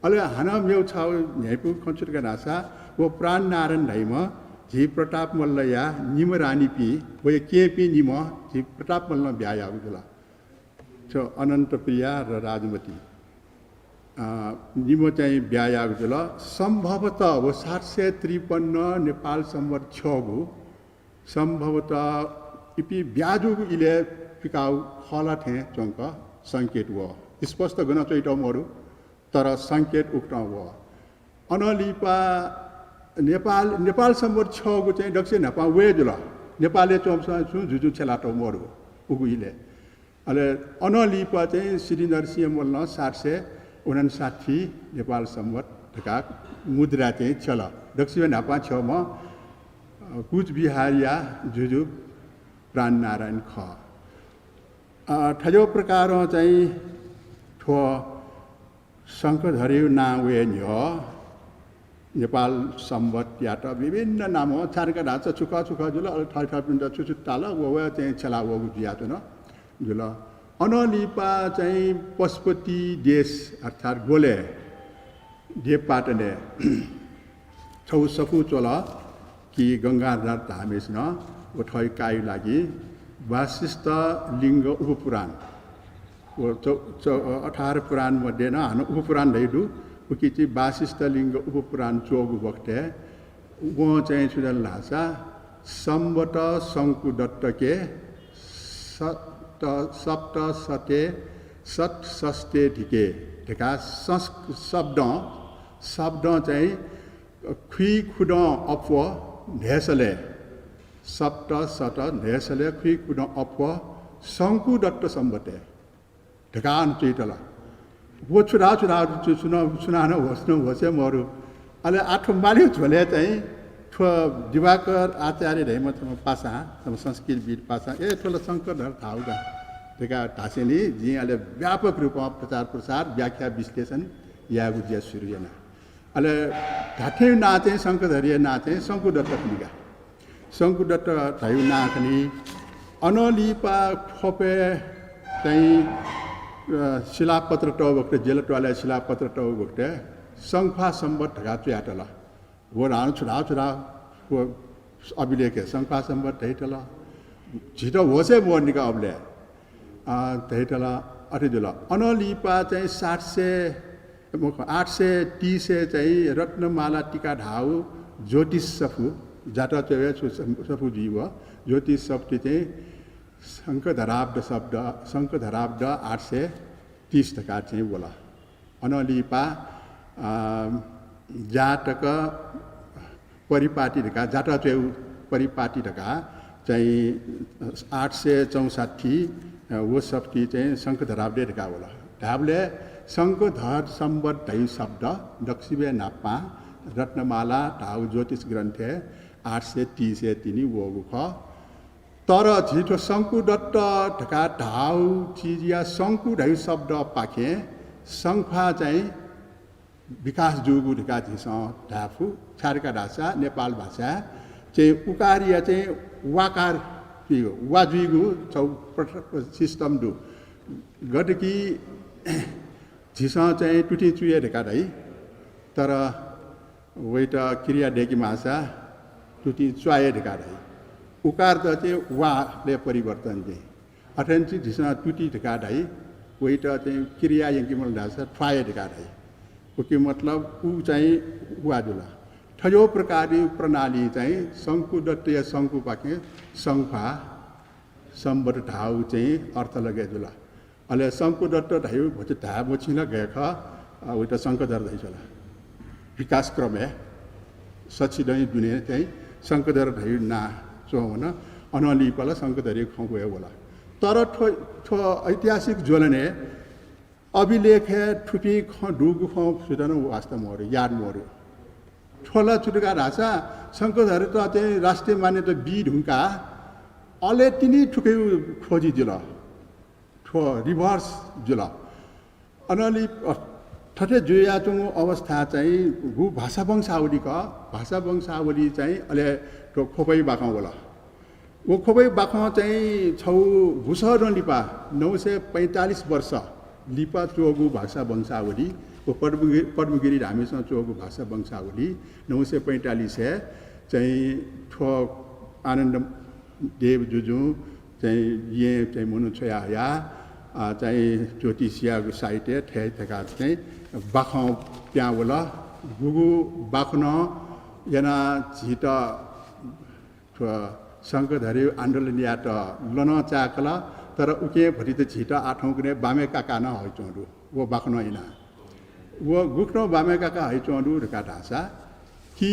अले हानं मेगु छगू न्ह्याइपुगु खँ छु धकाः धाःसा, व प्राण नारायण धाइम्ह झी प्रताप मल्लया निम्ह रानीपिं, वया केहेँपिं निम्ह झी प्रताप मल्लं ब्याहा याःगु जुल। थ्व अनन्तप्रिया र राजमति, अ, निम्ह चाहिँ ब्याहा याःगु जुल। सम्भवतः व सात सय त्रिपन्न नेपाल संवत् छ्यःगु, सम्भवतः इपिं ब्याहा जूगु इलय् पिकाःगु खः ला थें च्वंक संकेत वः। स्पष्ट गनं च्वयातःगु मदु, तर संकेत उकथं वः। अनं लिपा नेपाल, नेपाल संवत् छ्यःगु चाहिँ दक्वसिबय् न्हापां वये जुल। नेपालय् च्वंपिं सुं जुजुं छ्यलातःगु मदु उगु इलय्। अले अनं लिपा चाहिँ सिद्धिनरसिंह मल्लं सात सय उनन्साठी नेपाल संवत् धकाः मुद्रा चाहिँ छ्यल। दक्वसिबय् न्हापां छ्यःम्ह, अ, कुचबिहारया जुजु प्राण नारायण खः। अ, थज्याःगु प्रकारं चाहिँ थ्व शंखधरया नां वये न्ह्यः नेपाल संवत्‌यात विभिन्न नामं, छाय् धकाः धाःसा छु खः छु खः जुल, अले थःथःपिन्त छु छु ताल, व व चाहिँ छ्यला वःगु जुयाच्वन जुल। अनं लिपा चाहिँ पशुपति देश अर्थात् गोलय् देवपाटनय् छगू सफू च्वल कि गंगाधर धाःम्हय्‌सिनं व थःगु काय्‌या लागि वासिष्ठ लिङ्ग उपपुराण, व च-, च-, अठार पुराण मध्ये नं हानं उपपुराण धइगु दु। उकी चाहिँ वासिष्ठ लिङ्ग उपपुराण च्वःगु बखतय् वं चाहिँ छु धाल धाःसा, संवत शंकुदत्तके सत-, सप्तशते षट्षष्ठ्यधिके धकाः संस्क-, शब्दं, शब्दं चाहिँ खुइखुदँ अप्वः न्हय्‌सलय्, सप्तशत न्हय्‌सलय् खुइखुदँ अप्वः शंकुदत्त संवतय् धकाः नं च्वयातल। व छु धाः, छु धाः, छु, सुनानं, सुनानं होश, होशय् मदु। अले आः थ्व मालीगु झ्वलय् चाहिँ थ्व दिवाकर आचार्य धाइम्ह छम्ह पासां, छम्ह संस्कृतविद् पासां, ए, थ्व ला शंखधर धाःगु का धकाः धासेंलि जिं अले व्यापक रूपं प्रचार प्रसार, व्याख्या विश्लेषण यायेगु ज्या सुरु याना। अले धात्थें नां चाहिँ शंखधरया नां चाहिँ शंकुदत्त खनी का। शंकुदत्त धाइगु नां खनी। अनं लिपा ख्वपय् चाहिँ, अ, शिलापत्र तःगु बखतय्, जेल त्वालय् शिलापत्र तःगु बखतय् शंख्वाः संवत् धकाः च्वयातल। व धाःगु छु धाः, छु धाः, व अभिलेखय् शंख्वाः संवत् धयातल। झीत होशय् मवःनि का अबलय्। अ, धयातल, अथे जुल। अनं लिपा चाहिँ सात सय, मखु, आठ सय तीसय् चाहिँ रत्नमाला टीका धाःगु ज्योतिष सफू, जातः च्वय् छु सम-, सफू जुइ व ज्योतिष सफूति चाहिँ शंखधराब्द शब्द, शंखधराब्द आठ सय तीस धकाः चाहिँ वल। अनं लिपा, अ, जातक परिपाटी धकाः, जातः च्वय् परिपाटी धकाः चाहिँ आठ सय चौसट्ठी, अ, व सफूति चाहिँ शंखधराब्दय् धकाः वल। धाःबलय् शंखधर संवत् धइगु शब्द दक्वसिबय् न्हापां रत्नमाला धाःगु ज्योतिष ग्रन्थय् आठ सय तीसय् तिनि वःगु खः। तर झी थ्व शंकुदत्त धकाः धाःगु चिजया शंकु धइगु शब्दपाखें शंख्वाः चाहिँ विकास जूगु धकाः झीसं धाये फु। छाय् धकाः धाःसा नेपाल भाषाय् चाहिँ उकारया चाहिँ वाकार जुइगु, वा जुइगु छगू प्र-, प्र-, system दु। गथे कि झीसं चाहिँ तुतिं चुये धकाः धाइ, तर वइत क्रिया दय्‌के माःसा तुतिं च्वाये धकाः धाइ। उकारत चाहिँ वालय् परिवर्तन चाहिँ। अथेंति झीसं तुति धकाः धाइ, वइत चाहिँ क्रिया यंकेमाल धाःसा ठ्वाए धकाः धाइ। उके मतलब उ चाहिँ वा जुल। थज्याःगु प्रकारया प्रणाली चाहिँ शंकुदत्तया शंकुपाखें शंख्वा संवत् धाःगु चाहिँ अर्थ लगे जुल। अले शंकुदत्त धाइगु भति धाये मछिं ला गय् खः, अ, वइत शंखधर धाइ जुल। विकासक्रमय् सछिदँ दुने चाहिँ शंखधर धाइगु नां च्वंवन। अनं लिपा ला शंखधरया खँ वये वल। तर थ्व, थ्व ऐतिहासिक ज्वलनय् अभिलेखय् थुपिं खँ दुगु खँ सुयातं वास्ता मरु, याद मरु। थ्व ला छु धकाः धाःसा शंखधरयात चाहिँ राष्ट्रिय मान्यता बी धुंकाः अले तिनि थुकिया खोजी जुल। थ्व reverse जुल। अनंलि, अ, थथे जुयाच्वंगु अवस्था चाहिँ गु भाषा वंशावली खः। भाषा वंशावली चाहिँ अले थ्व ख्वपया बाखं वल। व ख्वपया बाखं चाहिँ छगू गुसः दँ लिपा, नौ सय पैंतालिस वर्ष लिपा च्वःगु भाषा वंशावली, व पद्मगि-, पद्मगिरी धाःम्हेसिनं च्वःगु भाषा वंशावली, नौ सय पैंतालिसय् चाहिँ थ्व आनन्द देव जुजुं चाहिँ येँ चाहिँ मनू छ्वया हया, अ, चाहिँ ज्योतिषीयागु साहित्य थथे धकाः चाहिँ बाखं पिहां वल। गुगु बाखनं यानाः झीत थ्व शंखधरया आन्दोलनयात लनं चाय्‌कल, तर उकिं भतिचा झीत आः थौंकन्हय् बामे काकां नं हयाच्वंगु दु, व बाखनं यानाः। व गुकथं बामे काकां हयाच्वंगु दु धकाः धाःसा कि,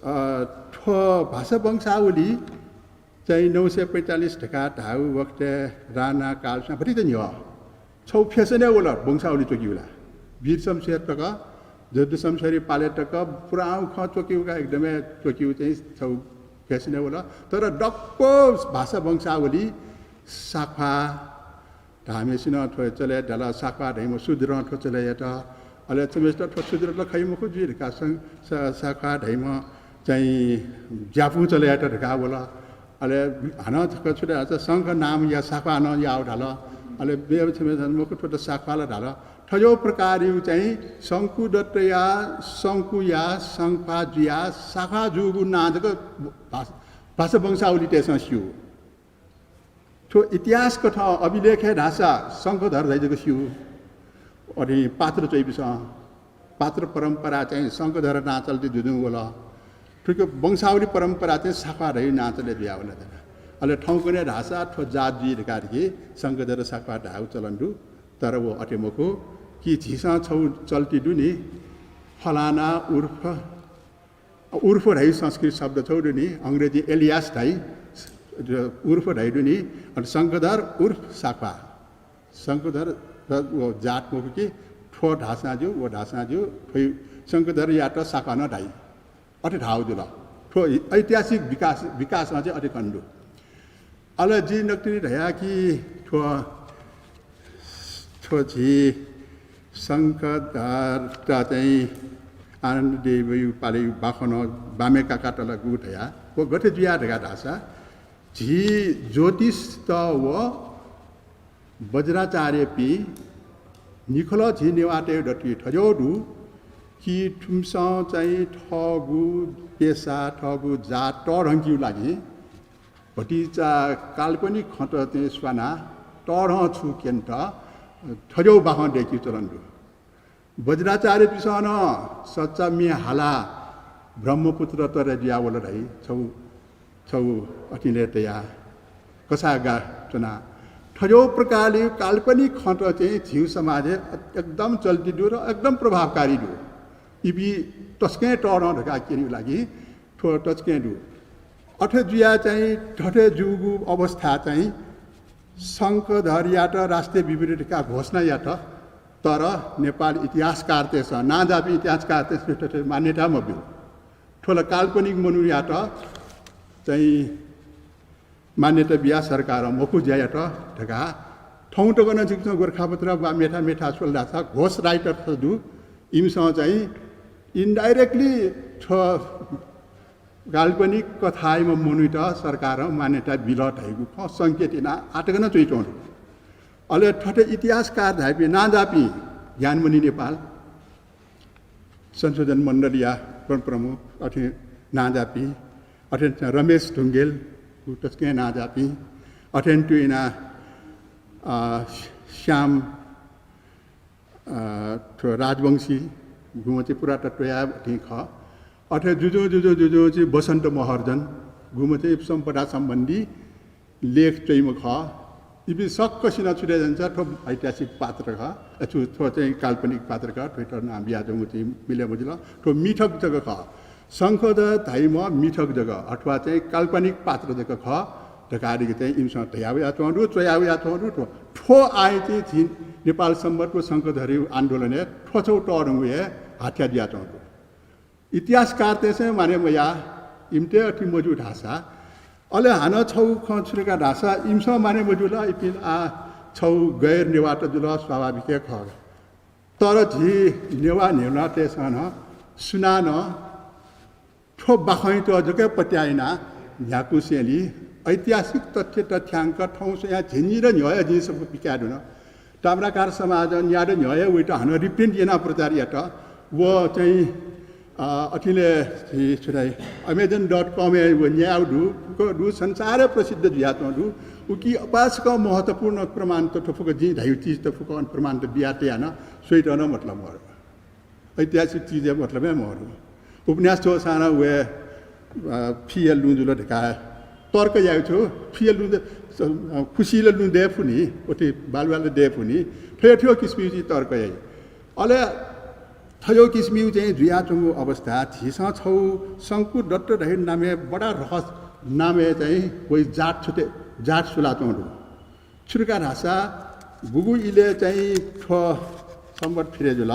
अ, थ्व भाषा वंशावली चाहिँ नौ सय पैंतालिस धकाः धाःगु वखतय् राणा कालस्वां भतिचा न्ह्यः छगू fashion-य् वल वंशावली च्वकेगु ला। वीर शमशेर तक, जदु शमशेरया पालय् तक पुरां खँ च्वकेगु का, एकदमै च्वकेगु चाहिँ छगू fashion-य् वल। तर दक्व भाषा वंशावली साख्वाः धाःम्हेसिनं थ्व चले यात धाल, साख्वाः धाइम्ह शूद्रं थ्व चले यात। अले छम्हेसित थ्व शूद्र ला खइ मखु जुइ धकाः सा-, सा-, साख्वाः धाइम्ह चाहिँ ज्यापुं चले यात धकाः वल। अले हानं छकः छु धाःसा शंख नामया साख्वाः नं याः धाल। अले मेम्ह छम्हेसिनं मखु, थ्व त साख्वाः ला धाल। थज्याःगु प्रकारया चाहिँ शंकुदत्तया, शंकुया, शंख्वा जुया, साख्वाः जूगु नां जक भाष-, भाषा वंशावलीतय्‌सं स्यू। थ्व इतिहास कथं अभिलेखय् धाःसा शंखधर धाइ जक स्यू। अथे पात्र च्वइपिसं, पात्र परम्परा चाहिँ शंखधर नां चल्ति जुजुं वल। थुके वंशावली परम्परा चाहिँ साख्वाः धाइ नां चले जुया वल। अले थौंकन्हय् धाःसा थ्व जात जुइ धकाः धकि शंखधर साख्वाः धाःगु चलन दु। तर व अथे मखु कि झीसं छगू चल्ति दु नि, फलाना उर्फ उर्फ धाइ संस्कृत शब्द छगू दु नि, अंग्रेजी alias धाइ, उर्फ धाइ दु नि, अनि शंखधर उर्फ साख्वाः। शंखधर र व जात मखु कि थ्व धाःसां ज्यू, व धाःसां ज्यू, थ्व शंखधरयात साख्वाः नं धाइ। अथे धाःगु जुल। थ्व ऐतिहासिक विकास, विकासं चाहिँ अथे खने दु। अले जिं नकतिनि धया कि थ्व, थ्व झी शंखधरत चाहिँ आनन्द देवया पालय् बाखनं बामे काकात ला गुगु धया, व गथे जुया धकाः धाःसा, झी ज्योतिषत व वज्राचार्यपिं निखलः झी नेवाःतय् दथुइ थज्याःगु दु कि थुमिसं चाहिँ थःगु पेसा, थःगु जात तःधंकेगु लागि भतिचा काल्पनिक खँत चाहिँ स्वानाः तःधं छु क्यनेत थज्याःगु बाखं दय्केगु चलन दु। वज्राचार्यपिसं नं सच्चा म्ये हालाः ब्रह्मपुत्र तरे जुयावल धाइ छगू, छगू अतिनय् तयाः कसाः गाः च्वनाः थज्याःगु प्रकारले काल्पनिक खँत चाहिँ झीगु समाजय् एकदम चल्ति दु र एकदम प्रभावकारी दु। इपिं तसकं तःधं धकाः क्यनेगु लागि थ्व तसकं दु। अथे जुयाः चाहिँ थथे जूगु अवस्था चाहिँ शंखधरयात राष्ट्रिय विभूति धकाः घोषणा यात, तर नेपाल इतिहासकारतय्सं, नांजाःपिं इतिहासकारतय्सं थथे मान्यता मब्यू। थ्व ला काल्पनिक मनूयात चाहिँ मान्यता बियाः सरकारं मखु ज्या यात धकाः थौं तक नं छिकपिन्सं गोरखापत्र वा मेथाय् मेथाय् स्वल धाःसा ghost writer दु, इमिसं चाहिँ indirectly थ्व काल्पनिक कथायाम्ह मनूयात सरकारं मान्यता बिल धइगु खँ संकेत यानाः आः तक नं च्वइच्वंगु दु। अले थथे इतिहासकार धाइपिं नांजाःपिं ज्ञानमणि नेपाल, संशोधन मण्डलीया प्र-, प्रमुख, अथे नांजाःपिं अथें रमेश ढुंगेल, उ तसकं नांजाःपिं, अथें तुं यानाः, अ, श्याम, अ, थ्व राजवंशी, गुम्ह चाहिँ पुरातत्वया थें खः। अथे जुजुं जुजुं जुजुं चाहिँ बसन्त महर्जन, गुम्ह चाहिँ सम्पदा सम्बन्धी लेख च्वइम्ह खः। इपिं सकसिनं छु धाये धाःसा थ्व ऐतिहासिक पात्र खः, अ, छु, थ्व चाहिँ काल्पनिक पात्र खः, थ्वयात नां बियाच्वंगु चाहिँ मिले मजिल। थ्व मिथक जक खः। शंखधर धाइम्ह मिथक जक अथवा चाहिँ काल्पनिक पात्र जक खः धकाः चाहिँ इमिसं धया वयाच्वं दु, च्वया वयाच्वं दु। थ्व, थ्व आः चाहिँ झी नेपाल संवत व शंखधरया आन्दोलनय् थ्व छगू तःधंगु हे हाथ्या जुयाच्वं दु। इतिहासकारतय्सं माने मयाः, इमित अथे मजू धाःसा, अले हानं छगू खँ छु धकाः धाःसा, इमिसं माने मजू ला, इपिं आः छगू गैर नेवाःत जुल, स्वाभाविक हे खः। तर झी नेवाः न्ह्यलुवातय्सं नं सुनानं थ्व बाखंयात जक पत्याः यानाः न्ह्याकुसेंलि ऐतिहासिक तथ्य तथ्यांक थौं स्वयाः झिंनिदँ न्ह्यः हे जिं सफू पिकाये धुन। ताम्राकार समाजं न्यादँ न्ह्यः हे वइत हानं reprint यानाः प्रचार यात। व चाहिँ, अ, अथें ले झी छु धाइ, Amazon dot com-य् व न्यायेगु दु, फुक्क दु, संसारय् प्रसिद्ध जुयाच्वं दु। उकी अपाय्सकं महत्त्वपूर्ण प्रमाणत थ्व फुक्क जिं धाइगु चिजत फुक्क प्रमाणत बिया तयाः नं स्वयेत नं मतलब मरु। ऐतिहासिक चिजया मतलब हे मरु। उपन्यास च्वःसां नं वय्, अ, फुइँ हे लुँ जुल धकाः तर्क याइ छु, फुइँ हे लुँ दे, अ, खुसिइ ला लुँ दये फु नि, अथे बालुवाइ ला दये फु नि, थ्व थ्व किसिमं तर्क याइ। अले थ्व किसिमं चाहिँ जुयाच्वंगु अवस्था झीसं छगू शंकुदत्त धाइम्ह नामय् बडा रहस्य नामय् चाहिँ वइ जात छुते, जात सुलाच्वं दु। छु धकाः धाःसा गुगु इलय् चाहिँ थ्व संवत फिरे जुल,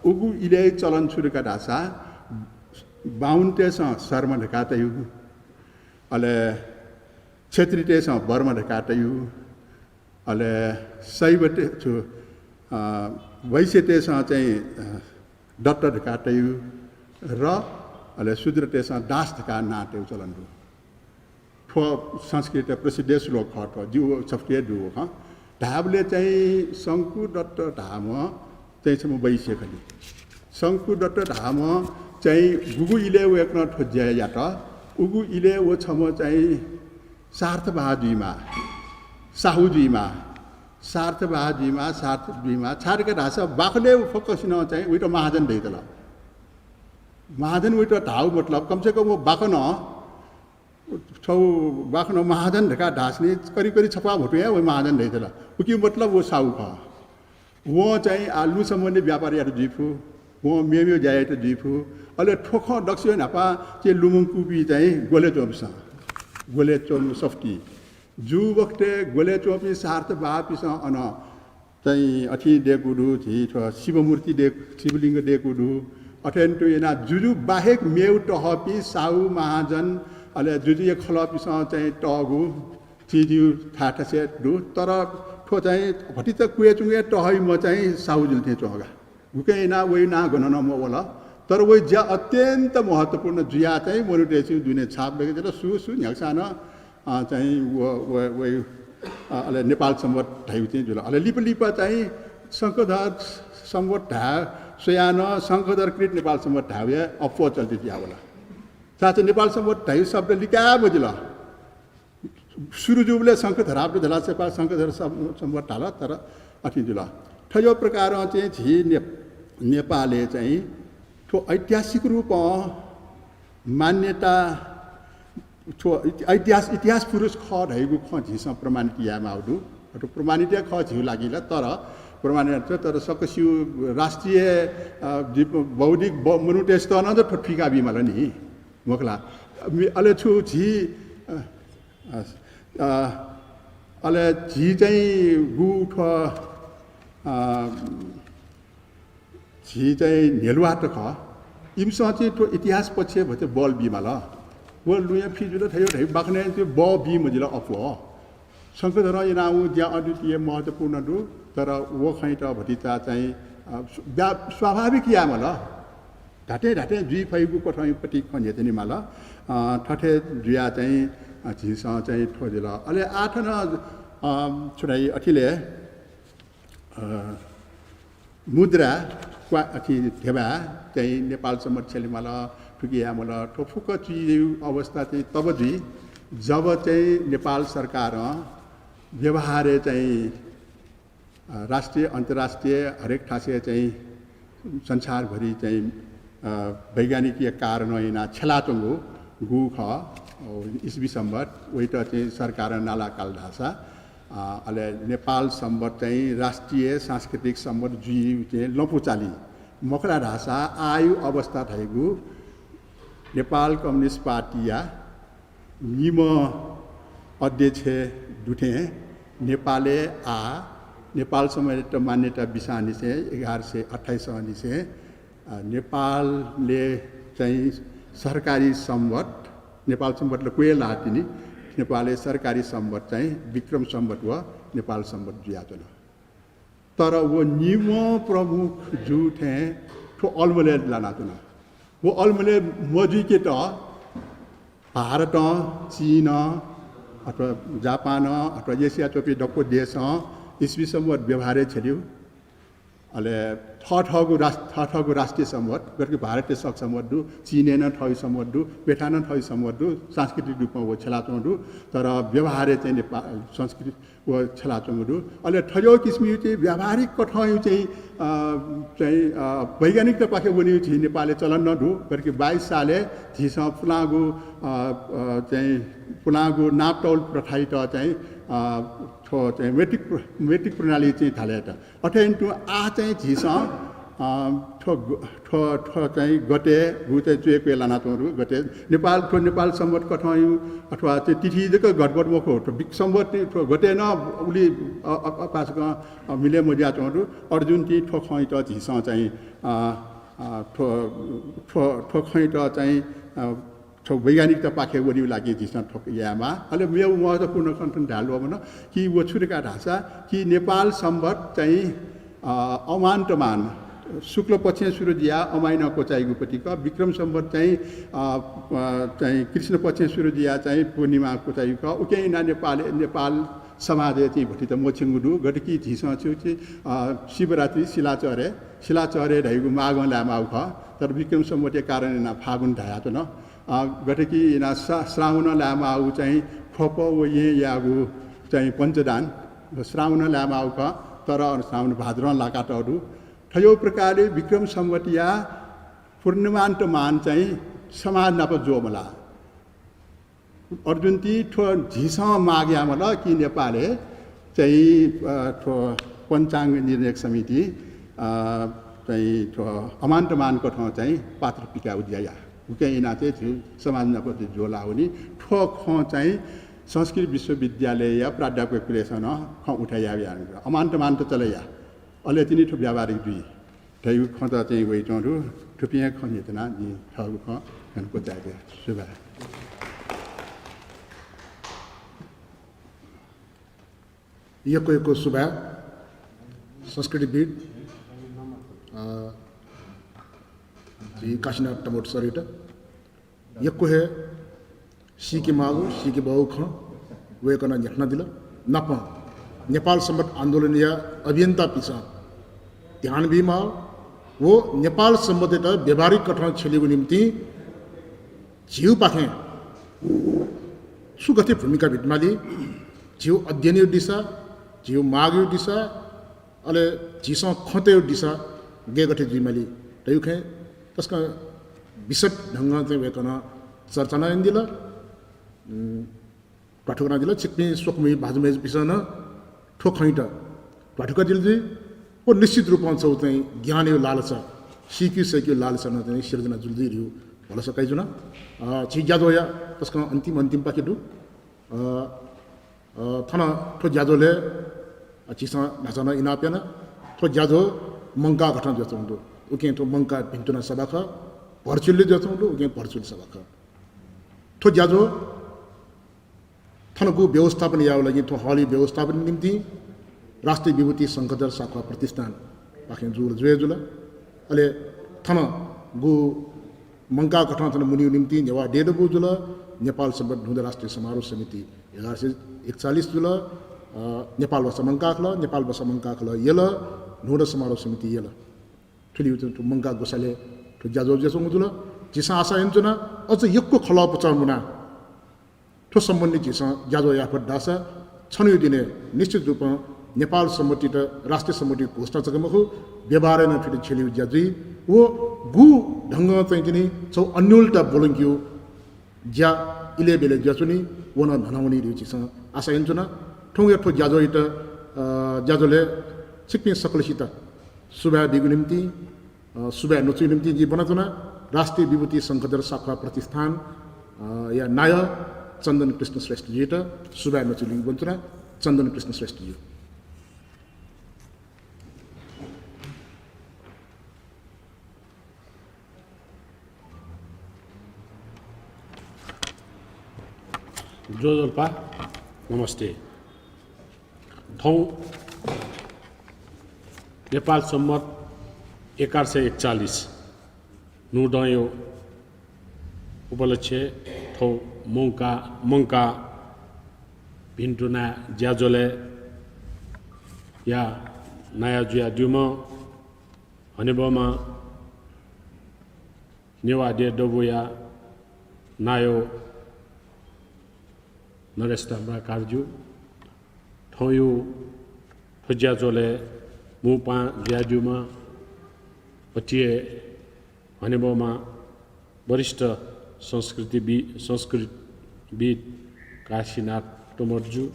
उगु इलय् चलन छु धकाः धाःसा बाहुनतय्सं शर्मा धकाः तयेगु, अले क्षेत्रीतय्सं वर्मा धकाः तयेगु, अले शैवत-, छु, अ, वैश्यतय्सं चाहिँ, अ, दत्त धकाः तयेगु र अले शूद्रतय्सं दास धकाः नां तयेगु चलन दु। थ्व संस्कृतय् प्रसिद्ध श्लोक खः थ्व, जिगु सफुतिइ दुगु खँ। धायेबलय् चाहिँ शंकुदत्त धाःम्ह चाहिँ छम्ह वैश्य खनी। शंकुदत्त धाःम्ह चाहिँ गुगु इलय् वय्कलं थ्व ज्या यात, उगु इलय् व छम्ह चाहिँ सार्थवाह जुइमाः, साहु जुइमाः, सार्थवाह जुइमाः, सार्थ जुइमाः, छाय् धकाः धाःसा बाखनय् फुक्कसिनं चाहिँ वइत महाजन धयातल। महाजन वइत धाःगु मतलब कम से कम व बाखनं छगू बाखनं महाजन धकाः धाःसा नि करिब करिब छप्वाः भतुं हे वइ महाजन धयातल। उकी मतलब व साहु खः। वं चाहिँ आः लुँ सम्बन्धी व्यापार यात जुइ फु, वं मेमेगु ज्या यात जुइ फु। अले थ्व खँ दक्वसिबें न्हापां चाहिँ लुमंकूपिं चाहिँ ग्वलय् च्वंपिंसं, ग्वलय् च्वंम्ह सफुती। जूबखतय् ग्वलय् च्वंपिं सार्थवाहपिंसं अन चाहिँ अथें दय्कूगु दु, झी थ्व शिवमूर्ति दय्-, शिवलिङ्ग दय्कूगु दु। अथें तुं यानाः जुजु बाहेक मेगु तहपिं साहु महाजन, अले जुजुया खलःपिंसं चाहिँ तःगु चिजु थाय् थासय् दु। तर थ्व चाहिँ भतिचा क्वय् च्वंगु तहयाम्ह चाहिँ साहु जुल थें च्वं का। गुकं यानाः वइ नां गनं नं मवल। तर वइ ज्या अत्यन्त महत्त्वपूर्ण जुयाः चाहिँ मनूतय्सिगु दुने छाप दय्कादिल। सु सु न्ह्याक्वसां नं, अ, चाहिँ व, व, वइ, अ, अले नेपाल संवत धाइगु चाहिँ जुल। अले लिपा लिपा चाहिँ शंखधर संवत धाये स्वयाः नं शंखधरकृत नेपाल संवत धायेगु हे अप्वः चल्ति जुयावल। छाय् चाहिँ नेपाल संवत धाइगु शब्द लिकाये मजिल। सुरु जूबलय् शंखधराब्द धाल, छपा शंखधर सं-, संवत धाल, तर अथे जुल। थज्याःगु प्रकारं चाहिँ झी ने-, नेपालय् चाहिँ थ्व ऐतिहासिक रूपं मान्यता, थ्व इति-, इतिहास, इतिहास पुरुष खः धइगु खँ झीसं प्रमाणित यायेमाःगु दु। अथे प्रमाणित हे खः झीगु लागि ला, तर प्रमाणित, तर सकसिगु राष्ट्रिय, अ, दि-, बौद्धिक ब-, मनूतय्सित नं त थ्व थुइका बीमाल नि, मखु ला? मि-, अले छु झी, अ, अ, अ, अले झी चाहिँ गु थ्व, अ, झी चाहिँ न्ह्यलुवात खः। इमिसं चाहिँ थ्व इतिहास पक्षय् भति बल बीमाल। व लुँया फि जुल, थज्याःगु बाखनय् चाहिँ बः बी मजिल अप्वः। शंखधरं यानागु ज्या अद्वितीय महत्त्वपूर्ण दु, तर व खँयात भतिचा चाहिँ, अ, स्व-, ब्या-, स्वाभाविक यायेमाल। धात्थें धात्थें जुइ फइगु कथंयापट्टि खँ न्ह्यथनेमाल। अ, थथे जुयाः चाहिँ, अ, झीसं चाहिँ थ्व जुल। अले आः थन, अ, छु धाइ, अथे ले, अ, मुद्रा, क्वा-, अथे धेबा चाहिँ नेपाल संवत छ्यलेमाल, थुकी याये मल। थ्व फुक्क चिजया अवस्था चाहिँ तब जुइ, जब चाहिँ नेपाल सरकारं व्यवहारय् चाहिँ, अ, राष्ट्रिय, अन्तर्राष्ट्रिय हरेक थासय् चाहिँ संसारभरि चाहिँ, अ, वैज्ञानिकीय कारणं यानाः छ्यलाच्वंगु गु खः, अ, इस्वी संवत, वइत चाहिँ सरकारं नाला काल धाःसा, अ, अले नेपाल संवत चाहिँ राष्ट्रिय सांस्कृतिक संवत जुइ चाहिँ लँपु चाली। मखु ला धाःसा आःया अवस्था धइगु नेपाल कम्युनिस्ट पार्टीया निम्ह अध्यक्ष दुथें नेपालय् आः नेपाल संवतयात मान्यता बिसांनिसें एघार सय अट्ठाइसंनिसें, अ, नेपालय् चाहिँ सरकारी संवत, नेपाल संवत ला क्वय् लाःतिनि, नेपालय् सरकारी संवत चाहिँ विक्रम संवत व नेपाल संवत जुयाच्वन। तर व निम्ह प्रमुख जू थें थ्व अलमलय् लानाच्वन। व अलमलय् मजुइकेत भारतं, चीनं अथवा जापानं अथवा एसियाय् च्वंपिं दक्व देशं इस्वी संवत व्यवहारय् छ्यल्यू। अले थःथःगु राष्ट्र, थःथःगु राष्ट्रिय संवत, गथे कि भारतय् सक संवत दु, चीनय् नं थःगु संवत दु, प्यथाय् नं थःगु संवत दु, सांस्कृतिक रूपमा व छ्यलाच्वंगु दु, तर व्यवहारय् चाहिँ नेपाल संस्कृति व छ्यलाच्वंगु दु। अले थज्याःगु किसिमया चाहिँ व्यावहारिक कथंया चाहिँ, अ, चाहिँ, अ, वैज्ञानिकतापाखे वनेगु झी नेपालय् चलन नं दु। गथे कि बाइस सालय् झीसं पुलांगु, अ, अ, चाहिँ पुलांगु नापतौल प्रथायात चाहिँ, अ, थ्व चाहिँ metric प्र-, metric प्रणाली चाहिँ धालेत। अथे यानातुं आः चाहिँ झीसं, अ, थ्व ग-, थ्व, थ्व चाहिँ गते, गु चाहिँ च्वय् क्वय् लानाच्वंगु दु, गते नेपाल, थ्व नेपाल संवत कथंया अथवा चाहिँ तिथि जक गडबड मखु, थ्व विक्रम संवत थ्व गते नं उलि, अ, अ, अपाय्सकं, अ, मिले मजुयाच्वंगु दु। अथे जुयातुं थ्व खँयात झीसं चाहिँ, अ, अ, थ्व, थ्व, थ्व खँयात चाहिँ, अ, थ्व वैज्ञानिकतापाखे वनेगु लागि झीसं थ्व यायेमाः। अले मेगु महत्त्वपूर्ण खँ थन धाये ल्वःमन कि व छु धकाः धाःसा कि नेपाल संवत चाहिँ, अ, अमान्तमान, शुक्ल पक्षं सुरु जुयाः अमाय्नं क्वचाइगु पतिक, विक्रम संवत चाहिँ, अ, अ, चाहिँ कृष्ण पक्षं सुरु जुयाः चाहिँ पूर्णिमा क्वचाइगु खः। उकिं यानाः नेपाल, नेपाल समाजय् चाहिँ भतिचा मछिंगु दु। गथे कि झीसं छु चाहिँ, अ, शिवरात्रि सिलाचह्रे, सिलाचह्रे धइगु माघं लायेमाःगु खः, तर विक्रम संवतया कारणं यानाः फागुन धायाच्वन। अ, गथे कि यानाः श्रा-, श्रावणं लायेमाःगु चाहिँ ख्वप व येँ याःगु चाहिँ पञ्चदान, श्रावणं लायेमाःगु खः, तर श्रावण भाद्रं लाकातःगु दु। थज्याःगु प्रकारले विक्रम संवतया पूर्णिमान्तमान चाहिँ समाज नाप ज्वःमलाः। अथे जुयातुं थ्व झीसं माग यायेमाल कि नेपालय् चाहिँ, अ, थ्व पञ्चाङ्ग निर्णयक समिति, अ, चाहिँ थ्व अमान्तमान कथं चाहिँ पात्र पिकाः उज्याः या। उकिं यानाः चाहिँ झी समाज नाप ज्वः लाः वनी। थ्व खँ चाहिँ संस्कृत विश्वविद्यालयया प्राध्यापकपिन्सं नं खँ उठे याः, अमान्तमान त चले या, अले तिनि थ्व व्यावहारिक जुइ धइगु खँत चाहिँ वइच्वंगु दु। थुपिं हे खँ न्ह्यथनाः जिं थःगु खँ थन क्वचायेके। सुभाय्। यक्व यक्व सुभाय् संस्कृतिविद्, अ, झी काशीनाथ तमोट सरयात। यक्व हे सीकेमाःगु, सीकेबहःगु खँ वय्कलं न्ह्यथनादिल। नापं नेपाल संवत आन्दोलनया अभियन्तापिन्सं ध्यान बीमाः व नेपाल संवतयात व्यावहारिक कथं छ्यलेगु निंतिं झीगुपाखें छु गथे भूमिका भित्माली, झीगु अध्ययनया दिशा, झीगु मागया दिशा, अले झीसं खँ तयेगु दिशा गय् गथे जुइमाली धइगु खँय् तसकं विशद ढंगं चाहिँ वय्कलं चर्चा नं यानादिल। उम्, ध्वाथुइकादिल। छिकपिं स्वकुमि भाजु मय्जुपिन्सं नं थ्व खँयात ध्वाथुइकादिल जुइ। व निश्चित रूपं छगू चाहिँ ज्ञानया लालसा, सीकेगु सय्केगु लालसा नं चाहिँ सिर्जना जुल जुइ धइगु भलसा कयाच्वना। अ, झी ज्याझ्वःया तसकं अन्तिम अन्तिमपाखे दु। अ, अ, थन थ्व ज्याझ्वलय्, अ, झीसं न्हाचः नं इनाप याना। थ्व ज्याझ्वः मंकाः कथं जुयाच्वंगु दु। उकिं थ्व मंकाः भिन्तुना सभा खः, virtually जुयाच्वंगु दु, उकिं virtual सभा खः। थ्व ज्याझ्वः थनगु व्यवस्थापन यायेगु लागि थ्व हलया व्यवस्थापन निंतिं राष्ट्रिय विभूति शंखधर साख्वाः प्रतिष्ठानपाखें जूगु जुया जुल। अले थनगु मंकाः कथं थन मुनीगु निंतिं नेवाः देय् दबू जुल। नेपाल संवत न्हूदँ राष्ट्रिय समारोह समिति एघार सय एकचालिस जुल। अ, नेपाल भाषा मंकाः खलः, नेपाल भाषा मंकाः खलः यल, न्हूदँ समारोह समिति यल। थुलि थ्व मंकाः ग्वसालय् थ्व ज्याझ्वः जुयाच्वंगु जुल। झीसं आशा यानाच्वना, अझ यक्व खलः पुचः मुनाः थ्व सम्बन्धी झीसं ज्याझ्वः याये फत धाःसा छन्हुया दिनय् निश्चित रूपं नेपाल संवत्‌यात राष्ट्रिय संवत्‌या घोषणा जक मखु, व्यवहारय् नं थुइत झ्यलेगु ज्या जुइ। व गु ढंगं चाहिँ तिनि छगू अन्योलता ब्वलंकेगु ज्या इलय् ब्यलय् जुयाच्वनी, व नं न्हना वनी धइगु झीसं आशा यानाच्वना। थौंया थ्व ज्याझ्वःयात, अ, ज्याझ्वलय् छिकपिं सकलसित सुभाय् बीगु निंतिं, अ, सुभाय् न्वचुइगु निंतिं जिं ब्वनाच्वना। राष्ट्रिय विभूति शंखधर साख्वाः प्रतिष्ठान, अ, या नायः चन्दन कृष्ण श्रेष्ठजुयात सुभाय् न्वचुइगु निंतिं ब्वनाच्वना। चन्दन कृष्ण श्रेष्ठजु। ज्वजलपा, नमस्ते। थौं नेपाल संवत् एघार सय एकचालिस न्हूदँया उपलक्ष्यय् थौं मंकाः, मंकाः भिन्तुना ज्याझ्वलय् या नायः जुयादीम्ह हनेबहःम्ह नेवाः देय् दबूया नायः नरेश ताम्राकारजु, थौंया थ्व ज्याझ्वलय् मू पाहां जुयादीम्ह अथे हे हनेबहःम्ह वरिष्ठ संस्कृतिवि-, संस्कृतिविद् काशीनाथ तमोटजु,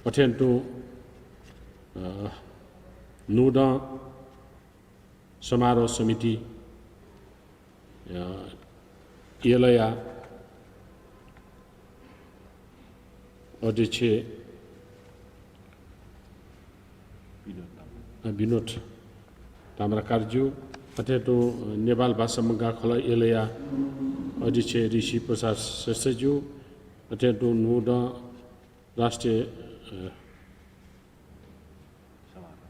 अथें तुं, अ, न्हूदँ समारोह समिति, अ, यलया अध्यक्ष, अ, विनोद ताम्राकारज्यू, अथे तुं नेपाल भाषा मंकाः खलः यलया अध्यक्ष ऋषि प्रसाद श्रेष्ठज्यू, अथे तुं न्हूदँ राष्ट्रिय, अ,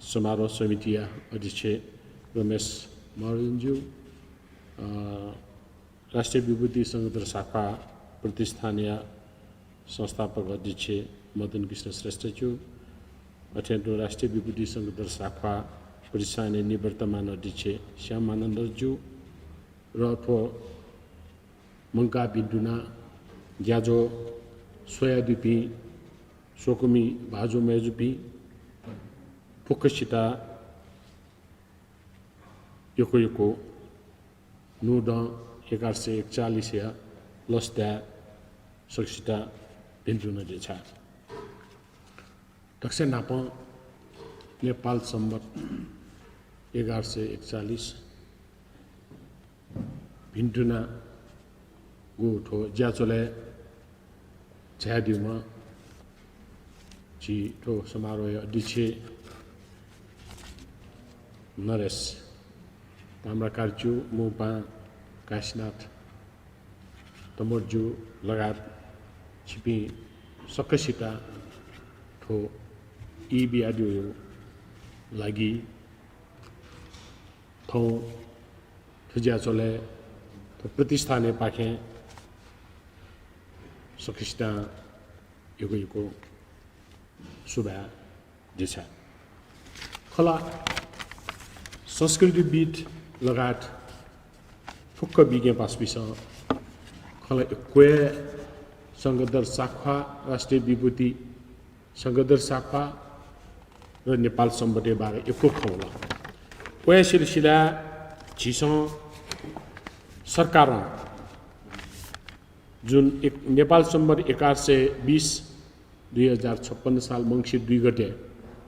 समारोह समितिया अध्यक्ष रमेश महर्जनज्यू, अ, राष्ट्रिय विभूति शंखधर साख्वाः प्रतिष्ठानया संस्थापक अध्यक्ष मदन कृष्ण श्रेष्ठज्यू, अथे तुं राष्ट्रिय विभूति शंखधर साख्वाः प्रतिष्ठानया निवर्तमान अध्यक्ष श्याम मानन्धरज्यू र थ्व मंकाः भिन्तुना ज्याझ्वः स्वयादीपिं स्वकुमि भाजु मय्जुपिं फुक्कसित यक्व यक्व न्हूदँ एघार सय एकचालिसया लसताय् सकसित भिन्तुना देछाये। दकलय् न्हापां नेपाल संवत् एघार सय एकचालिस भिन्तुनागु थ्व ज्याझ्वलय् झायादीम्ह झी थ्व समारोहया अध्यक्ष नरेश ताम्राकारज्यू, मू पाहां काशीनाथ तमोटज्यू लगायत छिपिं सकसित थ्व ई बियादीगु लागि थौं थ्व ज्याझ्वलय् थ्व प्रतिष्ठानया पाखें सकसितं यक्व यक्व सुभाय् देछाये। खला संस्कृतिविद् लगायत फुक्क विज्ञ पासापिंसं खला यक्व हे शंखधर साख्वाः, राष्ट्रिय विभूति शंखधर साख्वाः र नेपाल संवत्‌या बारे यक्व खँ वल। वया सिलसिलाय् झीसं सरकारं जुन एक, नेपाल संवत् एघार सय बीस, दुई हजार छप्पन्न साल मंसिर दुई गते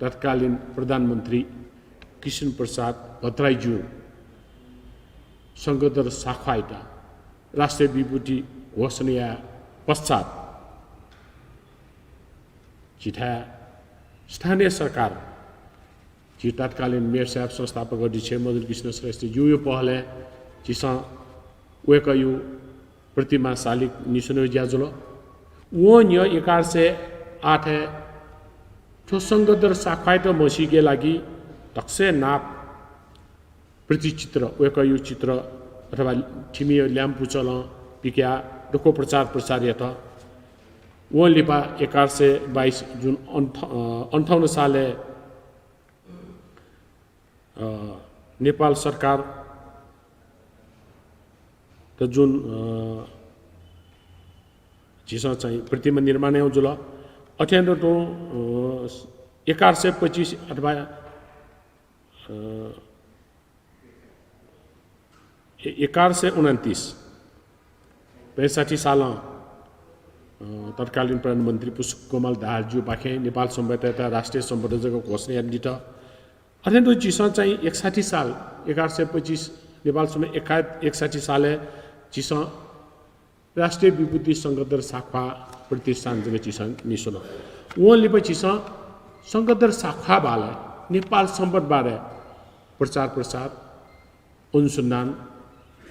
तत्कालीन प्रधानमन्त्री कृष्ण प्रसाद भट्टराईज्यू शंखधर साख्वाःयात राष्ट्रिय विभूति घोषणा याये पश्चात झीथाय् स्थानीय सरकार, झी तत्कालीन मेयर साहेब, संस्थापक अध्यक्ष मदन कृष्ण श्रेष्ठज्यूया पहलय् झीसं वय्कःया प्रतिमा सालिक निस्वनेगु ज्या जुल। वं न्ह्यः एघार सय आठय् थ्व शंखधर साख्वाःयात म्हसीके लागि दकलय् नाप प्रतिचित्र, वय्कःया चित्र अथवा थिमिया ल्याय्म्ह पुचलं पिकयाः दक्व प्रचार प्रसार यात। वं लिपा एघार सय बाइस जुन अन्ठ-, अ, अन्ठाउन्न सालय्, अ, नेपाल सरकार त जुन, अ, झीसं चाहिँ प्रतिमा निर्माण याउ जुल। अथें तुं, अ, एघार सय पच्चिस अथवा, अ, ए-, एघार सय उनन्तिस, पैंसठ्ठी सालं, अ, तत्कालीन प्रधानमन्त्री पुष्पकमल दाहालज्यूपाखें नेपाल संवत्‌यात राष्ट्रिय संवत् जक घोषणा यानादित। अथें तुं झीसं चाहिँ एकसठ्ठी साल, एघार सय पच्चिस, नेपाल संवत् एका-, एकसठ्ठी सालय् झीसं राष्ट्रिय विभूति शंखधर साख्वाः प्रतिष्ठान जक झीसं निस्वन। वं लिपा झीसं शंखधर साख्वाः बारे, नेपाल संवत् बारे प्रचार प्रसार, अनुसन्धान,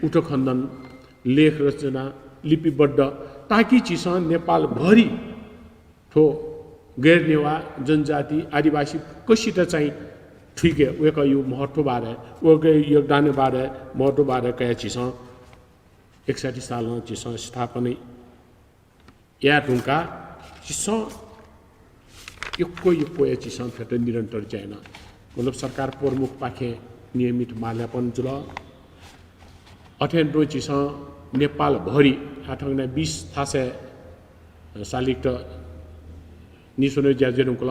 उत्खनन, लेख रचना, लिपिबद्ध, ताकि झीसं नेपालभरि थ्व गैर नेवाः, जनजाति, आदिवासी फुक्कसित चाहिँ थुइके वय्‌कःया महत्व बारे, वय्‌कःया योगदान बारे, महत्व बारे कयाः झीसं एकसठ्ठी सालं झीसं स्थापना याये धुंकाः झीसं यक्व यक्वया झीसं थ्वयात निरन्तर ज्या याना। मतलब सरकार प्रमुखपाखें नियमित माल्यार्पण जुल। अथें तुं झीसं नेपालभरि आः थौंकन्हय् बिस थासय् सालिकत निस्वने ज्या जुइ धुंकल।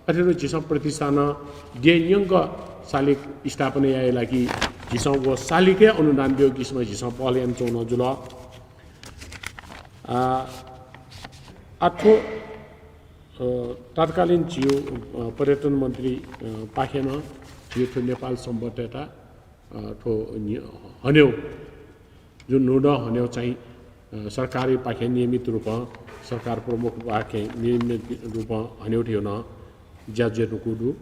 अथें तुं झीसं प्रतिष्ठानं देय् न्यंक सालिक स्थापना याये लागि झीसं व सालिकय् अनुदान ब्यूगु किसिमं झीसं पहल यानाच्वंगु जुल। आ, आ थ्व, अ, तत्कालीन झीगु, अ, पर्यटन मन्त्री, अ, पाखें नं झीगु थ्व नेपाल संवत्‌यात, अ, थ्व नि-, हनेगु, जुन न्हूदँ हनेगु चाहिँ, अ, सरकारपाखें नियमित रूपं, सरकार प्रमुखपाखें नियमित रूपं हनेगु थें नं ज्या जुइ धुंकूगु दु।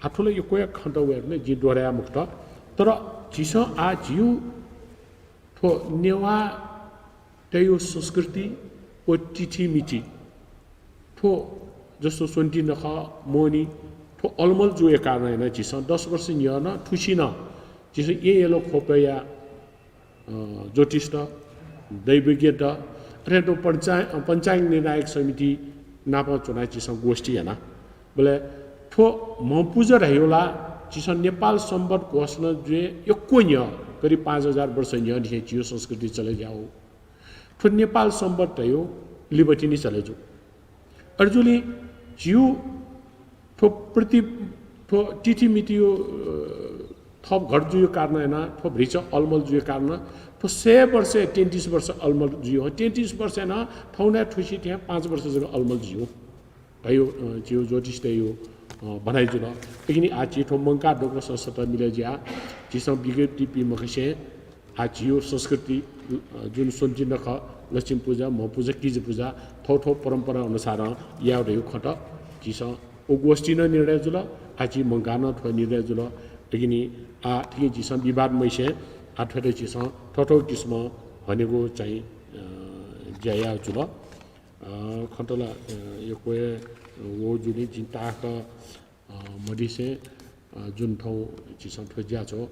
आ थ्व ला यक्वया खँत वयेधुन, जिं दोहोर्‍याये मखुत। तर झीसं आः झीगु थ्व नेवाःतय्‌गु संस्कृति व तिथिमिति, थ्व जस्तो स्वन्ति नखः, मोहनी, थ्व अलमल जूगु कारणं यानाः झीसं दस वर्ष न्ह्यः नं थुसी नं झीसं येँ यल ख्वपया, अ, ज्योतिषत, दैवज्ञत, अथें तुं पञ्चा-, पञ्चाङ्ग निर्णायक समिति नाप च्वनाः झीसं गोष्ठी याना। बले थ्व म्हपुजा धयागु ला झीसं नेपाल संवत् घोषणा जुइ यक्व न्ह्यः, करिब पाँच हजार वर्ष न्ह्यःनिसें झीगु संस्कृति चले ज्याःगु। थ्व नेपाल संवत् धयागु लिबतिनि चले जू। अय्‌जूगुलिं झीगु थ्व प्रति-, थ्व तिथिमितिया, अ, थप घट जुइगु कारणं यानाः थ्व भतिचा अलमल जुइगु कारणं थ्व सय वर्षय् तेत्तिस वर्ष अलमल जुइ। तेत्तिस वर्षय् नं थौंया थुसी थें पाँच वर्ष जक अलमल जुइ। धयागु, अ, झीगु ज्योतिषतय्‌गु, अ, भनाइ जुल। लेकिन आः झी थ्व मंकाः दक्व संस्थात मिलय् जुयाः झीसं विज्ञप्ति बी मखसें आः झीगु संस्कृति, अ, जुन स्वन्ति नखः, लक्ष्मी पुजा, म्हपुजा, किजा पुजा, थःथः परम्परा अनुसारं यायेगु धयागु खँत झीसं व गोष्ठी नं निर्णय जुल, आः झी मंकाः नं थ्व निर्णय जुल। लेकिन आः थुकिं झीसं विवाद मयासें आः थ्वयात झीसं थःथः किसिमं हनेगु चाहिँ, अ, ज्या यायेगु जुल। अ, खँत ला, अ, यक्व हे वःगु जुलिं जिं ताःहाकः, अ, मदिसें, अ, जुन थौं झीसं थ्व ज्याझ्वः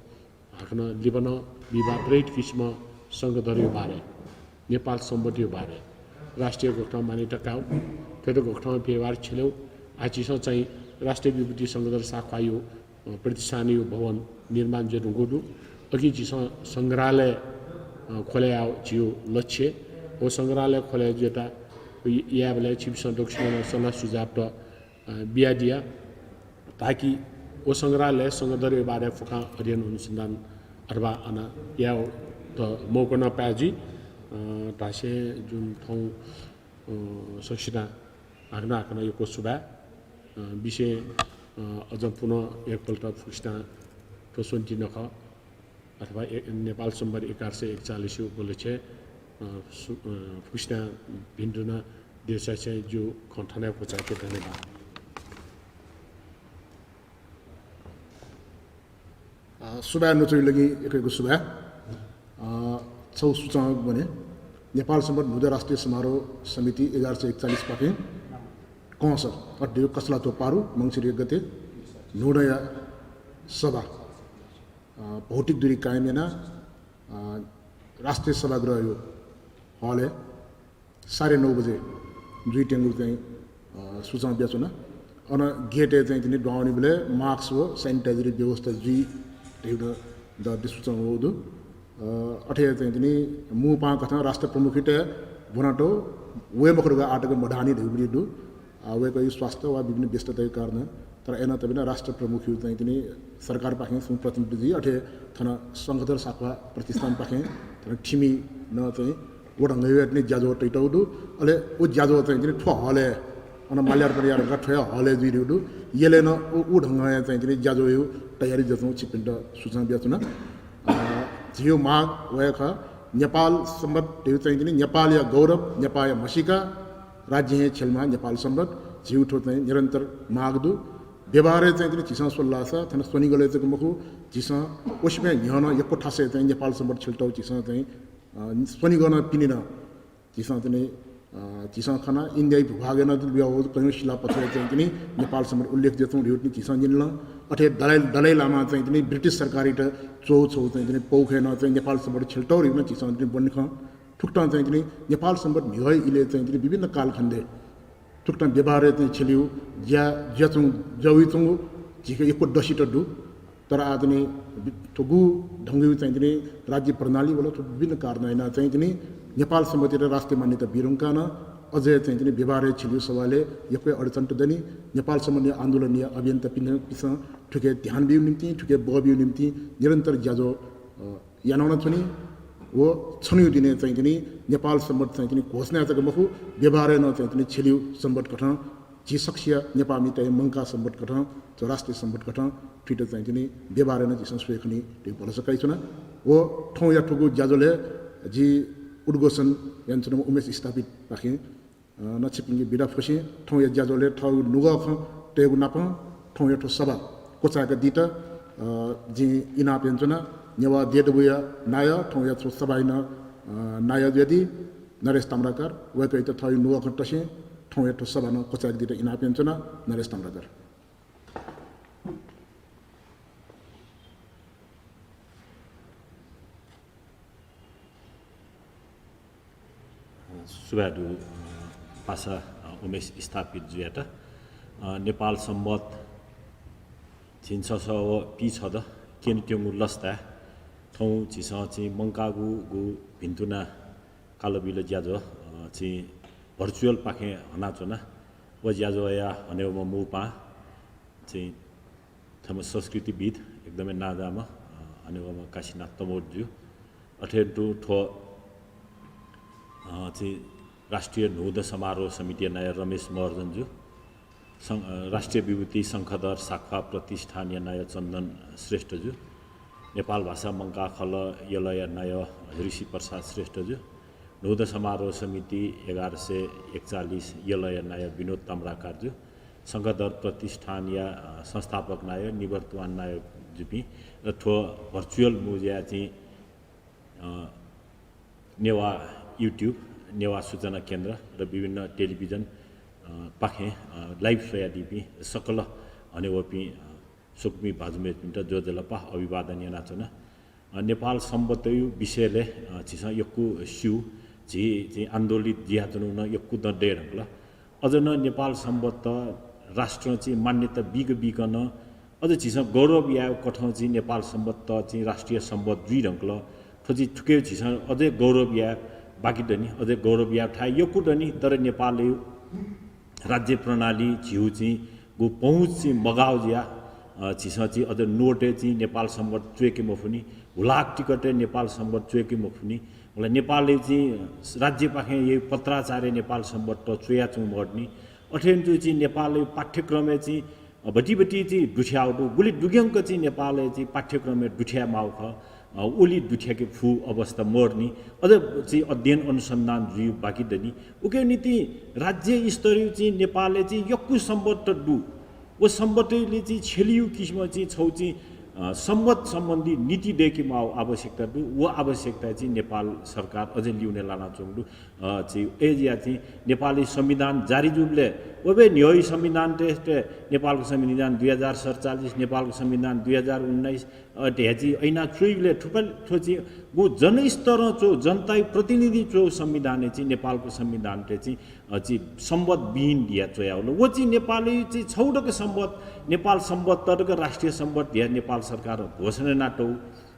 हाकनं लिपा नं विवादरहित किसिमं शंखधरया बारे, नेपाल संवत्‌या बारे, राष्ट्रिय घोकथं मान्यता कायेगु, थ्वयात घोकथं व्यवहार छ्यलेगु, आः झीसं चाहिँ राष्ट्रिय विभूति शंखधर साख्वाःया, अ, प्रतिष्ठानया भवन निर्माण जुइ धुंकूगु दु। अकिं झीसं संग्रहालय, अ, खोले यायेगु झीगु लक्ष्य। व संग्रहालय खोले जुइत यायेबलय् छिमिसं दक्वसिनं सल्लाह सुझावत, अ, बियादिया, ताकि व संग्रहालय शंखधरया बारे फुक्कं अध्ययन अनुसन्धान अथवा अन यायेगु त मौका नं पाये जुइ। अ, धासें जुन थौं, अ, सकसितं हाकनं हाकनं यक्व सुभाय्। अ, बिसें, अ, अझ पुनः एकपल्ट फुक्कसितं थ्व स्वन्ति नखः अथवा ए-, नेपाल संवत् एघार सय एकचालिसया उपलक्ष्यय्, अ, सु-, अ, फुक्कसितं भिन्तुना देछासें जिगु खँ थन हे क्वचायेके। धन्यवाद। अ, सुभाय् न्वचुया लागि यक्व यक्व सुभाय्। अ, छगू सुचं वने, नेपाल संवत् न्हूदँ राष्ट्रिय समारोह समिति एघार सय एकचालिस पाखें कंस, अथे धइगु कछलाथ्व पारु मंसिर एक गते न्हूदँया सभा, अ, भौतिक दूरी कायम यानाः, अ, राष्ट्रिय सभागृहया हलय् साढे नौ बजे जुइत्यंगु चाहिँ, अ, सुचं बियाच्वना। अन गेटय् चाहिँ तिनि दुहां वनीबलय् mask व sanitizer व्यवस्था जुइ धइगु द-, द-, सुचं वःगु दु। अ, अथे चाहिँ तिनि मू पाहां कथं राष्ट्र प्रमुखयात ब्वनातःगु वये मखु धकाः आःतक मधाःनि धइगु दु। आ, वय्कःया स्वास्थ्य वा विभिन्न व्यस्तताया कारणं, तर अय्नं तबेनं राष्ट्र प्रमुखया चाहिँ तिनि सरकारपाखें सुं प्रतिनिधि जुइ, अथे थन शंखधर साख्वाः प्रतिष्ठानपाखें थन थिमि नं चाहिँ व ढंगया तिनि ज्याझ्वः तयातःगु दु। अले व ज्याझ्वः चाहिँ तिनि थ्व हलय्, अन माल्यार्पण यायेधुंकाः थ्व हे हलय् जुइधुंगु दु। यलय् नं उ, उ ढंगया चाहिँ तिनि ज्याझ्वःया तयारी जुयाच्वंगु छिकपिन्त सूचना बियाच्वना। अ, झीगु माग व हे खः, नेपाल संवत धइगु चाहिँ तिनि नेपालया गौरव, नेपाःया म्हसीका, राज्यं हे छ्यलेमाः नेपाल संवत, झीगु थ्व चाहिँ निरन्तर माग दु। व्यवहारय् चाहिँ तिनि झीसं स्वल धाःसा थन स्वनिगलय् जक मखु, झीसं व सिबें न्ह्यः नं यक्व थासय् चाहिँ नेपाल संवत छ्यलेतःगु झीसं चाहिँ, अ, स्वनिगलं पिने नं झीसं तिनि, अ, झीसं खना, इन्डियाया भूभागय् नं लुया वःगु कयौं शिलापत्थरय् चाहिँ तिनि नेपाल संवत उल्लेख जुयाच्वंगु धइगु तिनि झीसं न्यना नं। अथे दलाइ, दलाइ लामां चाहिँ तिनि ब्रिटिश सरकारयात च्वःगु छगू चाहिँ तिनि पौखय् नं चाहिँ नेपाल संवत छ्यलेतःगु धइगु नं झीसं तिनि ब्वने खः। थुकथं चाहिँ तिनि नेपाल संवत न्ह्यः इलय् चाहिँ तिनि विभिन्न कालखण्डय् थुकथं व्यवहारय् चाहिँ छ्यलेगु ज्या, ज्या च्वं-, ज्या वइच्वंगु झीके यक्व दसित दु। तर आः तिनि वि-, थुगु ढंगया चाहिँ तिनि राज्य प्रणाली व ला थ्व विभिन्न कारणं यानाः चाहिँ तिनि नेपाल संवतयात राष्ट्रिय मान्यता बीधुंकाः नं अझ हे चाहिँ तिनि व्यवहारय् छ्यलेगु सवालय् यक्व अडचनत दनि। नेपाल संवत आन्दोलनया अभियन्तापिन्सं थुके ध्यान बीगु निंतिं, थुके बः बीगु निंतिं निरन्तर ज्याझ्वः, अ, यानावनाच्वनी। व छन्हुया दिनय् चाहिँ तिनि नेपाल संवत चाहिँ तिनि घोषणा जक मखु, व्यवहारय् नं चाहिँ तिनि छ्यलेगु संवत कथं झी सकसिया नेपाःमितय् मंकाः संवत कथं, थ्व राष्ट्रिय संवत कथं थुइत चाहिँ तिनि व्यवहारय् नं झीसं स्वये खनी धइगु भलसा कयाच्वना। व थौंया थुगु ज्याझ्वलय् जि उद्घोषण यानाच्वनाम्ह उमेश स्थापितपाखें, अ, नं छिकपिन्के बिदा फुसें थौंया ज्याझ्वलय् थःगु नुगः खँ तयेगु नापं थौंया थ्व सभा क्वचाय्कादीत, अ, जिं इनाप यानाच्वना। नेवाः देय् दबूया नायः थौंया थ्व सभाया नं, अ, नायः जुयादी नरेश ताम्राकार, वय्कःयात थःगु नुगः खँ तसें थौंया थ्व सभा नं क्वचाय्कादीत इनाप यानाच्वना। नरेश ताम्राकार। सुभाय् दु, अ, पासा, अ, उमेश स्थापित जुयात, अ, नेपाल संवत झिंछसः व पीछदँ क्यनेत्यंगु लसताय् थौं झीसं चाहिँ मंकाःगु गु भिन्तुना कालबिल ज्याझ्वः, अ, चाहिँ virtual पाखें हनाच्वना। व ज्याझ्वःया हनेबहःम्ह मू पाहां चाहिँ थम्ह संस्कृतिविद्, एकदमै नांजाःम्ह, अ, हनेबहःम्ह काशीनाथ तमोट जु। अथे तुं थ्व, अ, चाहिँ राष्ट्रिय न्हूदँ समारोह समितिया नायः रमेश महर्जन जु। सं-, अ, राष्ट्रिय विभूति शंखधर साख्वाः प्रतिष्ठानया नायः चन्दन श्रेष्ठ जु। नेपाल भाषा मंकाः खलः यलया नायः ऋषि प्रसाद श्रेष्ठ जु। न्हूदँ समारोह समिति एघार सय एकचालिस यलया नायः विनोद ताम्राकार जु। शंखधर प्रतिष्ठानया, अ, संस्थापक नायः निवर्तमान नायः जुपिं र थ्व virtual मुँज्याय् चाहिँ, अ, नेवाः YouTube, नेवाः सूचना केन्द्र र विभिन्न टेलिभिजन, अ, पाखें, अ, live स्वयादीपिं सकल हनेबहःपिं, अ, स्वकुमि भाजु मय्जुपिन्त ज्वजलपा अभिवादन यानाच्वना। अ, नेपाल संवतया विषयलय्, अ, झीसं यक्व स्यू, झी, झी आन्दोलित जुयाच्वनागु नं यक्व दँ दये धुंकल। अझ नं नेपाल संवत राष्ट्रं चाहिँ मान्यता बीक बीक नं अझ झीसं गौरव यायेगु कथं चाहिँ नेपाल संवत चाहिँ राष्ट्रिय संवत जुइ धुंकल। थ्व चाहिँ थुके झीसं अझै गौरव याये बाकी दनि, अझै गौरव याये थाय् यक्व दनि, तर नेपालय् राज्य प्रणाली झीगु चाहिँ गु पहुँच चाहिँ मगाः जुयाः, अ, झीसं चाहिँ अझ नोटय् चाहिँ नेपाल संवत च्वय्के मफुनि, हुलाक टिकटय् नेपाल संवत च्वय्के मफुनि। मतलब नेपालय् चाहिँ राज्यपाखें हे पत्राचारय् नेपाल संवत च्वयाच्वंगु मदुनि। अथें तुं चाहिँ नेपालय् पाठ्यक्रमय् चाहिँ, अ, भति भति चाहिँ दुथ्याः दु, गुलि दुग्यंक चाहिँ नेपालय् चाहिँ पाठ्यक्रमय् दुथ्याये माःगु खः। अ, उलि दुथ्याके फु अवस्था मदुनि। अझ चाहिँ अध्ययन अनुसन्धान जुइ बाकी दनि। उके निंतिं राज्य स्तरय् चाहिँ नेपालय् चाहिँ यक्व संवत दु। व संवतय् चाहिँ छ्यलियु किसिम चाहिँ छौ चाहिँ, अ, संवत सम्बन्धी नीति दय्के माःगु आवश्यकता दु। व आवश्यकता चाहिँ नेपाल सरकार अझै लिउने लानाच्वंगु दु। अ, चाहिँ अय् जुयाः चाहिँ नेपाली संविधान जारी जूबलय् व बे न्ह्यःयु संविधान ते, ते नेपालको संविधान दुई हजार सतचालिस, नेपालको संविधान दुई हजार उन्नाइस, अ, धयाः चाहिँ अइना च्वइबलय् थुपालि थ्व चाहिँ गु जनस्तरं च्वउ, जनतायु प्रतिनिधि च्वउ संविधानय् चाहिँ नेपालको संविधानते चाहिँ, अ, चाहिँ संवत बिहीन धिया च्वया वल। व चाहिँ नेपाली चाहिँ छौ दक संवत, नेपाल संवत तक राष्ट्रिय संवत धिया नेपाल सरकारं घोषणा यानातउ।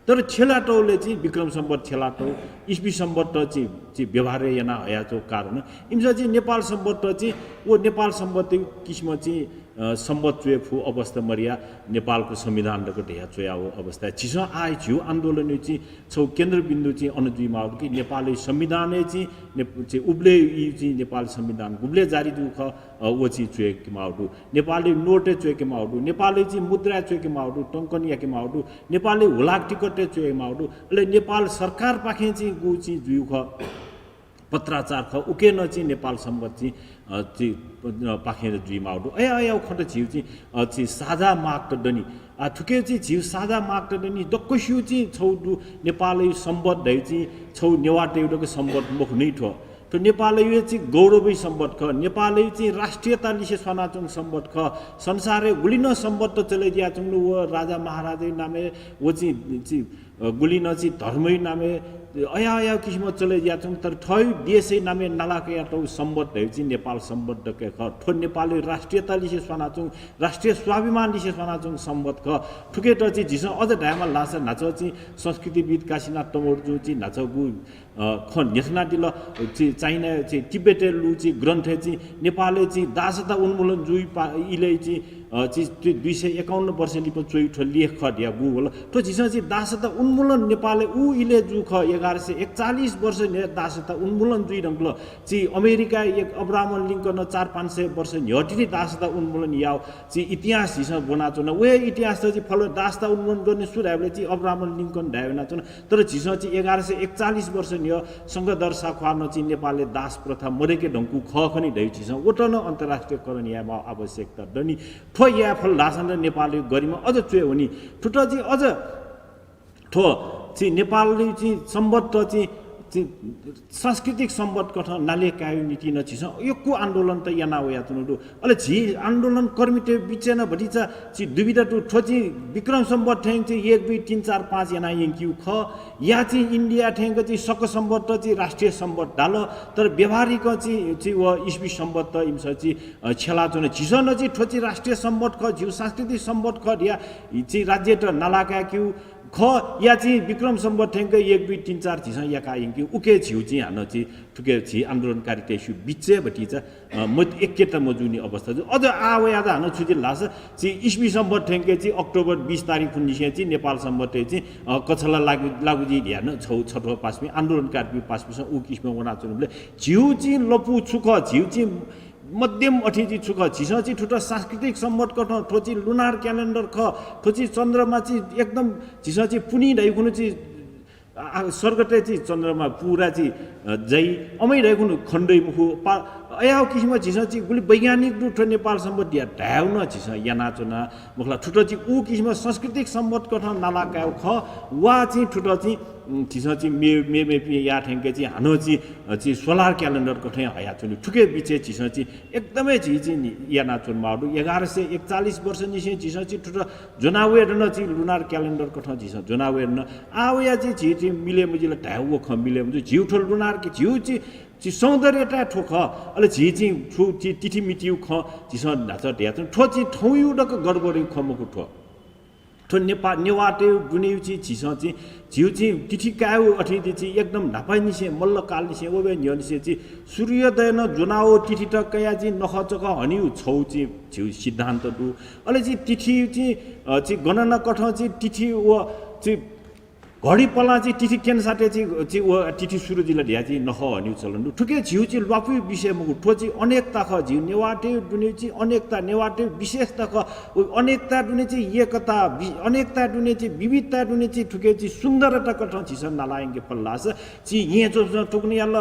तर छ्यलातौले चाहिँ विक्रम सम्बत छ्यलातौ, इस्वी सम्बत चाहिँ चाहिँ व्यवहार याना हयाचौ कारण इमिसं चाहिँ नेपाल सम्बत चाहिँ व नेपाल सम्बत किसिम चाहिँ अ, सम्बत च्वये फु अवस्था मरिया नेपालको संविधान दक धया च्वया व अवस्था। झिसं आय झिउ आन्दोलन चाहिँ छौ केन्द्रबिन्दु चाहिँ अन जुइ माउदु कि नेपाली संविधान चाहिँ ने-, चाहिँ उबले यु चाहिँ नेपाल संविधान गुबले जारी जु ख, अ, व चाहिँ च्वये कि माउदु। नेपाली नोटे च्वये कि माउदु। नेपाली चाहिँ मुद्रा च्वये कि माउदु। टंकन या कि माउदु। नेपाली हुलाक टिकट च्वये कि माउदु। अले नेपाल सरकार पाखें चाहिँ गु चाहिँ जुइ ख। पत्राचार ख, उके न चाहिँ नेपाल सम्बत चाहिँ, अ, चाहिँ, अ, पाखें जुइ माउदु। अया, अया खत झिउ चाहिँ, अ, चाहिँ साझा माग त दनि। आ, थुके चाहिँ झिउ साझा माग त दनि। दक्कसिउ चाहिँ छौ दु नेपाली सम्बत धइ चाहिँ छौ नेवातयु दक सम्बत मखु नै थ्व। थ्व नेपालयु चाहिँ गौरवयु सम्बत ख। नेपालयु चाहिँ राष्ट्रियता लिसे स्वानाचुङ सम्बत ख। संसारयु गुलिन सम्बत त चले दियाचुङ व राजा महाराजयु नामे व चाहिँ, चाहिँ अ, गुलिन चाहिँ धर्मयु नामे अया अया किसिम चले याचुङ, तर थयु देशयु नामे नालाकयातौ सम्बत धयु चाहिँ नेपाल सम्बत दके ख। थ्व नेपालयु राष्ट्रियता लिसे स्वानाचुङ, राष्ट्रिय स्वाभिमान लिसे स्वानाचुङ सम्बत ख। थुकेत चाहिँ झिसं अझ धायेमा लासा न्हाचः चाहिँ संस्कृतिविद काशीनाथ तमोट जु चाहिँ न्हाचः गु, अ, खँ न्ह्यथनादिल चाहिँ चाइना चाहिँ तिब्बतयु लु चाहिँ ग्रन्थयु चाहिँ नेपालयु चाहिँ दासता उन्मूलन जुइ पा-, इलयु चाहिँ अ, चाहिँ त्यो दुई सय एकाउन्न वर्ष लिपा च्वयु थ्व लेख ख धिया गु वल। थ्व झिसं चाहिँ दासता उन्मूलन नेपालयु उ इले जु ख, एघार सय एकचालिस वर्ष न्ह्यः दासता उन्मूलन जुइ धुंकल। चाहिँ अमेरिका एक अब्राहम लिंकन चार पाँच सय वर्ष न्ह्यः तिनि दासता उन्मूलन याव चाहिँ इतिहास झिसं ब्वनाच्वन। व इतिहास त चाहिँ फल दासता उन्मूलन गर्ने सु धायेबलय् चाहिँ अब्राहम लिंकन धाये वनाच्वन। तर झिसं चाहिँ एघार सय एकचालिस वर्ष न्ह्यः शंखधर साख्वालं चाहिँ नेपालयु दास प्रथा मदय्के धुंकू खः खनि धयु झिसं वत नं अन्तर्राष्ट्रियकरण यायेमाः आवश्यकता दनि। थ्व याये फल धाःसा नं नेपालयु गरिमा अझ च्वये वनी। थुत चाहिँ अझ थ्व चाहिँ नेपालयु चाहिँ सम्बत चाहिँ, चाहिँ सांस्कृतिक सम्बत कथं नाले कायु निंतिं नं झिसं यक्व आन्दोलन त याना वयाच्वनु दु। अले झी आन्दोलनकर्मीतयु बिचय् नं भतिचा चाहिँ दुविधा दु। थ्व चाहिँ विक्रम सम्बत थें चाहिँ एक, दुई, तीन, चार, पाँच याना यंकिउ ख। या चाहिँ इन्डिया थेंक चाहिँ शक सम्बत चाहिँ राष्ट्रिय सम्बत धाल। तर व्यावहारिक चाहिँ, चाहिँ व इस्वी सम्बत इमिसं चाहिँ, अ, छ्यलाच्वन। झिसं नं चाहिँ थ्व चाहिँ राष्ट्रिय सम्बत ख, झिउ सांस्कृतिक सम्बत ख धिया चाहिँ राज्यत नालाकाय्किउ ख। या चाहिँ विक्रम सम्बत थेंक एक, दुई, तीन, चार झिसं याका यंकिउ। उके झिउ चाहिँ हानं चाहिँ थुके झी आन्दोलनकारीतय्सु बिचय् भतिचा अ, मत-, ऐक्यता मजूनि अवस्था जु। अझ आः वयाः हानं छु जुल धाःसा, चाहिँ इस्वी सम्बत थेंके चाहिँ अक्टोबर बिस तारिख खुन्हु निसें चाहिँ नेपाल सम्बत चाहिँ, अ, कछला लागु, लागु जुइ धिया नं छौ छथ्व पासापिं आन्दोलनकारीपिं पासापिंसं उ किसिमं वनाच्वंबलय् झिउ चाहिँ लपु छु खः, झिउ चाहिँ मध्यम अथे चाहिँ छु खः, झिसं चाहिँ थुत सांस्कृतिक सम्बत कथं, थ्व चाहिँ lunar calendar खः, थ्व चाहिँ चन्द्रमा चाहिँ एकदम झिसं चाहिँ पुन्हि धइगु खुन्हु चाहिँ आ, आ, स्वर्गतय् चाहिँ चन्द्रमा पूरा चाहिँ, अ, जाइ, अमै धइगु खुन्हु खनेदइ मखु। पा-, अयाव किसिम झिसं चाहिँ गुलि वैज्ञानिक दु थ्व नेपाल सम्बत या धायेउ नं झिसं यानाच्वना। मखुला थुत चाहिँ उ किसिम सांस्कृतिक सम्बत कथं नालाकायेउ खः, वा चाहिँ थुत चाहिँ, उम्, झिसं चाहिँ मे-, मे-, मेपिं या थेंके चाहिँ हानं चाहिँ, अ, चाहिँ solar calendar कथं हयाच्वनी। थुके बिचय् झिसं चाहिँ एकदमै झी चाहिँ नि-, यानाच्वनेमाःगु दु। एघार सय एकचालिस वर्ष निसें झीसं चाहिँ थुत ज्वनावये धुन चाहिँ lunar calendar कथं झीसं ज्वनावये धुन। आः वया चाहिँ झी चाहिँ मिले मजिल धायेउ खँ मिले मजू। झिउ थ्व lunar कि झिउ चाहिँ, चाहिँ सौन्दर्यता थ्व खः। अले झी चाहिँ छु चाहिँ तिथि मितिउ खँ झीसं न्हाचः धयाच्वन। थ्व चाहिँ थौंयु दक गडबडयु खँ मखु थ्व। थ्व नेपा-, नेवाःतयु दुनेयु चाहिँ झीसं चाहिँ, झिउ चाहिँ तिथि कायेउ अथे दि चाहिँ एकदम न्हापांनिसें, मल्लकालनिसें, वबे न्ह्यःनिसें चाहिँ सूर्योदय नं ज्वनाव तिथि त कया चाहिँ नखःचखः हनिउ छौ चाहिँ झिउ सिद्धान्त दु। अले चाहिँ तिथि चाहिँ, अ, चाहिँ गणना कथं चाहिँ तिथि व चाहिँ घडी पलां चाहिँ तिथि क्यनेसाथं चाहिँ, चाहिँ व तिथि सुरु जुल धया चाहिँ नखः हनिउ चलन दु। थुके झिउ चाहिँ ल्वापुयु विषय मखु, थ्व चाहिँ अनेकता खः। झिउ नेवाःतयु दुनेयु चाहिँ अनेकता, नेवाःतयु विशेषता खः। व अनेकता दुने चाहिँ एकता, वि-, अनेकता दुने चाहिँ विविधता दुने चाहिँ थुके चाहिँ सुन्दरता कथं झीसं नाला यंके फल धाःसा चाहिँ येँ च्वंपिंसं थुकथं याल,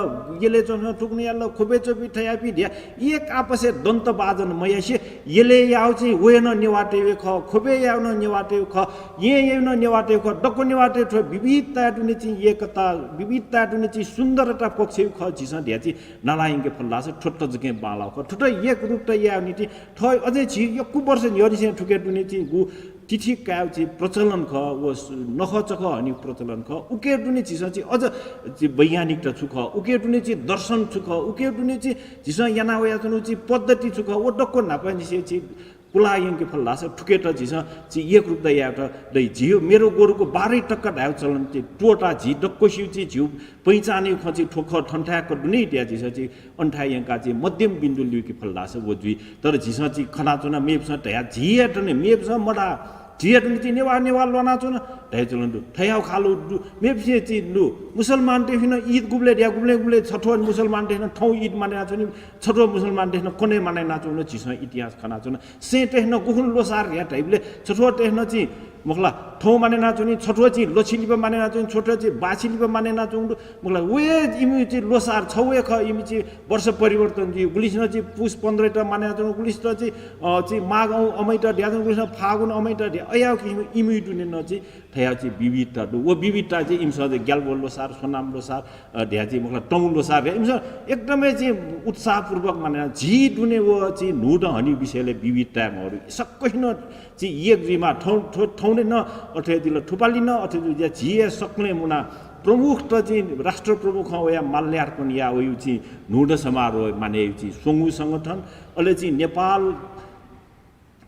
यलय् च्वंपिंसं थुकथं याल, ख्वपय् च्वंपिं थयापिं धया एक आपसय् दन्तवाजन मयासे यलय् याउ चाहिँ वय् नं नेवाःतयु खः, ख्वपय् याउ नं नेवाःतयु खः, येँ याउ नं नेवाःतयु खः, दक्व नेवाःतयु थ्व विविधता दुने चाहिँ एकता, विविधता दुने चाहिँ सुन्दरता पक्षयु खः झीसं धया चाहिँ नाला यंके फल धाःसा थ्व तजकें बांलाउ खः। थुत एक रूपता यायेउ निंतिं थ्व अझै झी यक्व वर्ष न्ह्यःनिसें थुके दुने चाहिँ गु तिथि कायेउ चाहिँ प्रचलन खः, व सु-, नखःचखः हनिउ प्रचलन खः। उके दुने झीसं चाहिँ अझ चाहिँ वैज्ञानिकता छु खः, उके दुने चाहिँ दर्शन छु खः, उके दुने चाहिँ झीसं याना वयाच्वनु चाहिँ पद्धति छु खः, व दक्व न्हापांनिसें चाहिँ पुला यंके फल धाःसा थुकेत झीसं चाहिँ एकरूपता यायेत दइ। झीगु मेरो गोरुको बाह्रै टक्का धायेगु चलन चाहिँ त्वःता झी दक्वसिगु चाहिँ झीगु पहिचानयु खँ चाहिँ थ्व खः थन्थाय् दुने धया झीसं चाहिँ अन्थाय् यंका चाहिँ मध्यम बिन्दु ल्यूके फल धाःसा व जुइ। तर झीसं चाहिँ खनाच्वना मेपिसं धया झी हे दने मेपिसं मधा झी हे दने चाहिँ नेवाः नेवाः ल्वानाच्वन धाइ चलन दु। थयाउ खालु दु। मेपिसं चाहिँ दु। मुसलमानतय्‌सं ईद गुबलय् धया गुबलय् गुबलय् छथ्वः मुसलमानतय्‌सं थौं ईद माने यानाच्वनी, छथ्वः मुसलमानतय्‌सं कने माने यानाच्वन झीसं इतिहास खनाच्वन। सेंतय्‌सं गुखुन लोसार धया धाइबलय् छथ्वःतय्‌सं चाहिँ मखला थौं माने यानाच्वनी, छथ्वः चाहिँ लछि लिपा माने यानाच्वनी, छथ्वः चाहिँ बाछि लिपा माने यानाच्वंगु दु। मखला व हे इमि चाहिँ लोसार छौ हे खः, इमि चाहिँ वर्ष परिवर्तन जुइ, गुलिसिनं चाहिँ पुस पन्ध्रयात माने यानाच्वंगु, गुलिसिनं चाहिँ, अ, चाहिँ माघ अ-, अमैत धयाच्वंगु, गुलिसिनं फागुन अमैत धया, अयाउ कि इमि, इमि दुने नं चाहिँ थयाउ चाहिँ विविधता दु। व विविधता चाहिँ इमिसं चाहिँ ग्याल्बो लोसार, सोनाम लोसार, अ, धया चाहिँ मखला तमु लोसार धया इमिसं एकदमै चाहिँ उत्साहपूर्वक माने याना। झी दुने व चाहिँ न्हूदँ हनिउ विषयले विविधता मरु। सकसिनं चाहिँ एक जुइमा थौ-, थौ-, थौंने नं अथे दिल, थुपालि नं अथे जुइ, झी हे सकलें मुना प्रमुख त चाहिँ राष्ट्र प्रमुखं वया माल्यार्पण या वयु चाहिँ न्हूदँ समारोह माने यायु चाहिँ स्वंगू संगठन, अले चाहिँ नेपाल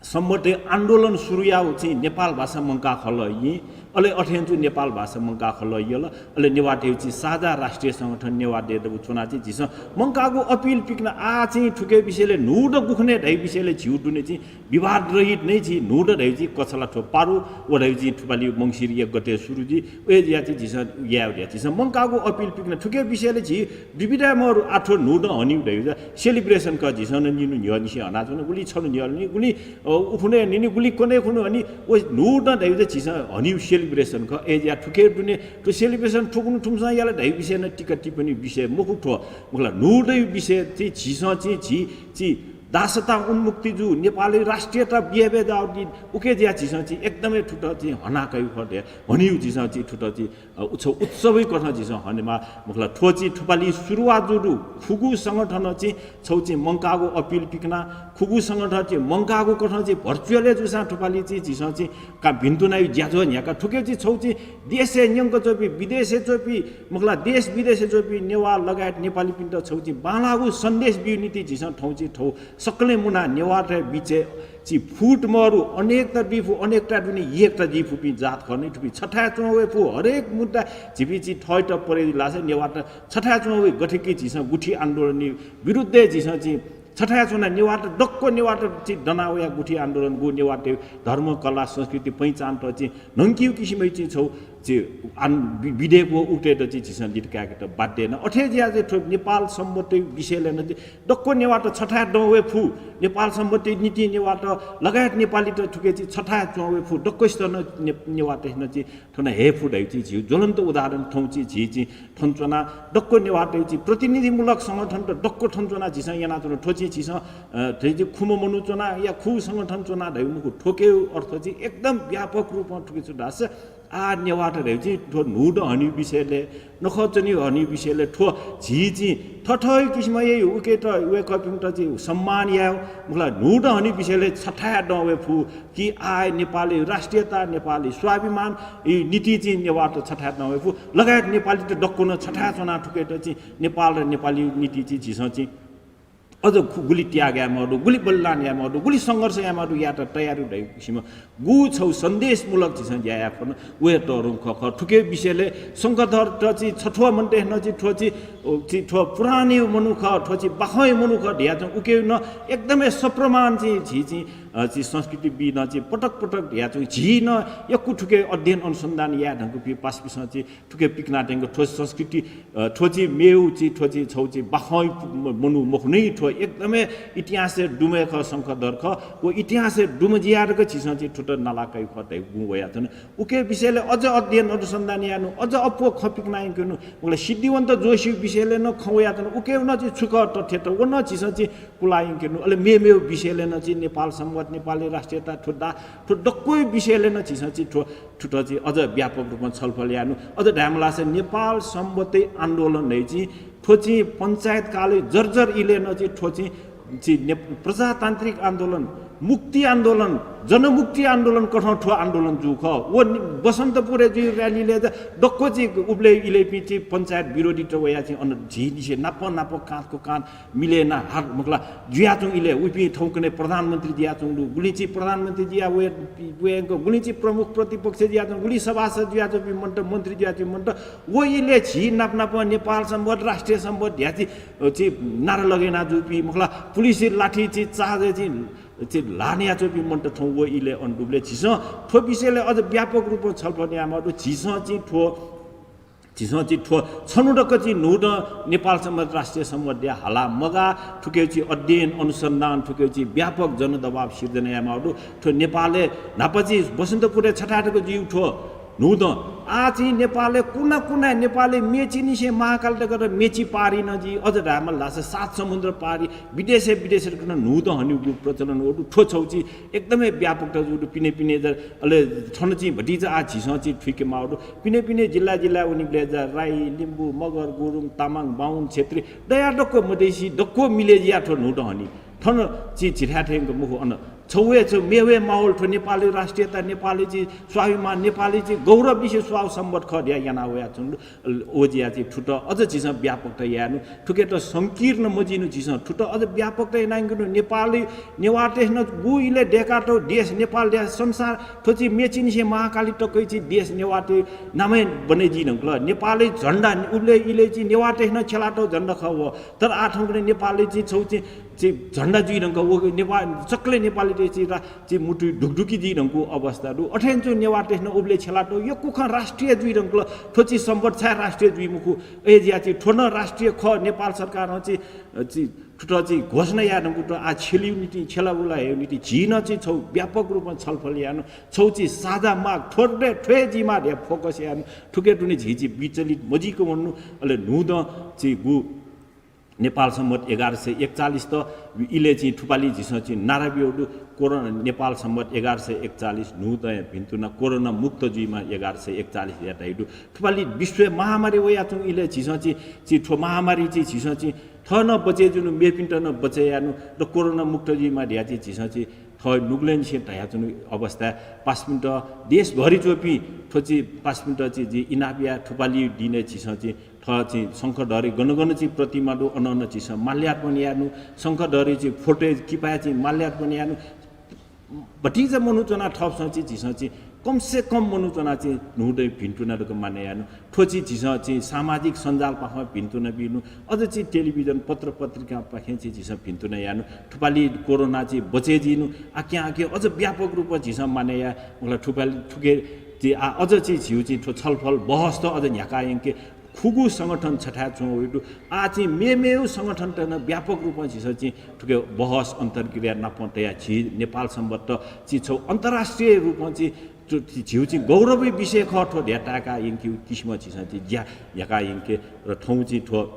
सम्बत आन्दोलन सुरु याउ चाहिँ नेपाल भाषा मंकाः खलः यि, अले अथें चाहिँ नेपाल भाषा मंकाः खलः यल, अले नेवाःतयु चाहिँ साझा राष्ट्रिय संगठन नेवाः देय् दबू च्वना चाहिँ झीसं मंकाःगु अपिल पिकना आ चाहिँ थुके विषयले न्हूदँ गुखने धाइ विषयले झीउ दुने चाहिँ विवाद रहित नै झी न्हूदँ धाइ चाहिँ कछला थ्व पारु व धाइ चाहिँ थुपालि मंसिर एक गते सुरु जुइ। व या चाहिँ झीसं याये धया झीसं मंकाःगु अपिल पिकना थुके विषयले झी दुविधा मरु। आ थ्व न्हूदँ हनिउ धाइ चाहिँ celebration खः। झीसं नं निन्हु न्ह्यः निसें हनाच्वन, गुलि छन्हु न्ह्यः नि, गुलि, अ, उखुन्हु नि, गुलि कन्हय् खुन्हु नि, व न्हूदँ धाइ चाहिँ झीसं हनिउ celebration खः। अय् या थुके दुने थ्व celebration थुकुन्हु थुमिसं याल धाइ विषय नं टीका टिप्पणी विषय मखु थ्व। मखला न्हूदँयु विषय चाहिँ झीसं चाहिँ झी चाहिँ दासता उन्मुक्ति जू, नेपालयु राष्ट्रियता बियाबे जाउ दिन, उके जुया झीसं चाहिँ एकदमै थुत चाहिँ हना कयु खः धया हनिउ झीसं चाहिँ थुत चाहिँ, अ, उछौ उत्सवयु कथं झीसं हनेमा। मखला थ्व चाहिँ थुपालि सुरुवात जू दु। खुगू संगठन चाहिँ छौ चाहिँ मंकाःगु अपिल पिकना, खुगू संगठन चाहिँ मंकाःगु कथं चाहिँ virtual जुसां थुपालि चाहिँ झीसं चाहिँ का भिन्तुनायु ज्याझ्वः न्ह्याका थुके चाहिँ छौ चाहिँ देशय् न्यंक च्वपि, विदेशय् च्वपि, मखला देश विदेशय् च्वपि नेवाः लगायत नेपालीपिन्त छौ चाहिँ बांलाःगु सन्देश बिउ निति झीसं थौ चाहिँ थौ सकलें मुना नेवाःतय् बिचय् चाहिँ फुट मरु, अनेकता दुइ फु, अनेकता दुने एकता जुइ फुपिं जात खः नि। थुपिं छथाय् च्वं वये फु। हरेक मुद्दा झीपिं चाहिँ थःत परे लासा नेवाःत छथाय् च्वं वये। गथे कि झीसं गुठी आन्दोलनयु विरुद्धय् झीसं चाहिँ छथाय् च्वना नेवाःत दक्व नेवाःत चाहिँ दना वया गुठी आन्दोलन गु नेवाःतयु धर्म, कला, संस्कृति, पहिचानत चाहिँ न्हंकियु किसिमयु चाहिँ छौ चाहिँ आन-, वि-, विधेयक व उक्तय्‌त चाहिँ झीसं लित कायेकेत बाध्य न। अथे जुया चाहिँ थ्व नेपाल सम्बतयु विषयले नं चाहिँ दक्व नेवाःत छथाय् दं वये फु। नेपाल सम्बतयु निति नेवाःत लगायत नेपालीत थुके चाहिँ छथाय् च्वं वये फु। दक्वसित नं ने-, नेवाःत नं चाहिँ थन हे फु धायु चाहिँ झीउ ज्वलन्त उदाहरण थौ चाहिँ झी चाहिँ थन च्वना। दक्व नेवाःतयु चाहिँ प्रतिनिधिमूलक संगठनत दक्व थन च्वना झीसं यानाच्वना। थ्व चाहिँ झीसं, अ, थ्व चाहिँ खुम्ह मनू च्वना या खु संगठन च्वना धायु मखु। थ्वके अर्थ चाहिँ एकदम व्यापक रूपमा थुके छु धास आ नेवाःत धायु चाहिँ थ्व न्हूदँ हनिउ विषयले, नखःचनिउ हनिउ विषयले थ्व झी चाहिँ थथःयु किसिमयु उकेत वय्‌कःपिन्त चाहिँ सम्मान यायु। मखला न्हूदँ हनिउ विषयले छथाय् दं वये फु कि आः नेपालयु राष्ट्रियता, नेपालयु स्वाभिमान यु निति चाहिँ नेवाःत छथाय् दं वये फु। लगायत नेपालीत दक्व नं छथाय् च्वना थुकेत चाहिँ नेपाल र नेपालीयु निति चाहिँ झीसं चाहिँ अझ खु-, गुलि त्याग याये माःदु, गुलि बलिदान याये माःदु, गुलि संघर्ष याये माःदु, यात तयारी धायु किसिम गु छौ सन्देशमूलक झीसं ज्या याये फन, वहे तःधंगु खः। खः थुके विषयले शंखधरत चाहिँ छथ्वः मनूतय्‌सं चाहिँ थ्व चाहिँ, ओ, चाहिँ थ्व पुराणयु मनू खः, थ्व चाहिँ बाखंयु मनू खः धया चाहिँ उके नं एकदमै सप्रमाण चाहिँ झी चाहिँ, अ, चाहिँ संस्कृतिविदं चाहिँ पटक पटक धया चाहिँ झी नं यक्व थुके अध्ययन अनुसन्धान याये धुंकूपिं पासापिसं चाहिँ थुके पिकनातयंक थ्व संस्कृति, अ, थ्व चाहिँ मेयु चाहिँ थ्व चाहिँ छौ चाहिँ बाखंयु म-, मनू मखु नि, थ्व एकदमै इतिहासय् दुम्ह खः शंखधर खः। व इतिहासय् दुम्ह जुया जक झीसं चाहिँ थुत नाला कयु खः धायु गुं वया थन। उके विषयले अझ अध्ययन अनुसन्धान यानु, अझ अप्वः खँ पिकना यंकेनु। उले सिद्धिवन्त जोशीयु विषयले नं खँ वया थन। उके नं चाहिँ छु खः तथ्यत व नं झीसं चाहिँ पुला यंकेनु। अले मेमेयु विषयले नं चाहिँ नेपाल संवत, नेपाली राष्ट्रियता, थ्व दा-, थ्व दक्वयु विषयले नं झीसं चाहिँ थ्व थुत चाहिँ अझ व्यापक रूपमा छलफल यानु। अझ धायेमालासे नेपाल सम्बतयु आन्दोलन धइ चाहिँ थ्व चाहिँ पञ्चायतकालयु जर्जर इले नं चाहिँ थ्व चाहिँ, चाहिँ ने-, प्रजातान्त्रिक आन्दोलन, मुक्ति आन्दोलन, जनमुक्ति आन्दोलन कथं थ्व आन्दोलन जू खः। व नि-, बसन्तपुरय् जुइ र्‍यालीलय् जा दक्व चाहिँ उबलय् इलय्‌पिं चाहिँ पञ्चायत विरोधीत वयाः चाहिँ अन झीनिसें नाप नाप काँधको काँध मिले ना हात मखला जुयाच्वंगु इलय् उपिं थौंकन्हय् प्रधानमन्त्री जुयाच्वंगु दु। गुलिं चाहिँ प्रधानमन्त्री जुया वया, वय्‌क, गुलिं चाहिँ प्रमुख प्रतिपक्ष जुयाच्वंगु, गुलिं सभासद जुयाच्वंपिं मन्त, मन्त्री जुयाच्वंपिं मन्त। व इलय् झी नाप नाप नेपाल संवत, राष्ट्रिय संवत धया चाहिँ, अ, चाहिँ नारा लगय् याना जूपिं मखला, पुलिस लाठी चाहिँ charge चाहिँ, चाहिँ ल्हाः नयाच्वंपिं मन्त थौं व इलय् अन दुबलय् झीसं थ्व विषयलय् अझ व्यापक रूपं छलफल यायेमाःगु दु। झीसं चाहिँ थ्व झीसं चाहिँ थ्व छन्हु दक्व चाहिँ न्हूदँ नेपाल संवत, राष्ट्रिय संवत धया हाला मगाः, थुके चाहिँ अध्ययन अनुसन्धान, थुके चाहिँ व्यापक जनदबाव सिर्जना यायेमाःगु दु। थ्व नेपालय् न्हापा चाहिँ बसन्तपुरय् छथाय् तक जुइगु थ्व न्हूदँ आः चाहिँ नेपालय् कुना कुनाय्, नेपालय् मेचीनिसें महाकाली तक र मेची पारि नं जुइ, अझ धायेमाल धाःसा सात समुद्र पारि, विदेशय् विदेशय् तक नं न्हूदँ हनीगु प्रचलन वःगु दु। थ्व छगू चाहिँ एकदमै व्यापकता जूगु दु। पिने पिने जा, अले थन चाहिँ भतिचा आः झीसं चाहिँ थुइकेमाःगु दु। पिने पिने जिल्ला जिल्ला वनीबलय् जा राई, लिम्बू, मगर, गुरुङ, तामाङ, बाहुन, क्षेत्री, दयाः दक्व मधेसी दक्व मिले जुयाः थ्व न्हूदँ हनी। थन चाहिँ झीथाय् थें मखु, अन छगू हे छगू मेगु हे माहौल। थ्व नेपाली राष्ट्रियता, नेपाली चाहिँ स्वाभिमान, नेपाली चाहिँ गौरवलिसे स्वाःगु संवत खः धया याना वयाच्वंगु दु। व जुयाः चाहिँ थुत अझ झीसं व्यापकता यायेनु, थुकेत संकीर्ण मजिनु, झीसं थुत अझ व्यापकता यानागु दु। नेपाली, नेवाःतय् नं गु इलय् दय्कातःगु देश नेपाल धया संसार, थ्व चाहिँ मेचीनिसें महाकाली तक चाहिँ देश नेवाःतय् नामय् बने जुइ धुंकल। नेपाली झन्डा उबलय् इलय् चाहिँ नेवाःतय् नं छ्यलातःगु झन्डा खः व। तर आः थौंकन्हय् नेपाली चाहिँ छगू चाहिँ, चाहिँ झन्डा जुइ धुंकल। व नेपा-, सकलें नेपालीतय् चाहिँ रा-, चाहिँ मुटुइ ढुकढुकी जुइ धुंकूगु अवस्था दु। अथें च्वंगु नेवाःतय् नं उबलय् छ्यलातःगु यक्व खँ राष्ट्रिय जुइ धुंकल। थ्व चाहिँ संवत छाय् राष्ट्रिय जुइ मखु? अय् जुयाः चाहिँ थ्व नं राष्ट्रिय खः, नेपाल सरकारं चाहिँ, चाहिँ थुत चाहिँ घोषणा याये धुंकूगु दु। आः छ्यलेगु निंतिं, छ्यलाबुला हयेगु निंतिं झी नं चाहिँ छगू व्यापक रूपं छलफल यायेनु, छगू चाहिँ साझा माग, थ्व हे, थ्व हे जुइमाः धया focus यायेनु, थुके दुने झी चाहिँ विचलित मजुइक वनेनु। अले न्हूदँ चाहिँ गु नेपाल संवत एघार सय एकचालिस त इलय् चाहिँ थुपालि झीसं चाहिँ नारा ब्यूगु दु, कोरोना, नेपाल संवत एघार सय एकचालिस न्हूदँया भिन्तुना कोरोना मुक्त जुइमाः एघार सय एकचालिस धया धाइ दु। थुपालि विश्व महामारी वयाच्वंगु इलय् झीसं चाहिँ, चाहिँ थ्व महामारी चाहिँ झीसं चाहिँ थः नं बचय् जुइनु, मेपिन्त नं बचय् यायेनु, र कोरोना मुक्त जुइमाः धया चाहिँ झीसं चाहिँ थः नुगलंनिसें धयाच्वंगु अवस्था। पासापिन्त, देशभरि च्वंपिं थ्व चाहिँ पासापिन्त चाहिँ जिं इनाप याये, थुपालि दिनय् झीसं चाहिँ थः चाहिँ शंखधरय् गन गन चाहिँ प्रतिमा दु, अन अन झीसं माल्यार्पण यायेनु, शंखधरय् चाहिँ फोटोय् किपाय् चाहिँ माल्यार्पण यायेनु। भतिचा मनू च्वनाः थःपिसं चाहिँ झीसं चाहिँ कम से कम मनू च्वनाः चाहिँ न्हूदँया भिन्तुना दक्व मानय् यायेनु। थ्व चाहिँ झीसं चाहिँ सामाजिक सञ्जालपाखें भिन्तुना ब्यूनु, अझ चाहिँ टेलिभिजन, पत्र पत्रिकापाखें चाहिँ झीसं भिन्तुना यायेनु। थुपालि कोरोना चाहिँ बचय् जुइनु, आकिं आकिं अझ व्यापक रूपं झीसं मानय् याये। मखुला, थुपालि थुके चाहिँ आः अझ चाहिँ झीगु चाहिँ थ्व छलफल बहस त अझ न्ह्याका यंके। खुगू संगठन छथाय् च्वं वइदु। आः चाहिँ मेमेगु संगठनत नं व्यापक रूपं झीसं चाहिँ थुके बहस अन्तर्क्रिया नाप तयाः झी नेपाल संवत चाहिँ छगू अन्तर्राष्ट्रिय रूपं चाहिँ थ्व, झीगु चाहिँ गौरवया विषय खः थ्व धया ताय्का यंकेगु किसिमं झीसं चाहिँ ज्या न्ह्याका यंके। र थौं चाहिँ थ्व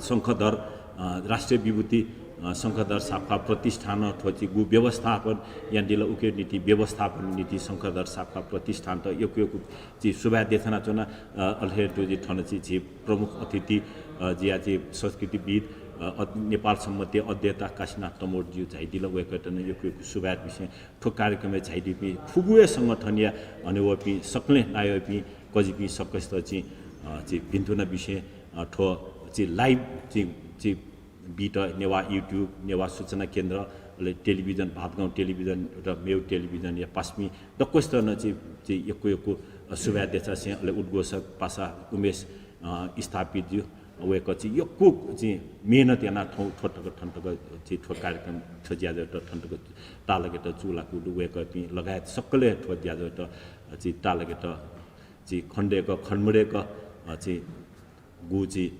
शंखधर, अ, राष्ट्रिय विभूति, अ, शंखधर साख्वाः प्रतिष्ठानं थ्व चाहिँ गु व्यवस्थापन यानादिल, उके निंतिं व्यवस्थापन निंतिं शंखधर साख्वाः प्रतिष्ठानत यक्व यक्व चाहिँ सुभाय् देछानाच्वना। अ, अले हे तुं चाहिँ थन चाहिँ झी प्रमुख अतिथि, अ, जुयाः चाहिँ संस्कृतिविद्, अ, अ, नेपाल संवतया अध्येता काशीनाथ तमोटज्यू झायादिल, वय्कःयात नं यक्व यक्व सुभाय् बिसें थ्व कार्यक्रमय् झायादीपिं खुगू हे संगठनया हनेबहःपिं सकलें नायःपिं कजिपिं सकसित चाहिँ, अ, चाहिँ भिन्तुना बिसें, अ, थ्व चाहिँ live चाहिँ, चाहिँ बीत नेवाः YouTube, नेवाः सूचना केन्द्र, अले टेलिभिजन, भादगाउँ टेलिभिजन र मेगु टेलिभिजनया पासापिं दक्वसित नं चाहिँ, चाहिँ यक्व यक्व, अ, सुभाय् देछासें, अले उद्घोषक पासा उमेश, अ, स्थापितज्यू, वय्कः चाहिँ यक्व चाहिँ मेहनत यानाः थौं थ्व तक, थन तक चाहिँ थ्व कार्यक्रम, थ्व ज्याझ्वःयात थन तक ताःलाकेत चूलाकूगु दु। वय्कःपिं लगायत सकलें थ्व ज्याझ्वःयात चाहिँ ताःलाकेत चाहिँ खनेदय्क, खनेमदय्क, अ, चाहिँ गु चाहिँ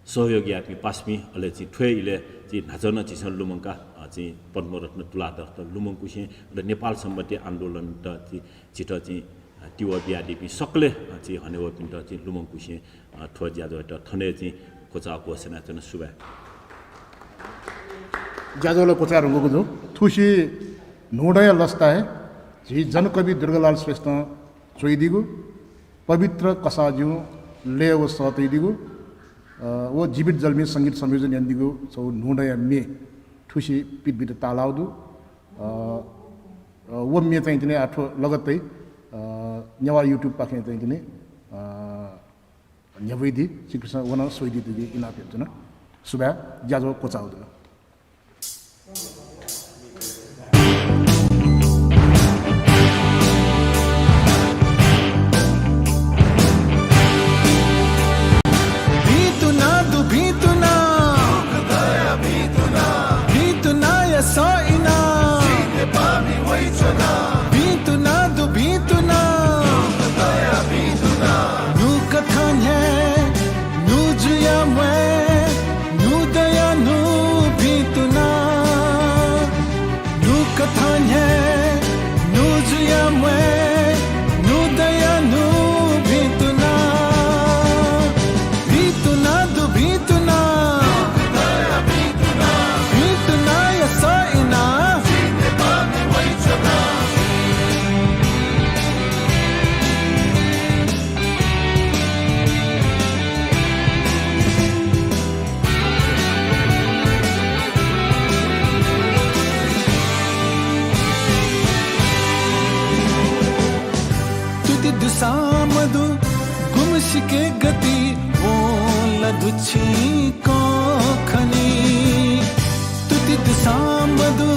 सहयोग याःपिं पासापिं, अले चाहिँ थ्व हे इलय् चाहिँ न्हाचः नं झीसं लुमंकाः, अ, चाहिँ पद्मरत्न तुलाधरत लुमंकुसें, अले नेपाल संवतया आन्दोलनत चाहिँ झीत चाहिँ, अ, तिबः बियादीपिं सकलें, अ, चाहिँ हनेबहःपिन्त चाहिँ लुमंकुसें, अ, थ्व ज्याझ्वःयात थन हे चाहिँ क्वचाः घोषणा यानाच्वना। सुभाय्। ज्याझ्वः ला क्वचाये धुंकूगु दु। थुसी न्हूदँया लसताय् झी जनकवि दुर्गालाल श्रेष्ठं च्वइदीगु, पवित्र कसाःजुं लय व सः तइदीगु, अ, व जीवित जलमिं संगीत संयोजन यानादीगु छगू न्हूदँया म्ये। थुसी पित बित ताःलाःगु दु। अ, अ, व म्ये चाहिँ तिनि आः थ्व लगत्तै, अ, नेवाः YouTube पाखें चाहिँ तिनि, अ, न्ह्यब्वइदी, छिकपिन्सं व नं स्वइदी धइगु इनाप यानाच्वना। सुभाय्, ज्याझ्वः क्वचाःगु दु। भिंतुना दु, भिंतुना। भिंतुनाया सः इना। भिंतुना दु, भिंतुना। नुकथं न्ह्याये, नु जुया म्वाये, नु दया नु भिंतुना। नुकथं न्ह्याये, नु जुया म्वाये, नु दया नु भिंतुना। भिंतुना दु, भिंतुना। भिंतुनाया सः इना। तुति दुसां मदु गुम्हसिके गति वं ला दु छिकं खनी। तुति दुसां मदु